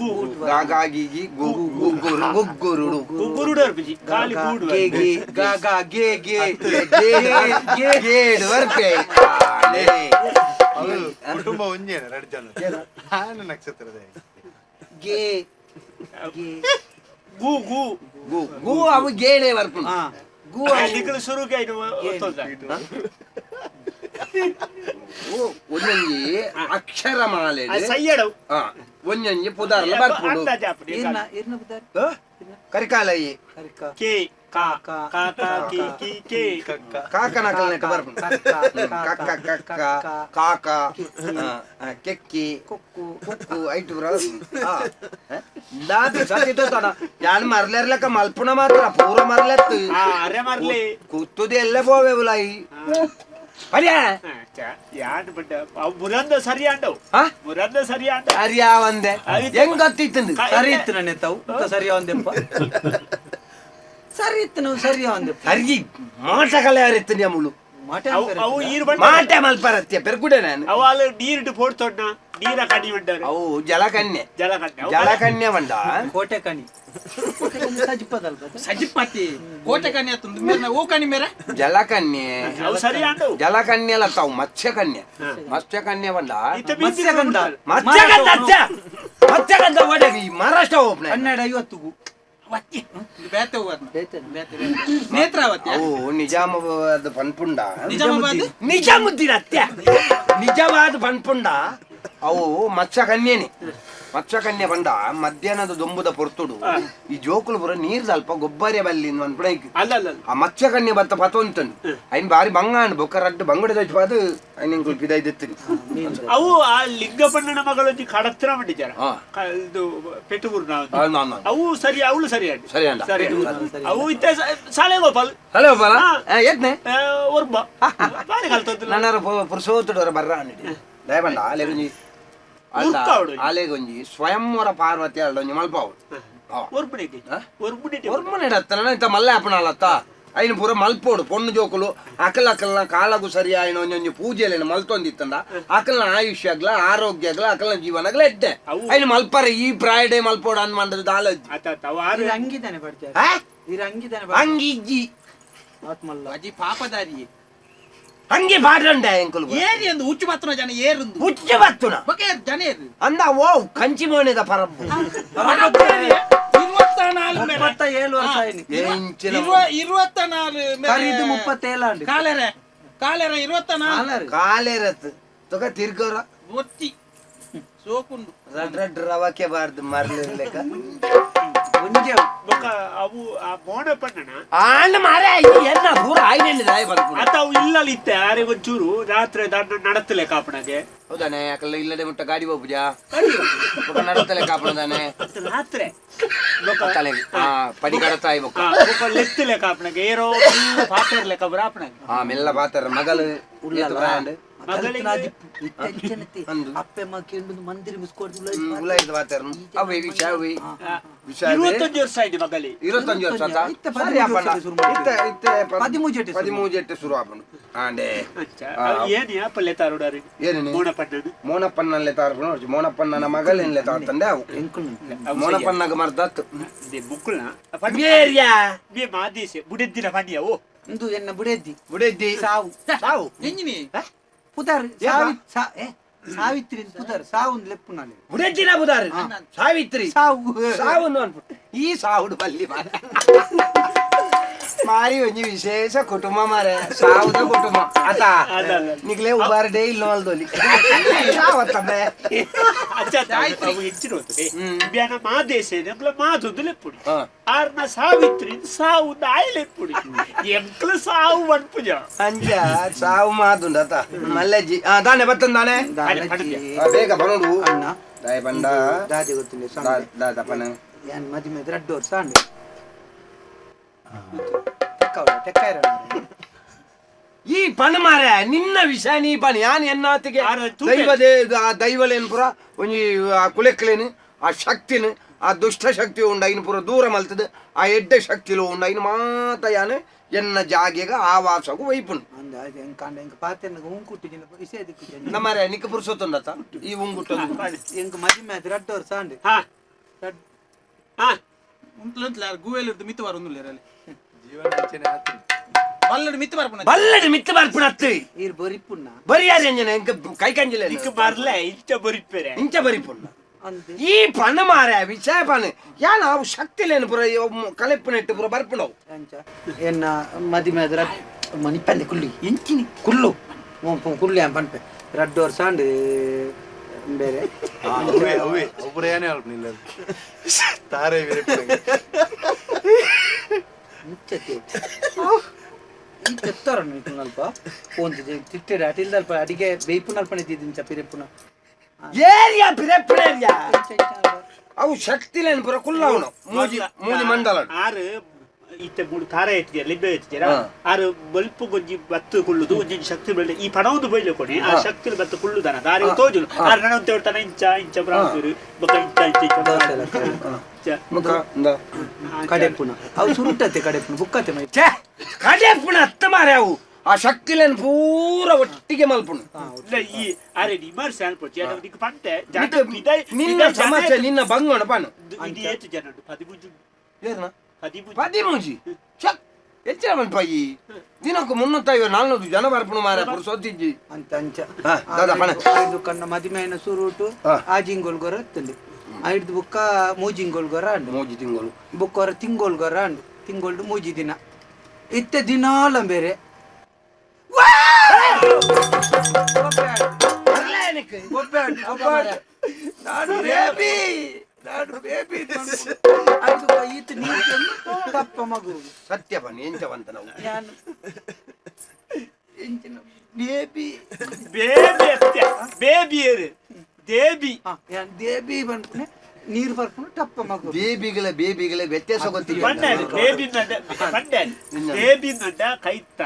ಗಾ ಗಾ ಗಿ ಗಿ ಗು ಗು ಗುರು ಗುಗ್ಗುರುಡು ಗುಗ್ಗುರುಡು ಅರ್ಪಿಜಿ ಕಾಲಿ ಗೂಡು ಗೆ ಗೆ ಗಾ ಗಾ ಗೆ ಗೆ ಗೆ ಗೆ ಗೇಡು ಬರ್ಪೆ ಕುಟುಂಬ ಒಂಜೇನ ಎರಡು ಜನ ಆನ ನಕ್ಷತ್ರದ ಗೆ ಗೆ ಗು ಗು ಗು ಗು ಅವು ಗೇಣೆ ಬರ್ಪುಂಡು. ಗು ಅವು ನಿಕಲು ಸುರುಗೆ ಐನು ಒತ್ತೊಂದ. ಗು ಒಂಜೊಂಜಿ ಅಕ್ಷರ ಮಾಲೆ ಸಯ್ಯಡವು ಒಂಜೊಂಜಿ ಪುದಾರ್ಲ ಬರ್ಪುಂಡು. ಅಂದಾಜು ಆಪುಂಡು. ಇರ್ನ ಇರ್ನ ಬುದಾರ್. ಕರಿಕಾಲಯ್ಯ ಕರಿಕ ಕೆ ಕಾ ಕಾ ಕಾ ಕಿ ಕಿ ಕೆ ಕಾಕನ ಕಲ್ನೆಟ್ ಬರ್ಪುಂಡು. ಕಕ್ಕ ಕಕ್ಕ ಕಾಕ ಕೆಕ್ಕಿ ಕೊಕ್ಕು ಕುಕ್ಕು ಐಟು ಬರ ದಾದು ಸತಿ ತೋತಾನ ಯಾನ್ ಮರ್ಲೆರ್ಲಕ್ಕ ಮಲ್ಪುಣ ಮಾತ್ರ ಪೂರ ಮರ್ಲೆತ್ತು. ಅರೆ ಮರ್ಲೆ ಕುತ್ತುದು ಎಲ್ಲ ಪೋವೆ ಉಲಾಯಿ ಪರ್ಯ ಯಾನ್ ಬಂಡ ಅವು ಮುರಂದ ಸರಿ ಆಂಡವು. ಮುರಂದ ಸರಿ ಆಂಡ ಸರಿಯಾ ಒಂದೆ ಹೆಂಗ್ ಗೊತ್ತಿತ್ತು? ಸರಿ ಇತ್ತು ನನ್ನ ತಾವು ಸರಿಯಾ ಒಂದೆಪ್ಪ ಸರಿ ಇತ್ತು ನಾವು ಸರಿಯಾ ಒಂದೆಪ್ಪ ಸರಿ ಮಾಟ ಕಲೆ ಯಾರಿತ್ತು ಮುಳು ಅವು ಈರ್ ಬಂಡ ಮಾಟೆ ಮಲ್ಪರತ್ಯ ಪೆರ್ಗುಡೆ ನಾನು ಅವು ಅಲ್ಲಿ ನೀರಿಟ್ಟು ಪೋಡ್ತೊಣ್ಣ ನೀರ ಕಣಿ ಬಂಡರು. ಅವು ಜಲಕನ್ಯೆ. ಜಲಕನ್ಯೆ ಜಲಕನ್ಯೆ ಬಂಡ ಕೋಟೆ ಕಣಿ ಸಜಿಪದಲ್ಪ ಸಜಿಪತಿ ಕೋಟೆ ಕಣಿ ಆತುಂದು ಮೇರೆ ಓ ಕಣಿ ಮೇರೆ ಜಲಕನ್ಯೆ ಅವು ಸರಿ ಆಂಡವು. ಜಲಕನ್ಯೆ ಅಲ್ಲ ತಾವು ಮತ್ಸ್ಯಕನ್ಯೆ. ಮತ್ಸ್ಯಕನ್ಯೆ ಬಂಡ ಮತ್ಸ್ಯಗಂಧ. ಮತ್ಸ್ಯಗಂಧ ಮತ್ಸ್ಯಗಂಧ ಒಡೆಗೆ ಈ ಮಹಾರಾಷ್ಟ್ರ ಓಪನೆ 12:50 ಬೇತೆ ನೇತ್ರಾವತಿ ಅವು ನಿಜಾಮಾಬಾದ್ ಪನ್ಪುಂಡ. ನಿಜಾಮಾಬಾದ್ ನಿಜಾಮುದ್ದೀನ್ ಅತ್ಯ ನಿಜವಾದ ಪನ್ಪುಂಡ. ಅವು ಮತ್ಸ್ಯಕನ್ಯೆನೆ. ಮತ್ಸ್ಯಕನ್ಯೆ ಬಂಡ ಮಧ್ಯಾಹ್ನದ ದೊಂಬುದ ಪೊರ್ತುಡು ಈ ಜೋಕುಲು ಪೂರ ನೀರ್ ಅಲ್ಪ ಗೊಬ್ಬರ ಬಲ್ಲಿ ಅನ್ಪುಣ. ಅಲ್ಲ ಅಲ್ಲ ಆ ಮತ್ಸ್ಯಕನ್ಯೆ ಬತ್ತ ಪತೊಂತಂಡು ಐನ್ ಬಾರಿ ಬಂಗಾಂಡ್ ಬೊಕ್ಕ ರಡ್ಡು ಬಂಗುಡೆ ದೊಜ್ಪಾದು ಐನ್ ಇಂಕುಲು ಪಿದೈದೆತ್ತಿನಿ. ಅವು ಆ ಲಿಂಗಪಣ್ಣನ ಮಗಳೊಂಜಿ ಕಡತ್ರ ಮಂಡಿಜಾರ ಇದು ಪೆಟ್ಟುಗುರು. ಅವು ಸರಿ ಅವಳು ಸರಿ ಆಂಡ್ ಸರಿ ಅಂಡ ಸರಿ ಅವು ಇತ್ತ ಸಾಲೆ ಗೋಪಾಲ್ ಹಲೋ ಗೋಪಾಲ ಎತ್ನೆ ಒರ್ಬ ಬಾರಿ ಕಲ್ತೊಂದು ನನ್ನರ ಪುರುಷೋತ್ತುಡವರ ಬರ್ರ ಅಂಡಿ ದಯಬಂಡ ಆಲೆಗೊಂಜಿ ಆಲೆಗೊಂಜಿ ಸ್ವಯಂವರ ಪಾರ್ವತಿ ಅಲ್ಲೊಂಜಿ ಮಲ್ಪಾವು ಒರ್ಬುಣಿಗೆ ಒರ್ಬುಣಿಗೆ ಒರ್ಬುಣಿಡ ಅತ್ತನ ಇಂತ ಮಲ್ಲೆ ಆಪಣಾಲತ್ತ ಐನು ಪೂರ ಮಲ್ಪೋಡು ಪೊಣ್ಣು ಜೋಕುಲು ಅಕಲ್ ಅಕಲ್ನ ಕಾಲಗು ಸರಿ ಆಯ್ನ ಒಂಜೊಂಜಿ ಪೂಜೆಲೇನು ಮಲ್ತೊಂದಿತ್ತಂಡ ಅಕಲ್ನ ಆಯುಷ್ಯಗ್ಲ ಆರೋಗ್ಯಗ್ಲ ಅಕಲ್ನ ಜೀವನಗ್ಲ ಎಡ್ಡೆ ಐನು ಮಲ್ಪರೆ ಈ ಪ್ರಾಯಡೆ ಮಲ್ಪೋಡು ಅನ್ ಮಂಡದ ದಾಲಜ್ಜಿ ಅಂಗಿದಾನೆ ಪಡ್ತಾರೆ ಅಂಗಿಜ್ಜಿ ಆತ್ಮಲ್ಲ ಅಜ್ಜಿ ಪಾಪದಾರಿ ಹಂಗೆ ಪಾಡ್ರಂಡೆ ಎಂಕುಲು ಏರಿ ಎಂದು ಹುಚ್ಚು ಬತ್ತುನ ಜನ ಏರುಂದು ಹುಚ್ಚು ಬತ್ತುನ ಬೊಕ ಜನ ಏರು ಅಂದ ಓ ಕಂಚಿ ಮೋನೆದ ಪರಬ್ಬು 37 ವರ್ಷ ಆಯ್ನಿ 24 ಕರಿದು 37 ಆಂಡ್ ಕಾಲೆರೆ ಕಾಲೆರೆ 24 ಕಾಲೆರತ್ ತುಕ ತಿರ್ಗೋರ ಒತ್ತಿ ಸೋಕುಂಡು ರಡ್ ರಡ್ ರವಕ್ಕೆ ಬಾರ್ದು ಮರ್ಲಿರ್ಲೆಕ್ಕ ಒಂಜೆ ಬೊಕ ಅವು ಆ ಮೋಣ ಪಣ್ಣನ ಆಂಡ್ ಮಾರೆ ಎನ್ನ ಪೂರ ಆಯ್ನೆಂಡು ದಾಯ ಬರ್ಪುಂಡು ಅತ್ತ ಅವು ಇಲ್ಲಲ್ಲಿ ಇತ್ತೆ ಆರೆ ಒಂಚೂರು ರಾತ್ರಿ ದಾಂಡ ನಡತ್ತಲೆ ಕಾಪಣಗೆ. ಹೌದಾನೆ ಅಕಲ್ಲ ಇಲ್ಲದೆ ಮುಟ್ಟ ಗಾಡಿ ಹೋಗ್ಬುಜಾ ಬೊಕ ನಡತ್ತಲೆ ಕಾಪಣದಾನೆ ರಾತ್ರಿ ತಲೆ ಪಡಿ ಕಡತಾಯಿ ಬೊಕ್ಕ ಬೊಕ ಲೆತ್ತಲೆ ಕಾಪಣಗೆ ಏರೋ ಪಾತೆರ್ಲೆ ಕಬ್ರ ಆಪಣಗೆ. ಮೆಲ್ಲ ಪಾತೆರ ಮಗಲು ಅಪ್ಪೆ ಕೇಂದ್ರ ಮಂದಿರ ಉಲಾಯ್ದು ಪಾತೆರ ಅವೇ ವಿಷ ಅವೇ ವಿಷ 25 ವರ್ಷ ಆಯ್ತು ಮಗಲಿ 25 ವರ್ಷ ಸರಿ ಅಪ್ಪಣ್ಣ ಇತ್ತೆ 13 ಜೆಟ್ಟೆ ಶುರು ಆಪುಂಡು ಆಂಡೆ ಏನು ಪಲ್ಲೆ ತಾರುಡಾರಿ ಏನೇನೆ ಮೋಣಪ್ಪಣ್ಣನ ಮೋಣಪ್ಪಣ್ಣಲ್ಲೇ ತಾರ್ಪುಣ ಮೋಣಪ್ಪಣ್ಣನ ಮಗಲೇನ್ಲೆ ತಾರ್ತಂಡೆ ಅವು ಮೋಣಪ್ಪಣ್ಣಗ ಮರ್ದತ್ತು ಮುಕ್ಕುಲ್ನ ಬೇರ್ಯಾ ಬೇ ಮಾದೇಶೆ ಬುಡೆದ್ದಿನ ಪಂಡಿಯ ಓ ಇಂದು ಎನ್ನ ಬುಡೆದ್ದಿ ಬುಡೆದ್ದಿ ಸಾವು ಸಾವು ಎಂಜಿನಿ ಪುದಾರ್ ಸಾವಿತ್ರಿ ಪುದಾರ್ ಸಾವು ಒಂದು ಲೆಪ್ಪು ನಾನು ಬುಡೆದ್ದಿನ ಪುದಾರ್ ಸಾವಿತ್ರಿ ಸಾವು ಸಾವು ಅನ್ಬಿಟ್ಟು ಈ ಸಾವುಡು ಬಲ್ಲಿ ಮಾರ ಮಾರಿ ಒಂಜಿ ವಿಶೇಷ ಕುಟುಂಬ ಮಾರೆ ಸಾವುದ ಕುಟುಂಬ ಅತ ನಿಕ್ಲೆ ಉಬಾರಡೆ ಇಲ್ಲ ಮಲ್ದೊಲಿ ಸಾವತ್ತಮ್ಮೆ ಬ್ಯಾನ ಮಾದೇಶ ಎಂಕ್ಲ ಮಾತೊಂದು ಲೆಪ್ಪುಡಿ ಆರ್ನ ಸಾವಿತ್ರಿ ಸಾವು ಆಯ್ ಲೆಪ್ಪುಡಿ ಎಂಕ್ಲ ಸಾವು ಪನ್ಪುಜ ಅಂಜ ಸಾವು ಮಾತುಂಡ ಅತ ಮಲ್ಲಜ್ಜಿ ದಾನೆ ಬತ್ತಂದಾನೆ ಬೇಗ ಬರೋಡು ಅಣ್ಣ ದಾಯ ಬಂಡ ದಾದೆ ಗೊತ್ತಿಲ್ಲ ದಾದಪ್ಪನ ಯಾನ್ ಮದಿಮೆ ರಡ್ಡು ವರ್ಷ ಅಂಡೆ ಈ ಪಣ ಮಾರೆ ನಿನ್ನ ವಿಷಯ ನೀ ಪಣ ಯಾನ್ ಎನ್ನಾತಿಗೆ ದೈವದೇ ಆ ದೈವಲೇನು ಪೂರ ಒಂಜಿ ಆ ಕುಲೆಕ್ಲೇನು ಆ ಶಕ್ತಿನ ಆ ದುಷ್ಟ ಶಕ್ತಿ ಉಂಡು ಐನು ಪೂರ ದೂರ ಮಲ್ತದ ಆ ಎಡ್ಡೆ ಶಕ್ತಿಲು ಉಂಡು ಐನು ಮಾತ ಯಾನ್ ಎನ್ನ ಜಾಗೆಗ ಆ ವಾಸಗು ವೈಪುಂಡು ನಮ್ಮರೆ ನಿಕ್ಕ ಪುರುಷೋತ್ತುಂಡತ ಈ ಉಂಗುಟ್ಟು ಎಂಕ್ ಮದಿಮೆ ಅದು ರಡ್ಡು ವರ್ಷ ಅಂಡೆ ಗುವೆಲ್ ಮಿತ್ತು ಬರೋದಿಲ್ಲ ಜೀವನ ಅಂಚನೆ ಆತು ಬಲ್ಲಡು ಮಿತ್ತು ಬರ್ಪುಣ ಬಲ್ಲಡು ಮಿತ್ತು ಬರ್ಪುಣತ್ತು ಈರ್ ಬರಿಪುಣ್ಣ ಬರಿಯಾರ ಎಂಜನ ಎಂಕ ಕೈ ಕಂಜಿಲೆ ನಿಕ್ಕ ಮರ್ಲೆ ಇಂಚ ಬರಿಪೆರೆ ಇಂಚ ಬರಿಪುಣ್ಣ ಈ ಪಣ್ಣು ಮಾರೆ ವಿಷಯ ಪಣ್ಣು ಯಾನ ಅವು ಶಕ್ತಿಲೇನು ಪೂರ ಕಲೆಪ್ಪು ನೆಟ್ಟು ಪೂರ ಬರ್ಪುಣವು ಎನ್ನ ಮದಿಮೆ ಆದ್ರ ಮನಿಪಂದೆ ಕುಲ್ಲಿ ಎಂಚಿನಿ ಕುಲ್ಲು ಕುಲ್ಲಿ ಪನ್ಪೆ ರಡ್ಡು ವರ್ಷ ಅಂಡ್ ಬೇರೆ ಅವೇ ಅವೇ ಒಬ್ಬರೇ ಅಲ್ಪ ನಿಲ್ಲ ತಾರೆ ಈ ತೆತ್ತಾರನ್ನು ಇತ್ತು ಒಂದು ತಿಟ್ಟೆಡ್ ಅಟಿಲ್ದಲ್ಪ ಅಡಿಗೆ ಬೇಯ್ಪುನಲ್ಪ ಇದ್ದಿದ್ದು ಪಿರೆಪ್ಪುನ ಏರಿಯಾ ಪಿರೆಪ್ಪುನ ಅವು ಶಕ್ತಿಲೇನು ಪೂರ ಕುಲ್ಲವನು ಮೂಜಿ ಮೂಜಿ ಮಂಡಲ ಆರು ಇತ್ತೆ ಮೂಡು ತಾರ ಎತ್ತಿದ್ಯಾ ಲಿಂಬೆ ಎತ್ತಿದ್ಯಾ ಆರು ಬಲ್ಪು ಗೊಂಜಿ ಬತ್ತು ಕುಳ್ಳುದು ಒಂಜಿ ಶಕ್ತಿ ಬೆಳ್ಳೆ ಈ ಪಣವೊಂದು ಬೈಲೆ ಕೊನೆ ಆ ಶಕ್ತಿ ಬತ್ತು ಕುಳ್ಳುದನ ದಾರಿ ತೋಜುಲು ಆರು ನನ ತೇಳ್ತಾನ ಇಂಚ ಇಂಚ ಬ್ರಾಹ್ಮಣರು ಬೊಕ ಇಂಚ ಇಂಚ ಇಂಚ ಮುಖ ಇಂದ ಕಡೆಪುನ ಅವು ಸುರುಟತ್ತೆ ಕಡೆಪುನ ಬುಕ್ಕತ್ತೆ ಮೈ ಛೇ ಕಡೆಪ್ಪುನ ಅತ್ತ ಮಾರೆ ಅವು ಆ ಶಕ್ತಿಲೇನು ಪೂರ ಒಟ್ಟಿಗೆ ಮಲ್ಪುನು ಇಲ್ಲ ಈ ಅರೆ ವಿಮರ್ಶೆ ಅನ್ಪೊಚ್ಚಿ ಅದು ನಿಕ್ ಪಂತೆ ಜನ ನಿನ್ನ ಸಮಸ್ಯೆ ನಿನ್ನ ಬಂಗೋಣ ಪಾನು ಇದು ಏತು ಜನ ಉಂಟು ಪದಿಮೂಜು ಏರ್ನ ಪದಿಮೂಜು ಪದಿಮೂಜಿ ಛಕ್ ಹೆಚ್ಚಿನ ಮನ್ಪಾಯಿ ದಿನಕ್ಕೂ 350 400 ಜನ ಬರ್ಪುನು ಮಾರ ಪುರುಸೊತ್ತಿಜ್ಜಿ ಅಂತ ಅಂಚ ದಾದಾ ಪಣ ಇದು ಕಣ್ಣ ಮದಿಮೆಯನ ಸುರುಟು ಆ ಜಿಂಗೋಲ್ಗೊರ ಇತ್ತಂడి ಐದು ಬುಕ್ಕ ಮೂಜಿಂಗೋಲ್ಗೊರ ಅಂಡು ಮೂಜಿ ತಿಂಗಳು ಬುಕ್ಕೊರ ತಿಂಗೋಲ್ಗೊರ ಅಂಡು ತಿಂಗೋಲ್ಡು ಮೂಜಿ ದಿನ ಇತ್ತೆ ದಿನಾಲ ಬೇರೆ ನಾನು ಬೇಬಿ ನಾನು ಬೇಬಿ ಐದು ಈತ ನೀರು ತಪ್ಪ ಮಗು ಸತ್ಯ ಬನ್ನಿ ಎಂಚವಂತ ನಾವು ನಾನು ಎಂಚಿನ ಬೇಬಿ ಬೇಬಿ ಅತ್ಯ ಬೇಬಿ ಏರು ದೇಬಿ ದೇಬಿ ಬಂದ್ಕುನೆ ನೀರು ಬರ್ಕೊಂಡು ಟಪ್ಪ ಮಗು ಬೇಬಿಗಳ ಬೇಬಿಗಳ ವ್ಯತ್ಯಾಸ ಗೊತ್ತಿಲ್ಲ ಪಂಡ ಬೇಬಿ ಪಂಡ ಬೇಬಿ ನಂಡ ಕೈತ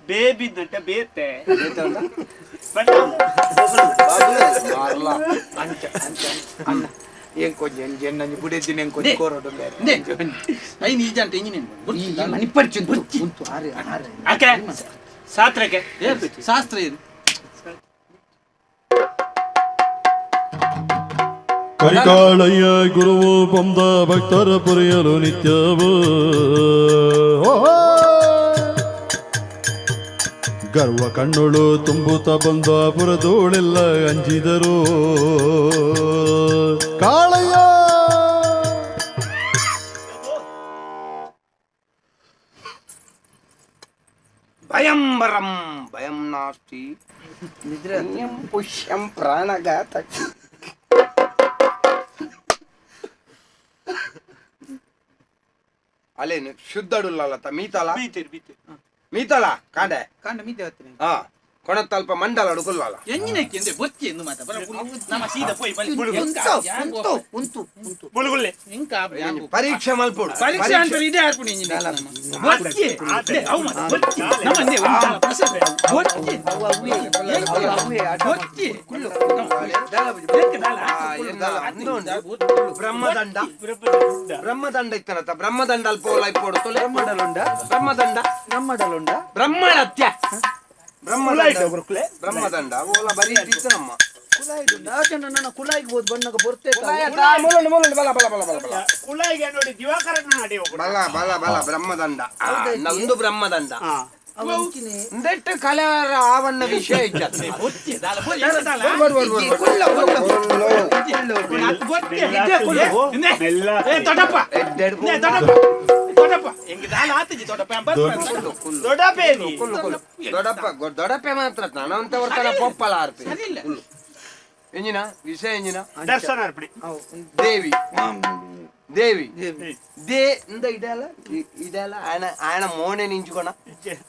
ಬೇಬಿ ನಂಡ ಬೇತೆ ಪಂಡ ಅಂಚ ಅಂಚ ಅಣ್ಣ ಏನ್ ಕೊಂಚ ಎಂಜೆ ಬುಡೆದಿನ ಏನ್ ಕೊಂಚ ಕೋರೋಡು ಬೇರೆ ಐನ್ ಈಜಂಟ ಇಂಜಿನಿಯರ್ ಮನಿಪರ್ಚು ಉಂಟು ಆರೆ ಆರೆ ಅಕೆ ಸಾತ್ರಕ್ಕೆ ಶಾಸ್ತ್ರ ಇದು ಕರಿಕಾಳಯ್ಯ ಗುರುವು ಬಂದ ಭಕ್ತರ ಪುರಿಯಲು ನಿತ್ಯವೂ ಗರ್ವ ಕಣ್ಣುಳು ತುಂಬುತ್ತ ಬಂದ ಪುರದೋಳೆಲ್ಲ ಅಂಜಿದರು ಕಾಳಯ್ಯ ಭಯಂ ಬರಂ ಭಯಂ ನಾಸ್ತಿ ಪುಣ್ಯಂ ಪುಷ್ಯಂ ಪ್ರಾಣಘಾತ ಅಲ್ಲೇನು ಶುದ್ಧಡುಲ್ಲತ್ತ ಮೀತಲ ಬೀತಿರು ಬೀತಿರು ಮೀತಲ ಕಾಂಡೆ ಕಾಂಡ ಮೀತೆ ಹೊತ್ತಿನ ಹಾ ಕೊಣತಲ್ಪ ಮಂಡಲ ಅಡುಕುಲ್ಲಲ್ಲ ಎಂಜಿನಕ್ಕೆ ಅಂದ್ರೆ ಬೊಚ್ಚಿ ಎಂದು ಮಾತ ನಮ್ಮ ಸೀದಾ ಪೋಯ್ ಬಲಿ ಉಂಟು ಉಂಟು ಉಂಟು ಉಂಟು ಮುಳುಗುಳ್ಳೆ ಎಂಕ ಪರೀಕ್ಷೆ ಮಲ್ಪೊಡು ಪರೀಕ್ಷೆ ಅಂತ ಇದೇ ಆರ್ಪುಣಿ ಇಂಜಿನ ಬೊಚ್ಚಿ ಅದೇ ಅವು ಮಾತ ಬೊಚ್ಚಿ ನಮ್ಮಂದೇ ಒಂದು ಪ್ರಸಾದ ಬೊಚ್ಚಿ ಅವು ಅವೇ ಅವು ಅವೇ ಬೊಚ್ಚಿ ಬ್ರಹ್ಮದಂಡ ಬ್ರಹ್ಮದಂಡ ಇತ್ತನತ್ತ ಬ್ರಹ್ಮದಂಡ ಅಲ್ಪ ಓಲ ಇಪ್ಪೊಡು ತೊಲೆ ಬ್ರಹ್ಮಡಲುಂಡ ಬ್ರಹ್ಮದಂಡ ನಮ್ಮಡಲುಂಡ ಬ್ರಹ್ಮಣತ್ಯ ಬ್ರಹ್ಮದಂಡ ಬ್ರಹ್ಮದಂಡ ಓಲ ಬರೀ ಇತ್ತನಮ್ಮ ಕುಲಾಯಿಡುಂಡ ಆಚೆ ನನ್ನ ಕುಲಾಯಿಗೆ ಹೋದ್ ಬಣ್ಣಗ ಬರ್ತೇ ಮೂಲಂಡು ಮೂಲಂಡು ಬಲ ಬಲ ಬಲ ಬಲ ಬಲ ಕುಳಾಯಿಗೆ ನೋಡಿ ದಿವಾಕರನ ನಾಡಿ ಹೋಗುದು ಬಲ ಬಲ ಬಲ ಬ್ರಹ್ಮದಂಡ ನಂದು ಬ್ರಹ್ಮದಂಡ ಇಂದೆಟ್ಟು ಕಲೆವರ ಆವಣ್ಣ ವಿಷಯ ಇಜ್ಜ ಬೊಚ್ಚಿ ದಾಲ ಬೊಚ್ಚಿ ದಾಲ ಕುಲ್ಲ ಕುಲ್ಲ ಬೊಚ್ಚಿ ಮೆಲ್ಲ ಏ ದೊಡ್ಡಪ್ಪ ಎಡ್ಡೆಡ್ ಏ ದೊಡ್ಡಪ್ಪ ದೊಡ್ಡಪ್ಪ ಎಂಗ ದಾಲ ಆತಿಜಿ ದೊಡ್ಡಪ್ಪ ದೊಡ್ಡಪೇರಿ ಕುಲ್ಲು ಕುಲ್ಲು ದೊಡ್ಡಪ್ಪ ದೊಡ್ಡಪ್ಪ ಮಾತ್ರ ನಾನಂತ ವರ್ತನ ಪೊಪ್ಪಲ ಆರ್ಪಿ ಸರಿಯಿಲ್ಲ. ಎಂಜಿನ ವಿಷಯ ಎಂಜಿನ ದರ್ಶನ ಅರ್ಪಣೆ ದೇವಿ ದೇವಿ they ಇಂದ ಇದೆಲ್ಲ ಇದೆಲ್ಲ ಆಯನ ಆಯನ ಮೋನೆ ನಿಂಚುಕೊಣ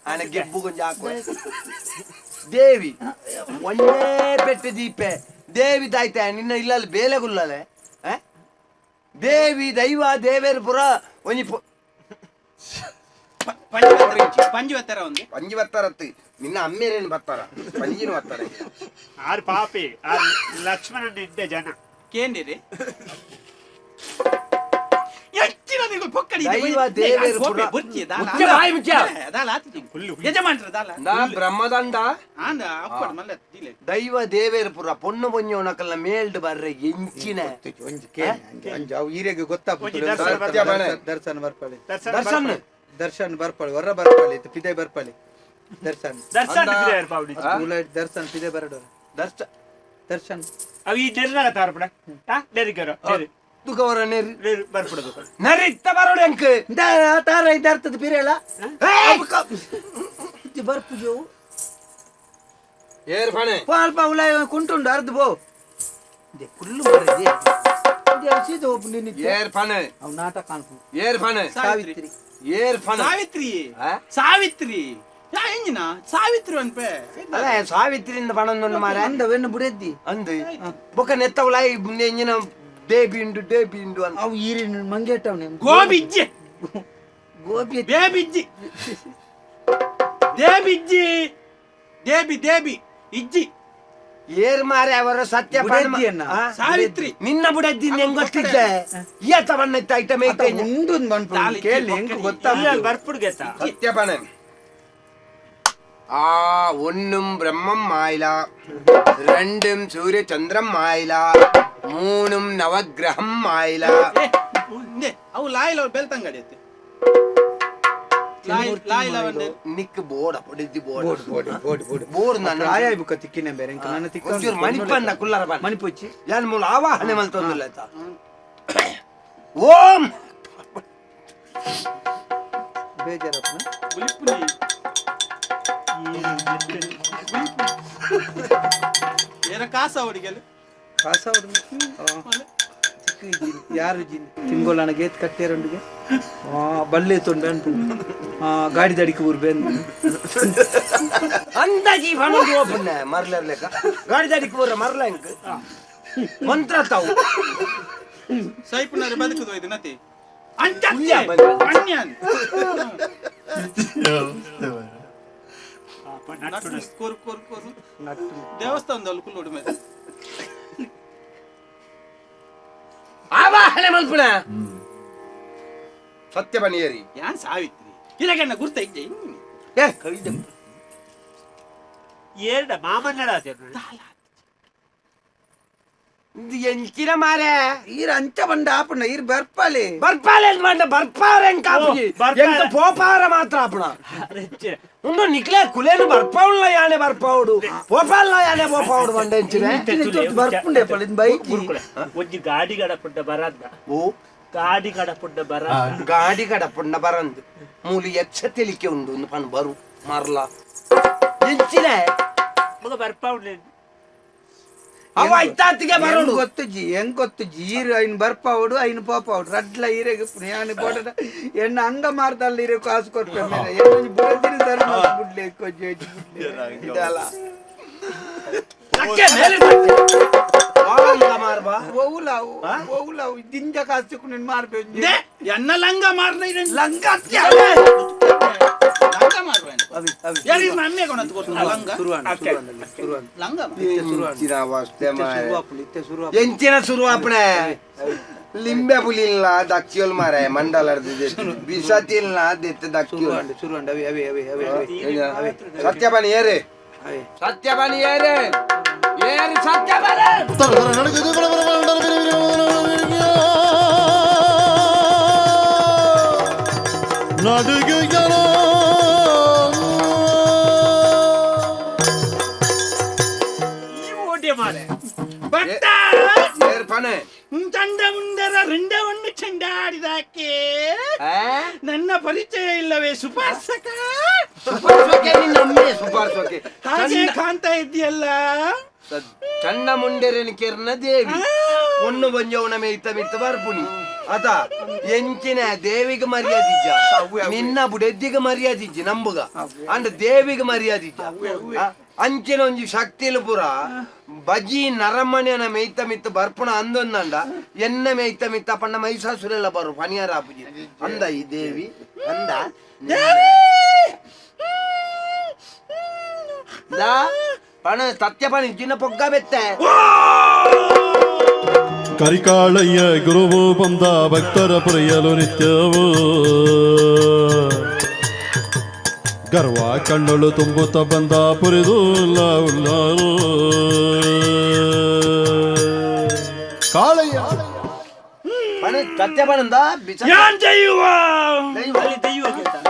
ಆಯನ ಗೆಬ್ಬು ಕೊಂಚ ಹಾಕುವ ದೇವಿ ಒಂದೇ ಪೆಟ್ಟು ದೀಪೆ ದೇವಿ ತಾಯ್ತೆ ನಿನ್ನ ಇಲ್ಲಲ್ಲಿ ಬೇಲೆ ಗುಲ್ಲಲೆ ಆ? ದೇವಿ ದೈವ ದೇವೇರ್ ಪುರ ಒಂಜಿ ಪಂಜಿ ಬತ್ತಾರ ಒಂದು ಪಂಜಿ ಬತ್ತಾರತ್ತು ನಿನ್ನ ಅಮ್ಮೇರೇನು ಬತ್ತಾರ ಪಂಜಿನ ಬತ್ತಾರ ಆರು ಪಾಪಿ ಆರು ಲಕ್ಷ್ಮಣನ ಇದ್ದ ಜನ ಕೇಂದಿರಿ ಹೆಚ್ಚಿನ ನೀವು ಪೊಕ್ಕಡಿ ದೈವ ದೇವೇರು ಪುರ- ಮುಚ್ಚೆ ಬಾಯಿ ಮುಚ್ಚೆ. ದಾಲ ಆತಿಜಿ ಯಜಮಾನ್ರ ದಾಲ ನಾ ಬ್ರಹ್ಮದಂಡ ಆಂದ ಅಪ್ಪಡ ಮಲ್ಲ ದಿಲೆ ದೈವ ದೇವೇರ್ ಪುರ ಪೊಣ್ಣು ಪೊಂಜೋನಕಲ್ಲ ಮೇಲ್ಡ್ ಬರ್ರೆ ಎಂಚಿನ ಒಂಜಿ ಕೇಳಿ ಅಂಜಿ ಅವು ಈರೆಗೆ ಗೊತ್ತಾಗ್ತದೆ ಒಂಜಿ ದರ್ಶನ ಬರ್ಪಳೆ. ದರ್ಶನ ಬರ್ಪಳೆ ದರ್ಶನ ದರ್ಶನ್ ದರ್ಶನ್ ಬರ್ಪಳೆ ಹೊರ ಬರ್ಪಳೆ ಇದು ಪಿದೆ ಬರ್ಪಳೆ ದರ್ಶನ್ ದರ್ಶನ ಅಂದ- ಬಿದ್ದಾರು ಪಾವಡಿ ಕುಲಾಯಿ ದರ್ಶನ್ ಪಿದೆ ಬರಡು ದರ್ಶ ದರ್ಶನ ಅವು ಈ ನೆರ್ನಾಗ ತಾರಪಡ ಆ ನೆರಿಗರೋ ನೆರಿ ತುಕವರ ನೆರಿ ನೆರು ಬರ್ಪಡದು ನೆರಿ ಇತ್ತ ಬರೋಡು ಎಂಕ್ ತಾರ ಇದ್ದಾರ್ತದ ಪಿರೇಳ ಬರ್ಪುಜು ಏರ್ ಫಣೆ ಪಾಲ್ಪ ಉಲಾಯ ಕುಂಟುಂಡು ಅರ್ಧ ಬೋ ದೆ ಕುಲ್ಲು ಮರದೆ ದೆ ಸೀದ ಒಬ್ಬ ನಿನ್ನ ಏರ್ ಫಣೆ ಅವ್ ನಾಟಕ ಅನ್ಪು ಏರ್ ಫಣೆ ಸಾವಿತ್ರಿ ಏರ್ ಫಣೆ ಸಾವಿತ್ರಿ ಆ? ಸಾವಿತ್ರಿ ಯಾ ಎಂಜಿನ ಸಾವಿತ್ರಿ ಅನ್ಪೆ ಅಲ್ಲ ಸಾವಿತ್ರಿಯಿಂದ ಪಣೊಂದುಂಡು ಮಾರೆ ಅಂದ ಬೆನ್ನು ಬುಡೆದ್ದಿ ಅಂದು ಬೊಕ ನೆತ್ತವಲಾಯಿ ಎಂಜಿನ ಡೇಬಿ ಉಂಡು ಡೇಬಿ ಉಂಡು ಅಂತ ಅವು ಈರಿನ ಮಂಗೇಟವನೆ ಗೋಬಿಜ್ಜಿ ಗೋಪಿ ಬೇಬಿಜ್ಜಿ ದೇಬಿಜ್ಜಿ ದೇಬಿ ದೇಬಿ ಇಜ್ಜಿ ಏರ್ ಮಾರೆ ಅವರು ಸತ್ಯ ಬುಡೆದ್ದಿಯನ್ನ? ಸಾವಿತ್ರಿ ನಿನ್ನ ಬುಡದ್ದಿ ಹೆಂಗ್ ಗೊತ್ತಿದ್ದೆ ಈತ ಬಣ್ಣ ಇತ್ತ ಐಟಮ್ ಐತೆ ಉಂಡು ಬಂದ್ಪು ಕೇಳಿ ಹೆಂಗ್ ಗೊತ್ತಾಗ ಬರ್ಪುಡ್ಗೆತ್ತ ಸತ್ಯಪಣೆ ആ ഒന്നും ബ്രഹ്മം മായില രണ്ടും സൂര്യചന്ദ്രം മായില മൂന്നും നവഗ്രഹം മായില ಏ, ಇಂದೆ, ಅವು ಲಾಯಿಲ ಬೆಲ್ತಂಗಡಿ ಅತ್ತೆ ಲಾಯಿಲ ಒಂದೆ ನಿಕ್ board ಪೊಡಿದ್ದಿ board board board board board ನನ್ನ ಪ್ರಾಯ ಬುಕ್ಕ ತಿಕ್ಕಿನ ಬೇರೆ ಇಂಕ ನನ್ನ ತಿಕ್ಕ ಒಂಚೂರು ಮಣಿಪನ್ನ ಕುಲ್ಲರ ಬಣ್ಣ ಮಣಿಪೊಚ್ಚಿ ಯಾನ್ ಮೂಲ ಆವಾಹನೆ ಮಲ್ತೊಂದುಲ್ಲ ಆಯ್ತಾ ಓಂ ಬೇಜಾರಪ್ಪನ ಬುಲಿಪುನಿ ಏರ ಕಾಸ ಅವಡಿಗೆಲ್ಲ ಕಾಸ ಚಿಕ್ಕ ಇದ್ದೀನಿ ಯಾರು ಜಿನ್ ತಿಂಗೋಳನ ಗೇತ್ ಕಟ್ಟೇರೊಂಡಿಗೆ ಬಲ್ಲೆ ತೊಂಡ ಅನ್ಪು ಗಾಡಿ ದಡಿಕೆ ಊರು ಬೆಂದು ಅಂದಾಜಿ ಫಣೊಂದು ಓಪನ್ ಮರ್ಲರ್ ಲೆಕ್ಕ ಗಾಡಿ ದಾಡಿಕ್ ಬೋರ ಮರ್ಲ ಇಂಕ್ ಮಂತ್ರ ತಾವು ಸೈಪುನರೆ ಬದುಕುದು ಇದು ನತಿ ಪುಣ್ಯ ಅಂಚ ಬಂದು. ಅನ್ಯಾನ್ ಕೋರು ಕೋರು ಕೋರು ದೇವಸ್ಥಾನದಲ್ಲಿ ಕುಲ್ಲೋಡು ಮೇಲೆ ಆವಾಹನೆ ಮಲ್ಪುಣ ಸತ್ಯ ಬನಿಯರಿ ಯಾನ್ ಸಾವಿತ್ರಿ ಇರಗಣ್ಣ ಗುರ್ತ ಇದ್ದೆ ಏ ಕವಿತೆ ಏರ್ಡ ಮಾಮನ್ನಡ ಇದು ಎಂಚಿನ ಮಾರೆ ಈರ ಅಂಚ ಬಂಡ ಆಪಣ್ಣ ಈರ್ ಬರ್ಪಾಲೆ ಬರ್ಪಾಲೆ ಮಂಡ ಬರ್ಪಾರ ಎಂಕ ಆಪುಜಿ ಓ, ಬರ್ಪಾಲೆ. ಎಂಕ ಪೋಪಾರ ಮಾತ್ರ ಆಪುಣ ಉಂಡು ನಿಕ್ಲೆ ಕುಲೇನು ಬರ್ಪಾವುಲ್ಲ ಯಾನೆ ಬರ್ಪಾವುಡು ಪೋಪಾಲ್ಲ ಯಾನೆ ಪೋಪಾವುಡು ಮಂಡ ಎಂಚಿನ ಬರ್ಪುಂಡೆ ಪಲ್ಲ ಇದು ಬೈಕ್ ಗುರುಕುಲೆ ಒಂಜಿ ಗಾಡಿ ಗಡಪುಂಡ ಬರಂದ ಓ ಗಾಡಿ ಗಡಪುಂಡ ಬರಂದ ಗಾಡಿ ಕಡಪುಂಡ ಬರಂದು ಮೂಲು ಎಚ್ಚ ತೆಲಿಕೆ ಉಂಡು ಒಂದು ಪನ್ ಬರು ಮರ್ಲ ಎಂಚಿನ ಮಗ ಬರ್ಪಾವುಡ್ಲೆ ಅವ ಇತ್ತಾತಿಗೆ ಬರೋಡು ಗೊತ್ತು ಜಿ ಹೆಂಗ್ ಗೊತ್ತು ಜಿ ಈರು ಐನ್ ಬರ್ಪಾವುಡು ಐನ್ ಪೋಪಾವುಡು ರಡ್ಲ ಈರೆಗೆ ಯಾನು ಬೋಡ ಎಣ್ಣ ಅಂಗ ಮಾರ್ದಲ್ಲ ಈರೆ ಕಾಸು ಕೊರ್ಪೆ ಮೇಲೆ ಎಣ್ಣೆ ಬುಡದಿನ ಧರ್ಮ ಬುಡ್ಲೆ ಕೊಜ್ಜೆ ಬುಡ್ಲೆ ಇದಲ್ಲ ಲಕ್ಕೆ ಮೇಲೆ ತಟ್ಟೆ. ವಾಂಗ ಮಾರ್ಬಾ ಓವುಲಾವು ಓವುಲಾವು ದಿಂಜ ಕಾಸು ನೀನು ಮಾರ್ಬೇಕು ದೆ ಎನ್ನ ಲಂಗ ಮಾರ್ನ ಲಂಗ ಲಂಗ ಮಾರುವ ಅವಿ ಅವಿ ಯಾರು ನಮ್ಮೆ ಕೊಣತ್ ಗೊತ್ತು ಲಂಗ ಸುರುವಾಣ ಸುರುವಾಣ ಲಂಗ ಮಾರು. ಎಂಚಿನ ಅವಸ್ಥೆ ಮಾರ್ರೆ. ಸುರುವಾಪುಲಿ ಇತ್ತೆ ಸುರುವಾಪು ಎಂಚಿನ ಶುರು ಆಪಣೆ ಲಿಂಬೆ ಪುಲಿಲ್ಲ ದಕ್ಕಿಯೋಲ್ ಮಾರೆ ಮಂಡಲ ಬಿಸತಿಲ್ಲ ದೆತ್ತ ದಕ್ಕಿಯೋಲ್ ಸುರುವಾಂಡ ಸುರುವಾಂಡ ಅವಿ ಅವಿ ಅವಿ ಅವಿ ಅವಿ ಸತ್ಯಬಾನಿ ಏರೆ ಅವಿ ಸತ್ಯಬಾನಿ ಏರೆ ಏರು ಸತ್ಯಬಾನಿ ನಡುಗೆಯೋ ಓಟೆ ಮಾರೆ ಭಟ್ಟ ಏರ್ ಪಣೆ ಚಂಡ ಮುಂಡರ ರಿಂಡವನ್ನು ಚೆಂಡಾಡಿದಾಕೆ ನನ್ನ ಪರಿಚಯ ಇಲ್ಲವೇ ಸುಪಾರ್ಸಕ ಸುಪಾರ್ಸೋಕೆ ನಿನ್ನ ಅಮ್ಮೆ ಸುಪಾರ್ಸೋಕೆ ಹಾಗೆ ಕಾಣ್ತಾ ಇದ್ದೀಯಲ್ಲ ಚಂಡ ಮುಂಡೆರನ ಕೆರ್ನ ದೇವಿ ಒಣ್ಣು ಬಂಜವನ ಮೇಯ್ತ ಮಿತ್ತ ಬರ್ಪುನಿ ಅತ ಎಂಚಿನ ದೇವಿಗೆ ಮರ್ಯಾದಿಜ್ಜ ನಿನ್ನ ಬುಡೆದ್ದಿಗೆ ಮರ್ಯಾದಿಜ್ಜಿ ನಂಬುಗ ಅಂಡ ದೇವಿಗೆ ಮರ್ಯಾದಿಜ್ಜ ಅಂಚಿನ ಒಂಜಿ ಶಕ್ತಿಲು ಪುರ ಬಜಿ ನರಮನೆಯನ ಮೇಯ್ತ ಮಿತ್ತ ಬರ್ಪುಣ ಅಂದೊಂದಂಡ ಎನ್ನ ಮೇಯ್ತ ಮಿತ್ತ ಪಣ್ಣ ಮೈಸಾಸುರೆಲ್ಲ ಬರು ಪನಿಯಾರ ಆಪುಜಿ ಅಂದ ಈ ದೇವಿ ಅಂದ ದಾ ಪಣ ಸತ್ಯ ಪಣ ಚಿನ್ನ ಪೊಗ್ಗ ಬೆತ್ತೆ ಕರಿಕಾಳಯ್ಯ ಗುರುವು ಬಂದ ಭಕ್ತರ ಪುರಿಯಲು ನಿತ್ಯವೂ ಗರ್ವ ಕಣ್ಣಳು ತುಂಬುತ್ತ ಬಂದ ಪುರಿದು ಉಲ್ಲಾರು ಕಾಳಯ್ಯ ಪಣ ಸತ್ಯ ಪಣಂದ ಬಿಸ ಯಾನ್ ಜೈವ ದೈವ ಅಲ್ಲಿ ದೈವ ಕೇಳ್ತಾ.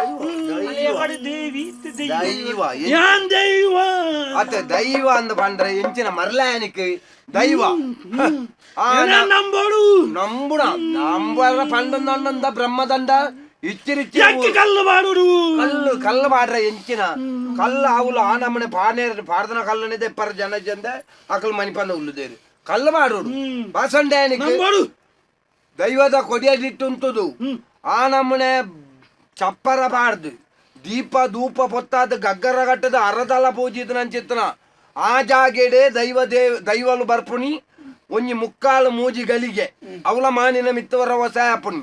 ಅಲ್ಲಿ ಎವಡು ದೇವಿ ಇತ್ತು. ದೈವ. ಯಾನ್ ದೈವ. ಅತ್ತ ದೈವ ಅಂದ ಪಂಡ್ರೆ ಎಂಚಿನ ಮರ್ಲಾಯನಿಕ್ ದೈವ. ನಂಬೋಡು. ನಂಬುಣ ನಂಬರ ಪಂಡಂದ ಬ್ರಹ್ಮದಂಡ ಇಚ್ಚಿರಿಚ್ಚಿ ಕಲ್ಲು ಬಾಡುಡು. ಕಲ್ಲು ಕಲ್ಲು ಬಾಡ್ರ ಎಂಚಿನ ಕಲ್ಲು ಆವುಲು ಆ ನಮ್ಮನೆ ಪಾನೇರ್ ಪಾಡ್ದನ ಕಲ್ಲನೆ ದೆಪ್ಪರ ಜನ ಜಂದೆ ಅಕಲ್ ಮನಿಪಂದ ಉಲ್ಲುದೇರು ಕಲ್ಲು ಬಾಡುಡು ಬಾಸಂಡೆ ದೈವದ ಕೊಡಿಯದಿಟ್ಟುಂತುದು ಆ ನಮ್ಮನೆ ಚಪ್ಪರ ಬಾಡ್ದು ದೀಪ ಧೂಪ ಪೊತ್ತಾದ ಗಗ್ಗರ ಗಟ್ಟದ ಅರದಲ ಪೂಜಿದ ನಂಚಿತ್ತನ ಆ ಜಾಗೆಡೆ ದೈವ ದೇವ ದೈವಲು ಬರ್ಪುಣಿ ಒಂಜಿ ಮುಕ್ಕಾಲು ಮೂಜಿ ಗಲಿಗೆ ಅವಲ ಮಾನಿನ ಮಿತ್ತವರ ವಸಾಯಪುಣಿ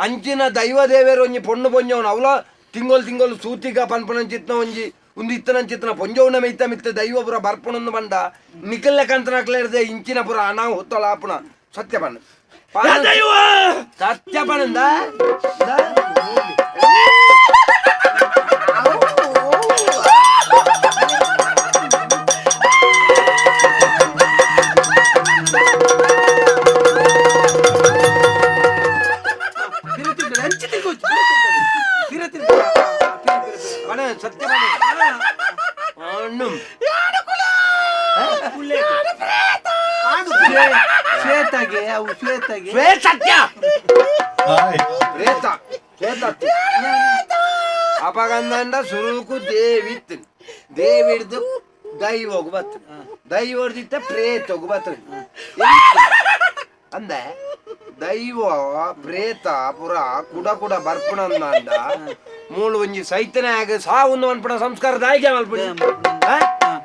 ಅಂಚಿನ ದೈವ ದೇವೇರು ಒಂಜಿ ಪೊಣ್ಣು ಪೊಂಜವನು ಅವಲ ತಿಂಗೊಲು ತಿಂಗೊಲು ಸೂತಿಗ ಪನ್ಪುನಂಚಿತ್ನ ಒಂಜಿ ಒಂದು ಇತ್ತನಂಚಿತ್ನ ಪೊಂಜವನ ಮೆಯ್ತ ಮಿತ್ತ ದೈವ ಪುರ ಬರ್ಪುಣಂದು ಬಂಡ ನಿಕಲ್ಲೆ ಕಂತನಕ್ಲೇರ್ದೆ ಇಂಚಿನ ಪುರ ಅನಾಹುತಲಾಪುಣ ಸತ್ಯ ಪಣ್ಣ ಸತ್ಯ ಪಣಂದ ಅಪಗಂದಂಡ ಸುರುಕು ದೇವಿತ್ತು ದೇವಿಡ್ದು ದೈವೋಗು ಬತ್ತು ದೈವಡ್ದಿತ್ತ ಪ್ರೇತೋಗು ಬತ್ತು ಅಂದೆ ದೈವ ಪ್ರೇತ ಪುರ ಕುಡ ಕುಡ ಬರ್ಪುಣ ಅಂದ ಮೂಳು ಒಂಜಿ ಸೈತನೆ ಆಗ ಸಾವು ಅನ್ಪುಣ ಸಂಸ್ಕಾರ ದಾಯಿಗೆ ಮಲ್ಪುಣಿ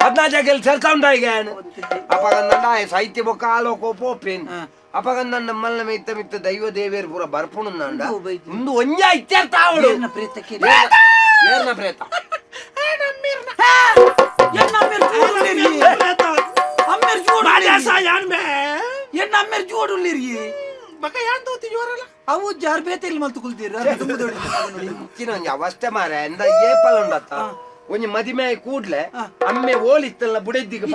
ಹದ್ನಾ ಜಾಗೆಲ್ ಸೇರ್ಕೊಂಡಾಯಿಗೆ ಅಪಗಂದಂಡ ಸಾಹಿತ್ಯ ಬೊಕ್ಕ ಆಲೋಕೋ ಪೋಪೇನ್ ಅಪಗಂದಂಡ ಮಲ್ಲ ಮಿತ್ತ ಮಿತ್ತ ದೈವ ದೇವೇರು ಪೂರ ಬರ್ಪುಣಂದಂಡ ಒಂದು ಒಂಜ ಇತ್ಯರ್ಥ ಆವಡು ಏರ್ನ ಪ್ರೇತ ಅವು ಜಾರ್ ಬೇತೆಲ್ ಮಲ್ತು ಕುಲ್ತೀರ ಒಂಜಿ ಅವಸ್ಥೆ ಮಾರೆ ಎಂದ ಏಪಲ್ ಉಂಡತ್ತ ಒಂಜಿ ಮದಿಮೆ ಕೂಡ್ಲೆ ಅಮ್ಮೆ ಓಲಿತ್ತಲ್ಲ ಬುಡೆದ್ದಿಗೆ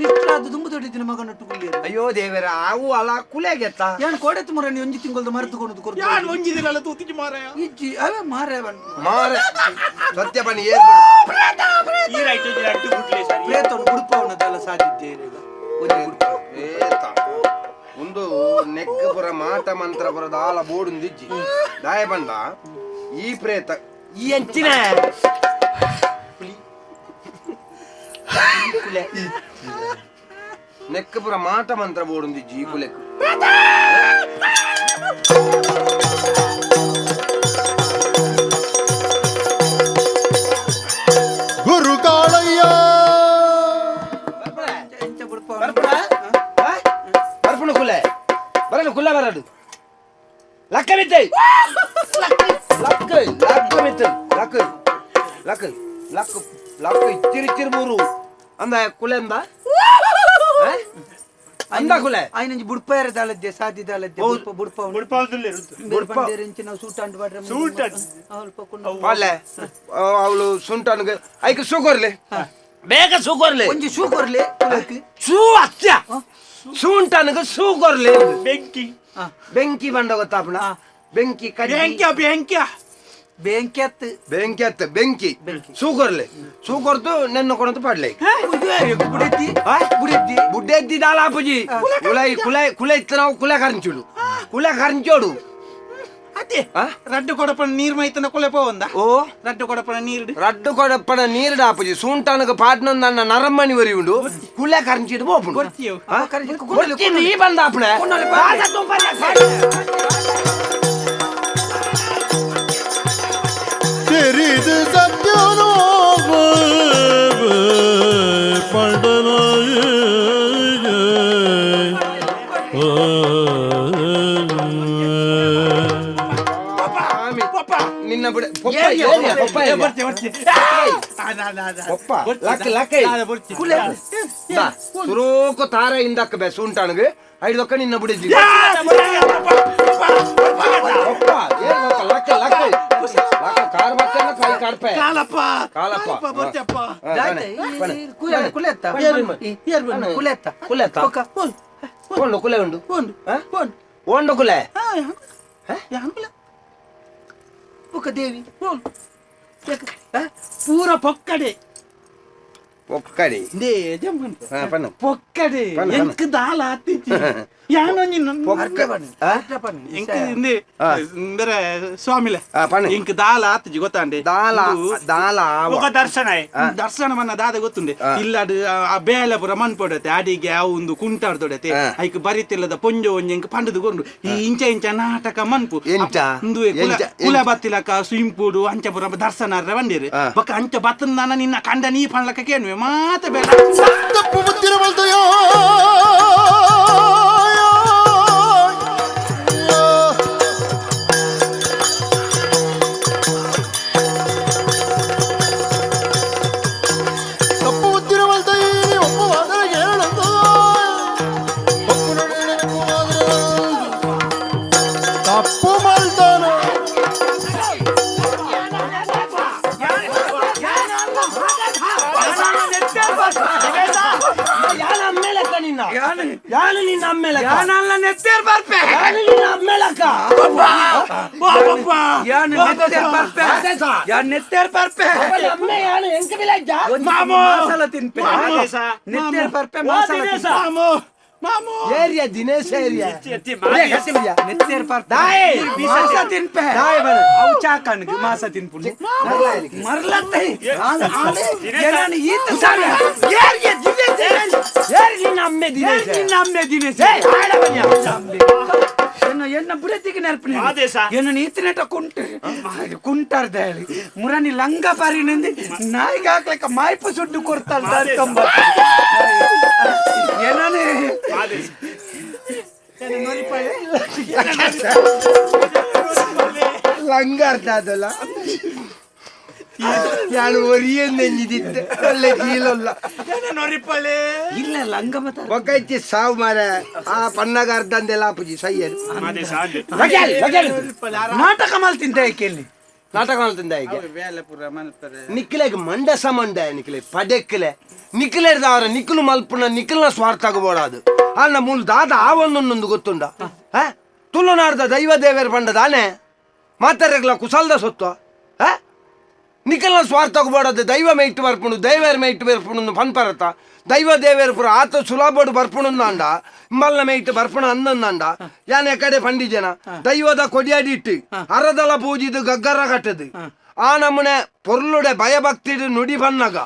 ನಿಷ್ಠಾದ ದುಂಬು ದೊಡ್ಡಿನ ಮಗನೊಟ್ಟು ಕುಲ್ಲಿಯರು. ಅಯ್ಯೋ ದೇವರ ಅವು ಅಲ ಕುಲೆಗೆತ್ತ ಯಾನ್ ಕೋಡೆತ್ತು ಮರನಿ ಒಂಜಿ ತಿಂಗಳದ ಮರೆತುಕೊಂಡು ಕೊರ್ದು ಯಾನ್ ಒಂಜಿ ದಿನಲ ತೂತಿಜಿ ಮಾರಾಯ ಇಜ್ಜಿ ಅವೇ ಮಾರೆ ಮಾರೆ ಸತ್ಯ ಬನ್ನಿ ಏರ್ ಈ ರೈಟ್ ಒಂಜಿ ಅಡ್ಡು ಗುಡ್ಲೆ ಸರಿ ಪ್ರೇತವನ್ನು ಗುಡುಪವನದಲ್ಲ ಸಾಧಿದ್ದೆ ಒಂಜಿ ಗುಡುಪ ಪ್ರೇತ ಒಂದು ನೆಕ್ ಪುರ ಮಾಟ ಮಂತ್ರ ಪುರ ದಾಲ ಬೋಡುಂದಿಜ್ಜಿ ದಾಯ ಬಂಡ ಈ ಪ್ರೇತ ಈ ಅಂಚಿನ ನೆಕ್ ಪುರ ಮಾಟ ಮಂತ್ರ ಬೋಡುಂದಿಜ್ಜಿ ಈ ಕುಲೆಕ್ ಗುರು ಕಾಳಯ್ಯ ಬರ್ಪುಣ ಕುಲೆ ಬರಲು ಕುಲ್ಲ ಬರಡು ಲಕ್ಕ ಮಿತ್ತೈ ಲಕ್ಕ ಲಕ್ಕ ಮಿತ್ತ ಲಕ್ಕ ಲಕ್ಕ ಲಕ್ಕ ಲಕ್ಕ ಇಚ್ಚಿರಿ ಇಚ್ಚಿರಿ ಮೂರು ಅಂದ ಕುಲೆ ಅಂದ ಅಂದ ಕುಲೆ ಆಯ್ನಂಜಿ ಬುಡ್ಪಾಯರ ದಾಲದ್ದೆ ಸಾದಿ ದಾಲದ್ದೆ ಬುಡ್ಪ ಬುಡ್ಪ ಬುಡ್ಪಾವುದುಲ್ಲೆ ಬಂದೇರಿಂಚಿನ ಸೂಟ್ ಅಂಡ್ ಬಾಡ್ರೆ ಸೂಟ್ ಅಂಡ್. ಅಲ್ಪ ಕೊಂಡು ಪಾಲೆ ಅವಳು ಸುಂಟನ್ಗೆ ಐಕ್ ಸೂಕೊರ್ಲೆ ಬೇಗ ಸೂಕೊರ್ಲೆ ಒಂಜಿ ಶೂ ಕೊರ್ಲೆ ಕುಲಕ್ಕೆ ಸೂ ಅತ್ಯ ಸೂಂಟನ್ಗೆ ಸೂಕೊರ್ಲೆ ಬೆಂಕಿ ಬೆಂಕಿ ಬಂಡ ಗೊತ್ತಾಪಣ ಬೆಂಕಿ ಕಡ್ಡಿ ಬೆಂಕ್ಯ ಬೆಂಕ್ಯ ಬೆಂಕಿ ಅತ್ತು ಬೆಂಕಿ ಅತ್ತ ಬೆಂಕಿ ಸೂಕೊರ್ಲೆ ಸೂಕೊರ್ತು ನೆನ್ನ ಕೊಡಂತ ಪಾಡ್ಲೆ ಬುಡೆದ್ದಿ ಬುಡೆದ್ದಿ ಬುಡ್ಡೆದ್ದಿ ದಾಲಾಪುಜಿ ಕುಲೈ ಕುಲೈ ಕುಲೆ ಇತ್ತು ನಾವು ಕುಲೆ ಕರಂಚುಡು ಕುಲೆ ಕರಂಚೋಡು ಅದೇ ರಡ್ಡು ಕೊಡಪನ ನೀರ್ ಮೈತನ ಕುಲೆ ಪೋವಂದ ಓ ರಡ್ಡು ಕೊಡಪನ ನೀರು ರಡ್ಡು ಕೊಡಪನ ನೀರು ಡಾಪುಜಿ ಸೂಂಟನಗ ಪಾಡ್ನ ನನ್ನ ನರಮ್ಮಣಿ ವರಿ ಉಂಡು ಕುಲೆ ಕರಂಚಿಡು ಪೋಪುಂಡು ಈ ಬಂದಾಪುಣ ತೆರಿದು ಸತ್ಯನೋ ನಿನ್ನ ಬಿಡ ಪಪ್ಪ ಲಕ್ಕ ಲಕ್ಕ ಸುರೋಕು ತಾರ ಇಂದಕ್ಕ ಬೆ ಸೂಂಟಾಣಗ ಐದೊಕ್ಕ ನಿನ್ನ ಬಿಡಿದ್ದಿ ಪಪ್ಪ ಏನ್ ಪಪ್ಪ ಲಕ್ಕ ಲಕ್ಕ ಲಕ್ಕ ಕಾರ್ ಬತ್ತಲ್ಲ ಕೈ ಕಾಡ್ಪೆ ಕಾಲಪ್ಪ ಕಾಲಪ್ಪ ಬರ್ತಿಯಪ್ಪ ಕುಲೆತ್ತ ಕುಲೆತ್ತ ಕುಲೆತ್ತ ಓಂಡು ಕುಲೆ ಉಂಡು ಓಂಡು ಓಂಡು ಓಂಡು ಕುಲೆ ಕುಲೆ ಬೊಕ ದೇವಿ ಓಂಡು ಪೂರ ಪೊಕ್ಕಡೆ ಪೊಕ್ಕಡೆ ಪೊಕ್ಕಡೆ ಎಂಕ್ ದಾಲ ಆತಿಜಿ ಯಾನೊಂಜಿ ಇಂದರೆ ಸ್ವಾಮಿಲೆ ಇಂಕ್ ದಾಲ ಆತಿಜಿ ಗೊತ್ತಾಂಡೆ ದಾಲ ದಾಲ ದರ್ಶನ ದರ್ಶನ ಮನ್ನ ದಾದ ಗೊತ್ತುಂಡೆ ಇಲ್ಲಾಡು ಆ ಬೇಲೆ ಪೂರ ಮನ್ಪೊಡತೆ ಅಡಿಗೆ ಅವು ಒಂದು ಕುಂಟಾಡ್ದೊಡತೆ ಐಕ್ ಬರಿತಿಲ್ಲದ ಪೊಂಜೊ ಒಂಜಿ ಇಂಕ್ ಪಂಡದು ಕೊಂಡು ಈ ಇಂಚ ಇಂಚ ನಾಟಕ ಮನ್ಪು ಇಂದು ಕುಲ ಬತ್ತಿಲಕ ಸ್ವಿಂಪುಡು ಅಂಚ ಪೂರ ದರ್ಶನ ಬಂದಿರಿ ಬೊಕ್ಕ ಅಂಚ ಬತ್ತನ ನಿನ್ನ ಕಂಡ ನೀ ಪಣ್ಲಕ ಕೇನುವೆ ಮಾತ ಬೇಡ ತಪ್ಪು ಬುದ್ಧಿರವಲ್ದಯೋ ತಪ್ಪು ಬುದ್ಧಿರವಲ್ದೈ ಒಪ್ಪುವಾದರೆ ಹೇಳಂದು ತಪ್ಪು ಮಾಡ್ತಾನ. Area Dinesh area ಮಾಸ ತಿನ್ಪುಂಡು ಮರ್ಲತ್ತೆ. ಎನ್ನ ಬುಡತಿಗೆ ನೆನಪಿನ ಎನ್ನ ಈತನೆಟ ಕುಂಟು ಕುಂಟಾರ್ದ ಹೇಳಿ ಮುರನಿ ಲಂಗ ಪಾರಿನಂದಿ ನಾಯಿಗೆ ಹಾಕ್ಲಿಕ್ಕ ಮಾಯ್ಪು ಸುಡ್ಡು ಕೊಡ್ತಾಳೆ ದಾರ್ಕಂಬ ಏನಾನೆ ಲಂಗ ಅರ್ಥ ಆದಲ್ಲ ನಾನು ಒರಿಯಂದೆಂಜಿದಿತ್ತೆ ಒಳ್ಳೆ ಕೀಲಲ್ಲ ಇಲ್ಲ ಲಂಗ ಮತ ಒಕ್ಕೈತಿ ಸಾವು ಮಾರ ಆ ಪನ್ನಾಗ ಅರ್ಧ ಅಂದೆಲ್ಲ ಆಪುಜಿ ಸೈಯರ್ ನಾಟಕ ಮಾಲ್ ತಿಂತ ಕೇಳಿ ನಾಟಕ ಮಾಡ್ತಿಂದ ಈಗ ನಿಕ್ಲೆಗ್ ಮಂಡಸ ಮಂಡ ನಿಕ್ಲೆ ಪಡೆಕ್ಲೆ ನಿಕ್ಲೆರ್ದವರ ನಿಕ್ಲು ಮಲ್ಪುನ ನಿಕ್ಲನ ಸ್ವಾರ್ಥ ಆಗಬೋಡಾದು ಅಲ್ಲ ಮೂಲ ದಾದ ಆವೊಂದೊಂದೊಂದು ಗೊತ್ತುಂಡ ಹಾ ತುಳುನಾಡ್ದ ದೈವ ದೇವರ ಪಂಡ ದಾನೆ ಮಾತಾಡ್ರಗ್ಲ ಕುಸಲ್ದ ಸೊತ್ತು ಹಾ ನಿಖಲ್ನ ಸ್ವಾರ್ಥ ಆಗಬೋಡದು ದೈವ ಮೇಯ್ಟ್ ಬರ್ಪುಣು ದೈವರ ಮೇಯ್ಟ್ ಬರ್ಪುಣು ಪನ್ಪರತ ದೈವ ದೇವೇರ ಪುರ ಆತ ಸುಲಭಡು ಬರ್ಪುಣು ಅಂಡ ಇಂಬಲ್ನ ಮೇಯ್ಟ್ ಬರ್ಪುಣ ಅಂದಂಡ ಯಾನೆ ಕಡೆ ಪಂಡಿಜನ ದೈವದ ಕೊಡಿಯಾಡಿಟ್ಟು ಅರದಲ ಪೂಜಿದು ಗಗ್ಗರ ಕಟ್ಟದು ಆ ನಮೂನೆ ಪೊರ್ಲುಡೆ ಭಯಭಕ್ತಿಡು ನುಡಿ ಬನ್ನಗ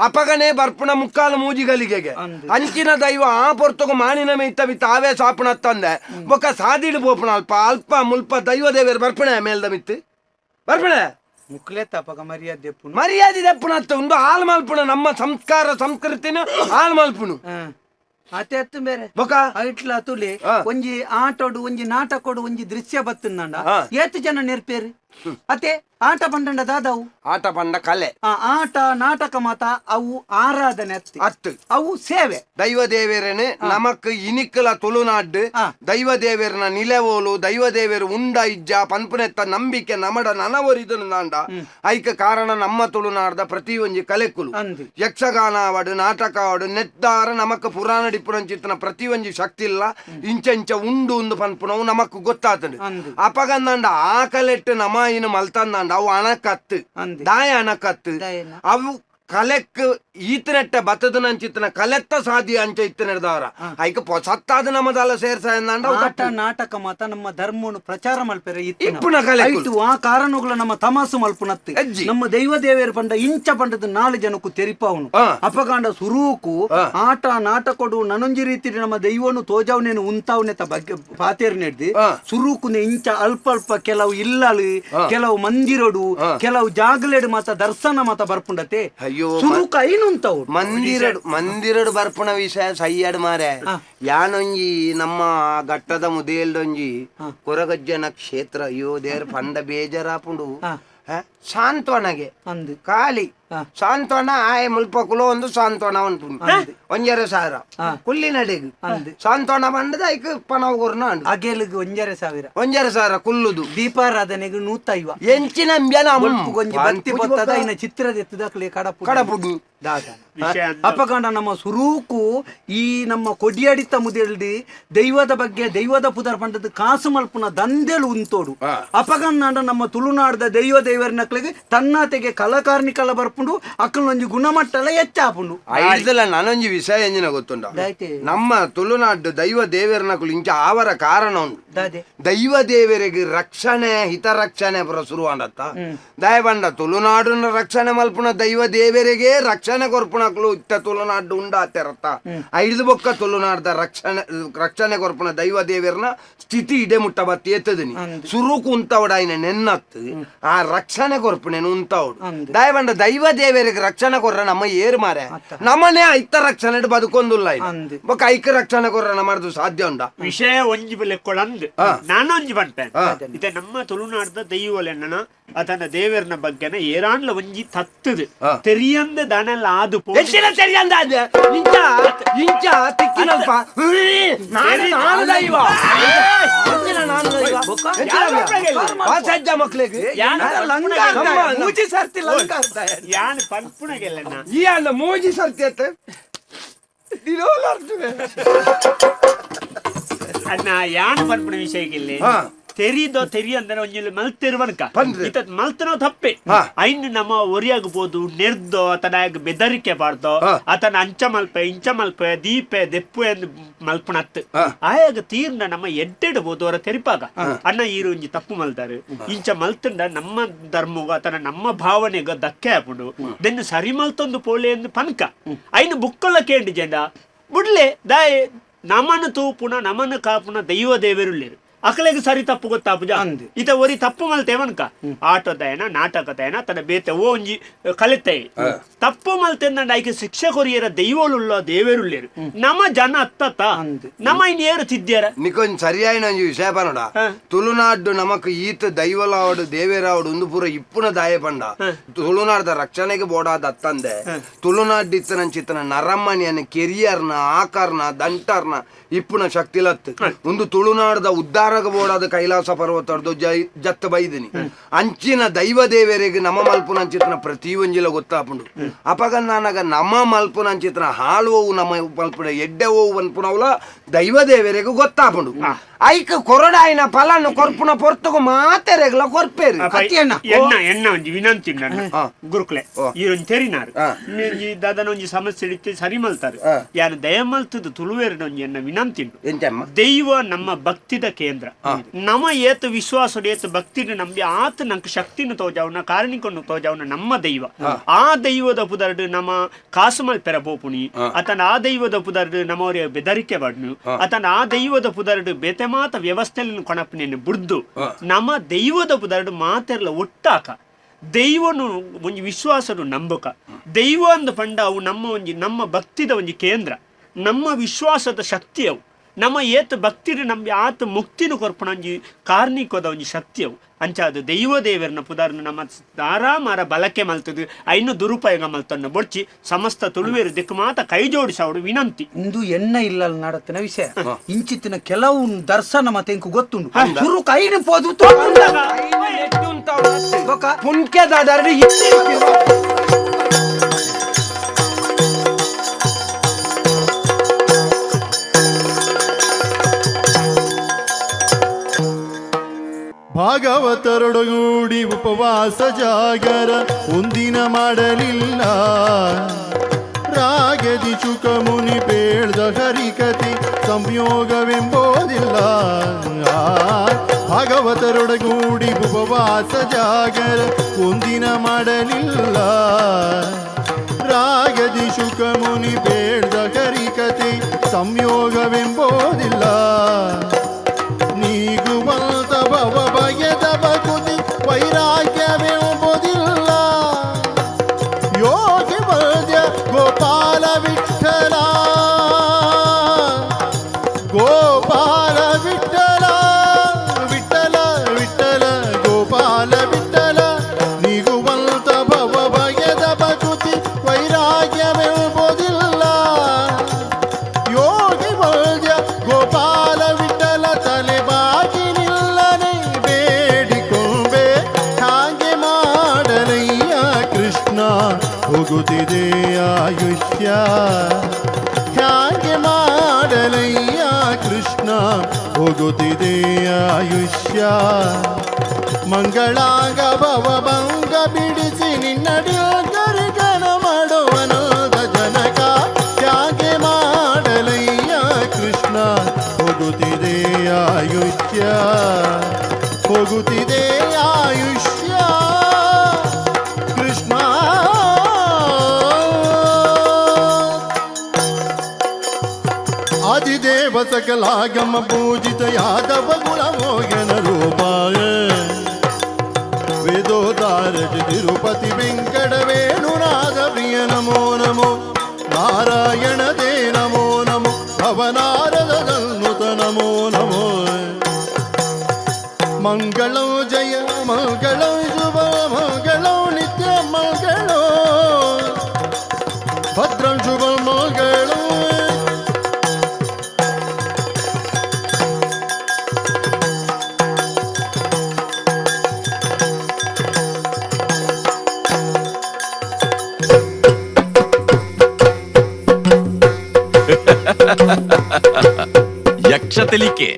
ಅಪಗನೆ ಬರ್ಪುಣ ಮುಕ್ಕಾಲು ಮೂಜಿಗಲಿಗೆಗೆ ಅಂಚಿನ ದೈವ ಆ ಪೊರ್ತಗು ಮಾಣಿನ ಮೇಯ್ತ ಮಿತ್ತ ಆವೇ ಸಾಪುಣ ತಂದೆ ಬೊಕ್ಕ ಸಾದಿಡು ಪೋಪುಣ ಅಲ್ಪ ಅಲ್ಪ ಮುಲ್ಪ ದೈವ ದೇವೇರು ಬರ್ಪಣೆ ಮೇಲ್ದ ಮಿತ್ತು ಬರ್ಪಣೆ ಮುಕ್ಲೆ ತಪಕ ಮರ್ಯಾದೆ ಪುಣ ಮರ್ಯಾದೆ ದಪ್ಪುಣ ಒಂದು ಹಾಲು ಮಲ್ಪುಣ ನಮ್ಮ ಸಂಸ್ಕಾರ ಸಂಸ್ಕೃತಿನ ಹಾಲು ಮಲ್ಪುಣು ಅತೆ ಅತ್ತು ಬೇರೆ ಬೊಕ ಐಟ್ಲ ತುಲೆ ಒಂಜಿ ಆಟೋಡು ಒಂಜಿ ನಾಟಕೋಡು ಒಂಜಿ ದೃಶ್ಯ ಬತ್ತಂಡ ಏತು ಜನ ನೆರ್ಪೇರು ಅತೆ ಆಟ ಪಂಡಂಡ ದಾದವು ಆಟ ಪಂಡ ಕಲೆ ಆ ಆಟ ನಾಟಕ ಮಾತ ಅವು ಆರಾಧನೆ ಅತ್ತಿ ಅತ್ತು ಅವು ಸೇವೆ ದೈವ ದೇವರನೆ ನಮಕ್ ಇನಿಕ್ಕಲ ತುಳುನಾಡು ದೈವ ದೇವರನ ನಿಲೆವೋಲು ದೈವ ದೇವರು ಉಂಡ ಇಜ್ಜ ಪನ್ಪುನೆತ್ತ ನಂಬಿಕೆ ನಮಡ ನನವರಿದನು ನಾಂಡ ಐಕ ಕಾರಣ ನಮ್ಮ ತುಳುನಾಡ್ದ ಪ್ರತಿಯೊಂಜಿ ಕಲೆಕುಲು ಯಕ್ಷಗಾನ ಆವಡು ನಾಟಕ ಆವಡು ನೆತ್ತಾರ ನಮಕ್ ಪುರಾಣ ಡಿಪುರಂಚಿತ್ತನ ಪ್ರತಿಯೊಂಜಿ ಶಕ್ತಿ ಇಲ್ಲ ಇಂಚ ಇಂಚ ಉಂಡು ಉಂದು ಪನ್ಪುನವು ನಮಕ್ ಗೊತ್ತಾತಂಡು ಅಪಗಂದಂಡ ಆ ಕಲೆಟ್ಟು ನಮ ಇನ್ನು ಮಲ್ತಂದಂಡ ಅವು ಅಣಕತ್ತು ದಾಯ ಅಣಕತ್ತು ಅವು ಕಲೆಕ್ ಈತನೆಟ್ಟ ಬತ್ತದ ನಂಚಿತ್ತನ ಕಲೆತ್ತ ಸಾದಿ ಅಂಚ ಇತ್ತನೆಡ್ದವರ ಐಕ ಪೊಸತ್ತಾದ ನಮದಲ್ಲ ಸೇರ್ಸ ಆಟ ನಾಟಕ ಮಾತ ನಮ್ಮ ಧರ್ಮವನ್ನು ಪ್ರಚಾರ ಮಲ್ಪೆರೆ ಇಪ್ಪುನ ಕಲೆ ಐಟು ಆ ಕಾರಣಗಳು ನಮ್ಮ ತಮಾಸು ಮಲ್ಪುನತ್ತೆ ನಮ್ಮ ದೈವ ದೇವೇರ ಪಂಡ ಇಂಚ ಪಂಡದ ನಾಲು ಜನಕ್ಕೂ ತೆರಿಪಾವನು ಅಪಕಾಂಡ ಸುರೂಕು ಆಟ ನಾಟಕೊಡು ನನೊಂಜಿ ರೀತಿ ನಮ್ಮ ದೈವನು ತೋಜಾವನೇನು ಉಂತಾವನೆ ಬಗ್ಗೆ ಪಾತೇರ್ ನೆಡ್ದು ಸುರೂಕುನೆ ಇಂಚ ಅಲ್ಪ ಅಲ್ಪ ಕೆಲವು ಇಲ್ಲಲು ಕೆಲವು ಮಂದಿರಡು ಕೆಲವು ಜಾಗಲೆಡು ಮಾತ ದರ್ಶನ ಮಾತ ಬರ್ಪುಂಡತೆ ಅಯ್ಯೋ ಸುರುಕ ಐನುಂತವು ಮಂದಿರಡು ಮಂದಿರಡು ಬರ್ಪುಣ ವಿಷಯ ಸೈಯಡ್ ಮಾರೆ ಯಾನೊಂಜಿ ನಮ್ಮ ಘಟ್ಟದ ಮುದೇಲ್ಡೊಂಜಿ ಕೊರಗಜ್ಜನ ಕ್ಷೇತ್ರ ಅಯ್ಯೋ ದೇರ್ ಪಂಡ ಬೇಜಾರಾಪುಂಡು ಸಾಂತ್ವನಗೆ ಅಂದು ಖಾಲಿ ಸಾಂತ್ವನ ಆಯೆ ಮುಲ್ಪ ಕುಲೋ ಒಂದು ಸಾಂತ್ವನ ಉಂಟು 1500 ಕುಲ್ಲಿನಡೆಗ್ ಸಾಂತ್ವನ ಬಂಡದ ಐಕ್ ಪಣವು ಕೊರ್ನ ಅಂಡು. ಅಗೇಲಿಗೆ 1500. 1500 ಕುಲ್ಲುದು. ದೀಪಾರಾಧನೆಗೆ 150. ಎಂಚಿನ ಅಂಬ್ಯನ ಒಂಜಿ ಬತ್ತಿ ಬತ್ತದ ಇನ್ನ ಚಿತ್ರದ ಎತ್ತದಾಕ್ಲೆ ಕಡಪು ಕಡಪುಡಿ. ದಾದ ವಿಷಯ ಅಂದ- ಅಪಗಂಡ ನಮ್ಮ ಸುರೂಕು ಈ ನಮ್ಮ ಕೊಡಿಯಡಿತ ಮುದೆಲ್ಡಿ ದೈವದ ಬಗ್ಗೆ ದೈವದ ಪುದರ್ ಪಂಡದ ಕಾಸು ಮಲ್ಪುನ ದಂದೆಲು ಉಂತೋಡು. ಅಪಗಂಡ ನಮ್ಮ ತುಳುನಾಡ್ದ ದೈವ ದೈವರ್ನಕ್ಲೆಗ್ ತನ್ನಾತೆಗೆ ಕಲಕಾರ್ನಿಕಲ ಬರ್ಪುಂಡು, ಅಕ್ಕಲೊಂಜಿ ಗುಣಮಟ್ಟಲ ಹೆಚ್ಚಾಪುಂಡು. ಐದಲ ನಾನೊಂಜಿ ವಿಷಯ ಎಂಜಿನ ಗೊತ್ತುಂಡ? ದಾಯ್ತೆ. ನಮ್ಮ ತುಳುನಾಡು ದೈವ ದೇವರನಕುಲು ಇಂಚ ಆವರ ಕಾರಣ ಉಂಟು. ದಾದೆ? ದೈವ ದೇವರಿಗೆ ರಕ್ಷಣೆ ಹಿತರಕ್ಷಣೆ ಪುರ ಶುರುವಾಂಡತ್ತ ದಯಬಂಡ ತುಳುನಾಡಿನ ರಕ್ಷಣೆ ಮಲ್ಪುನ ದೈವ ದೇವರಿಗೆ ರಕ್ಷಣೆ ಕೊರ್ಪುನಕುಲು ಇತ್ತ ತುಳುನಾಡು ಉಂಡಾತೆರತ್ತ. ಐದು ಬೊಕ್ಕ ತುಳುನಾಡ್ದ ರಕ್ಷಣೆ ರಕ್ಷಣೆ ಕೊರ್ಪುನ ದೈವ ದೇವರನ ಸ್ಥಿತಿ ಇಡೆ ಮುಟ್ಟ ಬತ್ತಿ ಎತ್ತದಿನಿ ಸುರುಕು ಉಂತವಡ ಆಯ್ನ ನೆನ್ನತ್ತು ಆ ರಕ್ಷಣೆ ಕೊರ್ಪುನೇನು ಉಂತವಡು. ದಯಬಂಡ ದೈವ ದೇವರಿಗೆ ರಕ್ಷಣೆ ಕೊರ್ರ ನಮ್ಮ ಏರು ಮಾರೆ ನಮ್ಮನೆ ಐತ ರಕ್ಷಣೆ ಬದುಕೊಂದುಲ್ಲ. ಅಂದ್. ಬೊಕ್ಕ ಐಕ ರಕ್ಷಣೆ ಕೊರ್ರ ನಮ್ಮದು ಸಾಧ್ಯ ಉಂಡ? ವಿಷಯ ಒಂಜಿ ಲೆಕ್ಕೊಳಂದ್ ನಾನೊಂಜಿ ಪನ್ಪೆ. ಇತ್ತೆ ನಮ್ಮ ತುಳುನಾಡ್ದ ದೈವಲೆನ್ನನ ಆತನ ದೇವರನ ಬಗ್ಗೆನ ಏರಾನ್ಲ ಒಂಜಿ ತತ್ತದು ತೆರಿಯಂದೆ ದಾನೆಲ್ಲ ಆದು ಪೋ ಎಷ್ಟಿನ ಸರಿ ಅಂದ ಅದೇ ಇಂಚ ಇಂಚ ತಿಕ್ಕಿನಲ್ಪ ನಾನು ನಾನು ದೈವ ಎಷ್ಟಿನ ನಾನು ದೈವ ಎಷ್ಟಿನ ವಾಸಜ್ಜ ಮಕ್ಳಿಗೆ ಮೂಜಿ ಸರ್ತಿ ಲಂಗ ಅರ್ಧ. ಯಾನ್ ಪನ್ಪುನಗೆಲ್ಲ. ಈ ಅಲ್ಲ ಮೂಜಿ ಸರ್ತಿ ಅತ್ತ ಅಣ್ಣ, ಯಾನ್ ಪನ್ಪುನ ವಿಷಯಕ್ಕಿಲ್ಲಿ ತೆರಿದೋ ತೆರಿಯಂದ್ರೆ ಒಂಜಿ ಮಲ್ತಿರುವನ್ಕ ಪಂಡ್ರೆ. ಇತ್ತ ಮಲ್ತನೋ ತಪ್ಪೆ. ಐನ್ ನಮ್ಮ ಒರಿಯಾಗ ಪೋದು ನೆರ್ದೋ ಆತನ ಬೆದರಿಕೆ ಬಾರ್ದೋ ಆತನ ಅಂಚ ಮಲ್ಪೆ ಇಂಚ ಮಲ್ಪೆ ದೀಪೆ ದೆಪ್ಪು ಎಂದು ಮಲ್ಪುನತ್. ಆಯಾಗ ತೀರ್ನ ನಮ್ಮ ಎಡ್ಡೆಡ್ ಬೋದು ಅವರ ತೆರಿಪಾಗ, ಅಣ್ಣ ಈರು ಒಂಜಿ ತಪ್ಪು ಮಲ್ತಾರೆ, ಇಂಚ ಮಲ್ತಂಡ ನಮ್ಮ ಧರ್ಮಗ ಆತನ ನಮ್ಮ ಭಾವನೆಗ ಧಕ್ಕೆ ಆಪುಂಡು, ದೆನ್ನು ಸರಿ ಮಲ್ತೊಂದು ಪೋಲೆ ಎಂದು ಪನ್ಕ. ಐನು ಬುಕ್ಕಲ್ಲ ಕೇಂಡಿ ಜೆಂಡ ಬುಡ್ಲೆ ದಾಯೆ ನಮನ ತೂಪುನ ನಮನ ಕಾಪುನ ದೈವ ದೇವರುಳ್ಳೇರು ಅಕಲೆಗೆ ಸರಿ ತಪ್ಪು ಗೊತ್ತಾಪುಜ? ಇತ ಒರಿ ತಪ್ಪು ಮಲ್ತೇವನ್ಕ ಆಟೋದಯನ ನಾಟಕದಯನ ತನ್ನ ಬೇತೆ ಓ ಒಂಜಿ ಕಲಿತೆ ತಪ್ಪು ಮಲ್ತೆಂದಂಡ ಐಕೆ ಶಿಕ್ಷೆ ಕೊರಿಯರ ದೈವಲುಳ್ಳ ದೇವರುಳ್ಳೇರು ನಮ್ಮ ಜನ ಅತ್ತತ್ತ ನಮ್ಮ ಇನ್ ಏರು ತಿದ್ದ್ಯಾರ. ನಿಕೊಂಜ್ ಸರಿಯಾಯಿನ ಒಂಜಿ ವಿಷಯ ಪನೋಡ. ತುಳುನಾಡು ನಮಕ್ ಈತ ದೈವಲಾವಡು ದೇವೇರಾವಡು ಒಂದು ಪೂರ ಇಪ್ಪುನ ದಾಯ ಪಂಡ ತುಳುನಾಡ್ದ ರಕ್ಷಣೆಗೆ ಬೋಡಾದ ಅತ್ತಂದೆ ತುಳುನಾಡು ಇತ್ತನಂಚಿತ್ತನ ನರಮಣಿಯನ್ನ ಕೆರಿಯರ್ನ ಆಕಾರ್ನ ದಂಟರ್ನ ಇಪ್ಪುನ ಶಕ್ತಿಲತ್ತು ಒಂದು ತುಳುನಾಡ್ದ ಉದ್ಧಾರಗ ಬೋಡಾದ ಕೈಲಾಸ ಪರ್ವತರ್ದು ಜೈ ಜತ್ತ ಬೈದಿನಿ. ಅಂಚಿನ ದೈವ ದೇವರಿಗೆ ನಮ ಮಲ್ಪುನ ಅಂಚಿತನ ಪ್ರತಿ ಒಂಜಿಲ ಗೊತ್ತಾಪುಂಡು. ಅಪಗ ನಾನಗ ನಮ ಮಲ್ಪುನ ಅಂಚಿತನ ಹಾಳುವವು ನಮ್ಮ ಮಲ್ಪುನ ಎಡ್ಡೆ ಓವು ಅನ್ಪುನವಲ ದೈವ ದೇವರಿಗೆ ಗೊತ್ತಾಪುಂಡು. ಐಕ್ ಕೊರಡಾಯಿನ ಫಲನ್ನು ಕೊರ್ಪುನ ಪೊರ್ತುಗು ಮಾತೆರೆಗ್ಲ ಕೊರ್ಪೇರು. ಎಣ್ಣ ಎಣ್ಣ ಒಂಜಿ ವಿನಂತಿ ಉಂಡು ಗುರುಕುಲೆ. ಈ ಒಂಜಿ ತೆರಿನಾರು ಒಂಜಿ ದಾದನ ಒಂಜಿ ಸಮಸ್ಯೆ ಇಡಿತ್ತೆ ಸರಿ ಮಲ್ತಾರೆ. ಯಾರು ದಯ ಮಲ್ತದ್ದು ತುಳುವೇರಿನ ಒಂಜಿ ಎನ್ನ ವಿನಂತಿ ಉಂಟು. ಎಂಚಮ್ಮ? ದೈವ ನಮ್ಮ ಭಕ್ತಿದ ಕೇಂದ್ರ. ನಮ ಏತು ವಿಶ್ವಾಸ ಏತು ಭಕ್ತಿನ ನಂಬಿ ಆತ ನಂಗೆ ಶಕ್ತಿನ ತೋಜಾವುನ ಕಾರಣಿಕೊಂಡು ತೋಜಾವುನ ನಮ್ಮ ದೈವ. ಆ ದೈವದ ಪುದರ್ಡು ನಮ್ಮ ಕಾಸು ಮಲ್ಪೆರ ಪೋಪುಣಿ ಆತನ ಆ ದೈವದ ಪುದರ್ಡು ನಮ್ಮವರ ಬೆದರಿಕೆ ಬಡ್ನು ಆತನ ಆ ದೈವದ ಪುದರ್ಡು ಬೇತೆ ಮಾತ ವ್ಯವಸ್ಥೆಯನ್ನು ಕೊಣಪನೆಯನ್ನು ಬುಡ್ದು ನಮ್ಮ ದೈವದ ಪುದರ್ಡು ಮಾತೆರ್ಲ ಒಟ್ಟಾಕ ದೈವನು ಒಂಜಿ ವಿಶ್ವಾಸನು ನಂಬಕ. ದೈವ ಅಂದು ಪಂಡ ಅವು ನಮ್ಮ ಒಂಜಿ ನಮ್ಮ ಭಕ್ತಿದ ಒಂಜಿ ಕೇಂದ್ರ, ನಮ್ಮ ವಿಶ್ವಾಸದ ಶಕ್ತಿ ಅವು. ನಮ್ಮ ಏತು ಭಕ್ತಿರು ನಂಬಿ ಆತ ಮುಕ್ತಿನ ಕೊರ್ಪಣ ಒಂಜಿ ಕಾರ್ಣಿಕೋದ ಒಂಜಿ ಶಕ್ತಿ ಅವು. ಅಂಚಾದ ದೈವ ದೇವರನ ಪುದಾರ್ನ ನಮ್ಮ ಆರಾಮಾರ ಬಳಕೆ ಮಲ್ತದು ಐನು ದುರುಪಯೋಗ ಮಲ್ತನ್ನ ಬೊಡ್ಚಿ ಸಮಸ್ತ ತುಳುವೇರು ದಿಕ್ಕು ಮಾತ ಕೈ ಜೋಡಿಸವಡು ವಿನಂತಿ. ಇಂದು ಎಣ್ಣ ಇಲ್ಲ ನಡತಿನ ವಿಷಯ ಇಂಚಿತ್ತಿನ ಕೆಲವು ದರ್ಶನ ಮತ್ತೆ ಇಂಕು ಗೊತ್ತುಂಡು ಸುರು ಕೈನ ಪೋದು. ಪುನ್ಕೆ ದಾದಾರಿ. ಭಾಗವತರೊಡಗೂಡಿ ಉಪವಾಸ ಜಾಗರ ಒಂದಿನ ಮಾಡಲಿಲ್ಲ. ರಾಗದಿ ಚುಕಮುನಿ ಪೇಳ್ದ ಹರಿಕತಿ ಸಂಯೋಗವೆಂಬೋದಿಲ್ಲ. ಆ, ಭಾಗವತರೊಡಗೂಡಿ ಉಪವಾಸ ಜಾಗರ ಒಂದಿನ ಮಾಡಲಿಲ್ಲ. ರಾಗದಿ ಶುಕಮುನಿ ಪೇಳ್ದ ಹರಿಕತೆ ಸಂಯೋಗವೆಂಬೋದಿಲ್ಲ. ನೀಗುವಂತ ಭವ ಭಯದ ಬಕುತಿ ವೈರಾಗ್ಯವೆಂಬುದಿಲ್ಲ. ಯೋಗಿ ವೈದ್ಯ ಗೋಪಾಲ ವಿಠಲ ಗೋಪಾಲ ವಿಠಲ ವಿಠಲ ವಿಠಲ ಗೋಪಾಲ ವಿಠಲ. ನೀಗುವಂತ ಭವ ಭಯದ ಬಕುತಿ ಹೋಗುತ್ತಿದೆ ಆಯುಷ್ಯ, ಹ್ಯಾಂಗೆ ಮಾಡಲಯ್ಯ ಕೃಷ್ಣ? ಹೋಗುತ್ತಿದೆ ಆಯುಷ್ಯ. ಮಂಗಳಾಂಗ ಭವ ಭಂಗ ಬಿಡಿಸಿ ನಿನ್ನಡಿಗರಿಗನ ಮಾಡುವನೋದ ಜನಕ, ತ್ಯಾಗೆ ಮಾಡಲಯ್ಯ ಕೃಷ್ಣ? ಹೋಗುತ್ತಿದೆ ಆಯುಷ್ಯ, ಹೋಗುತ್ತಿದೆ ಆಯುಷ್ಯ ಕೃಷ್ಣ. ಆದಿದೇವ ಸಕಲಾಗಮ ಪೂಜಿತ ಯಾದವ ಗುಣಮೋಹನ ರೂಪಾಯ, ವೇದೋದಾರಕ ತಿರುಪತಿ ವೆಂಕಟ ವೇಣುನಾಥ ಪ್ರಿಯ ನಮೋ ನಮೋ. ನಾರಾಯಣ they ನಮೋ ನಮೋ, ಭವನಾರದ ನುತ ನಮೋ ನಮೋ. ಮಂಗಳಂ ಜಯ ಮಂಗಳಂ, ಶುಭ ಮಂಗಳಂ, ನಿತ್ಯ ಮಂಗಳಂ, ಭದ್ರಂ ಶುಭ ಮಂಗಳಂ. ಯಕ್ಷ ತೆಲಿಕೆ.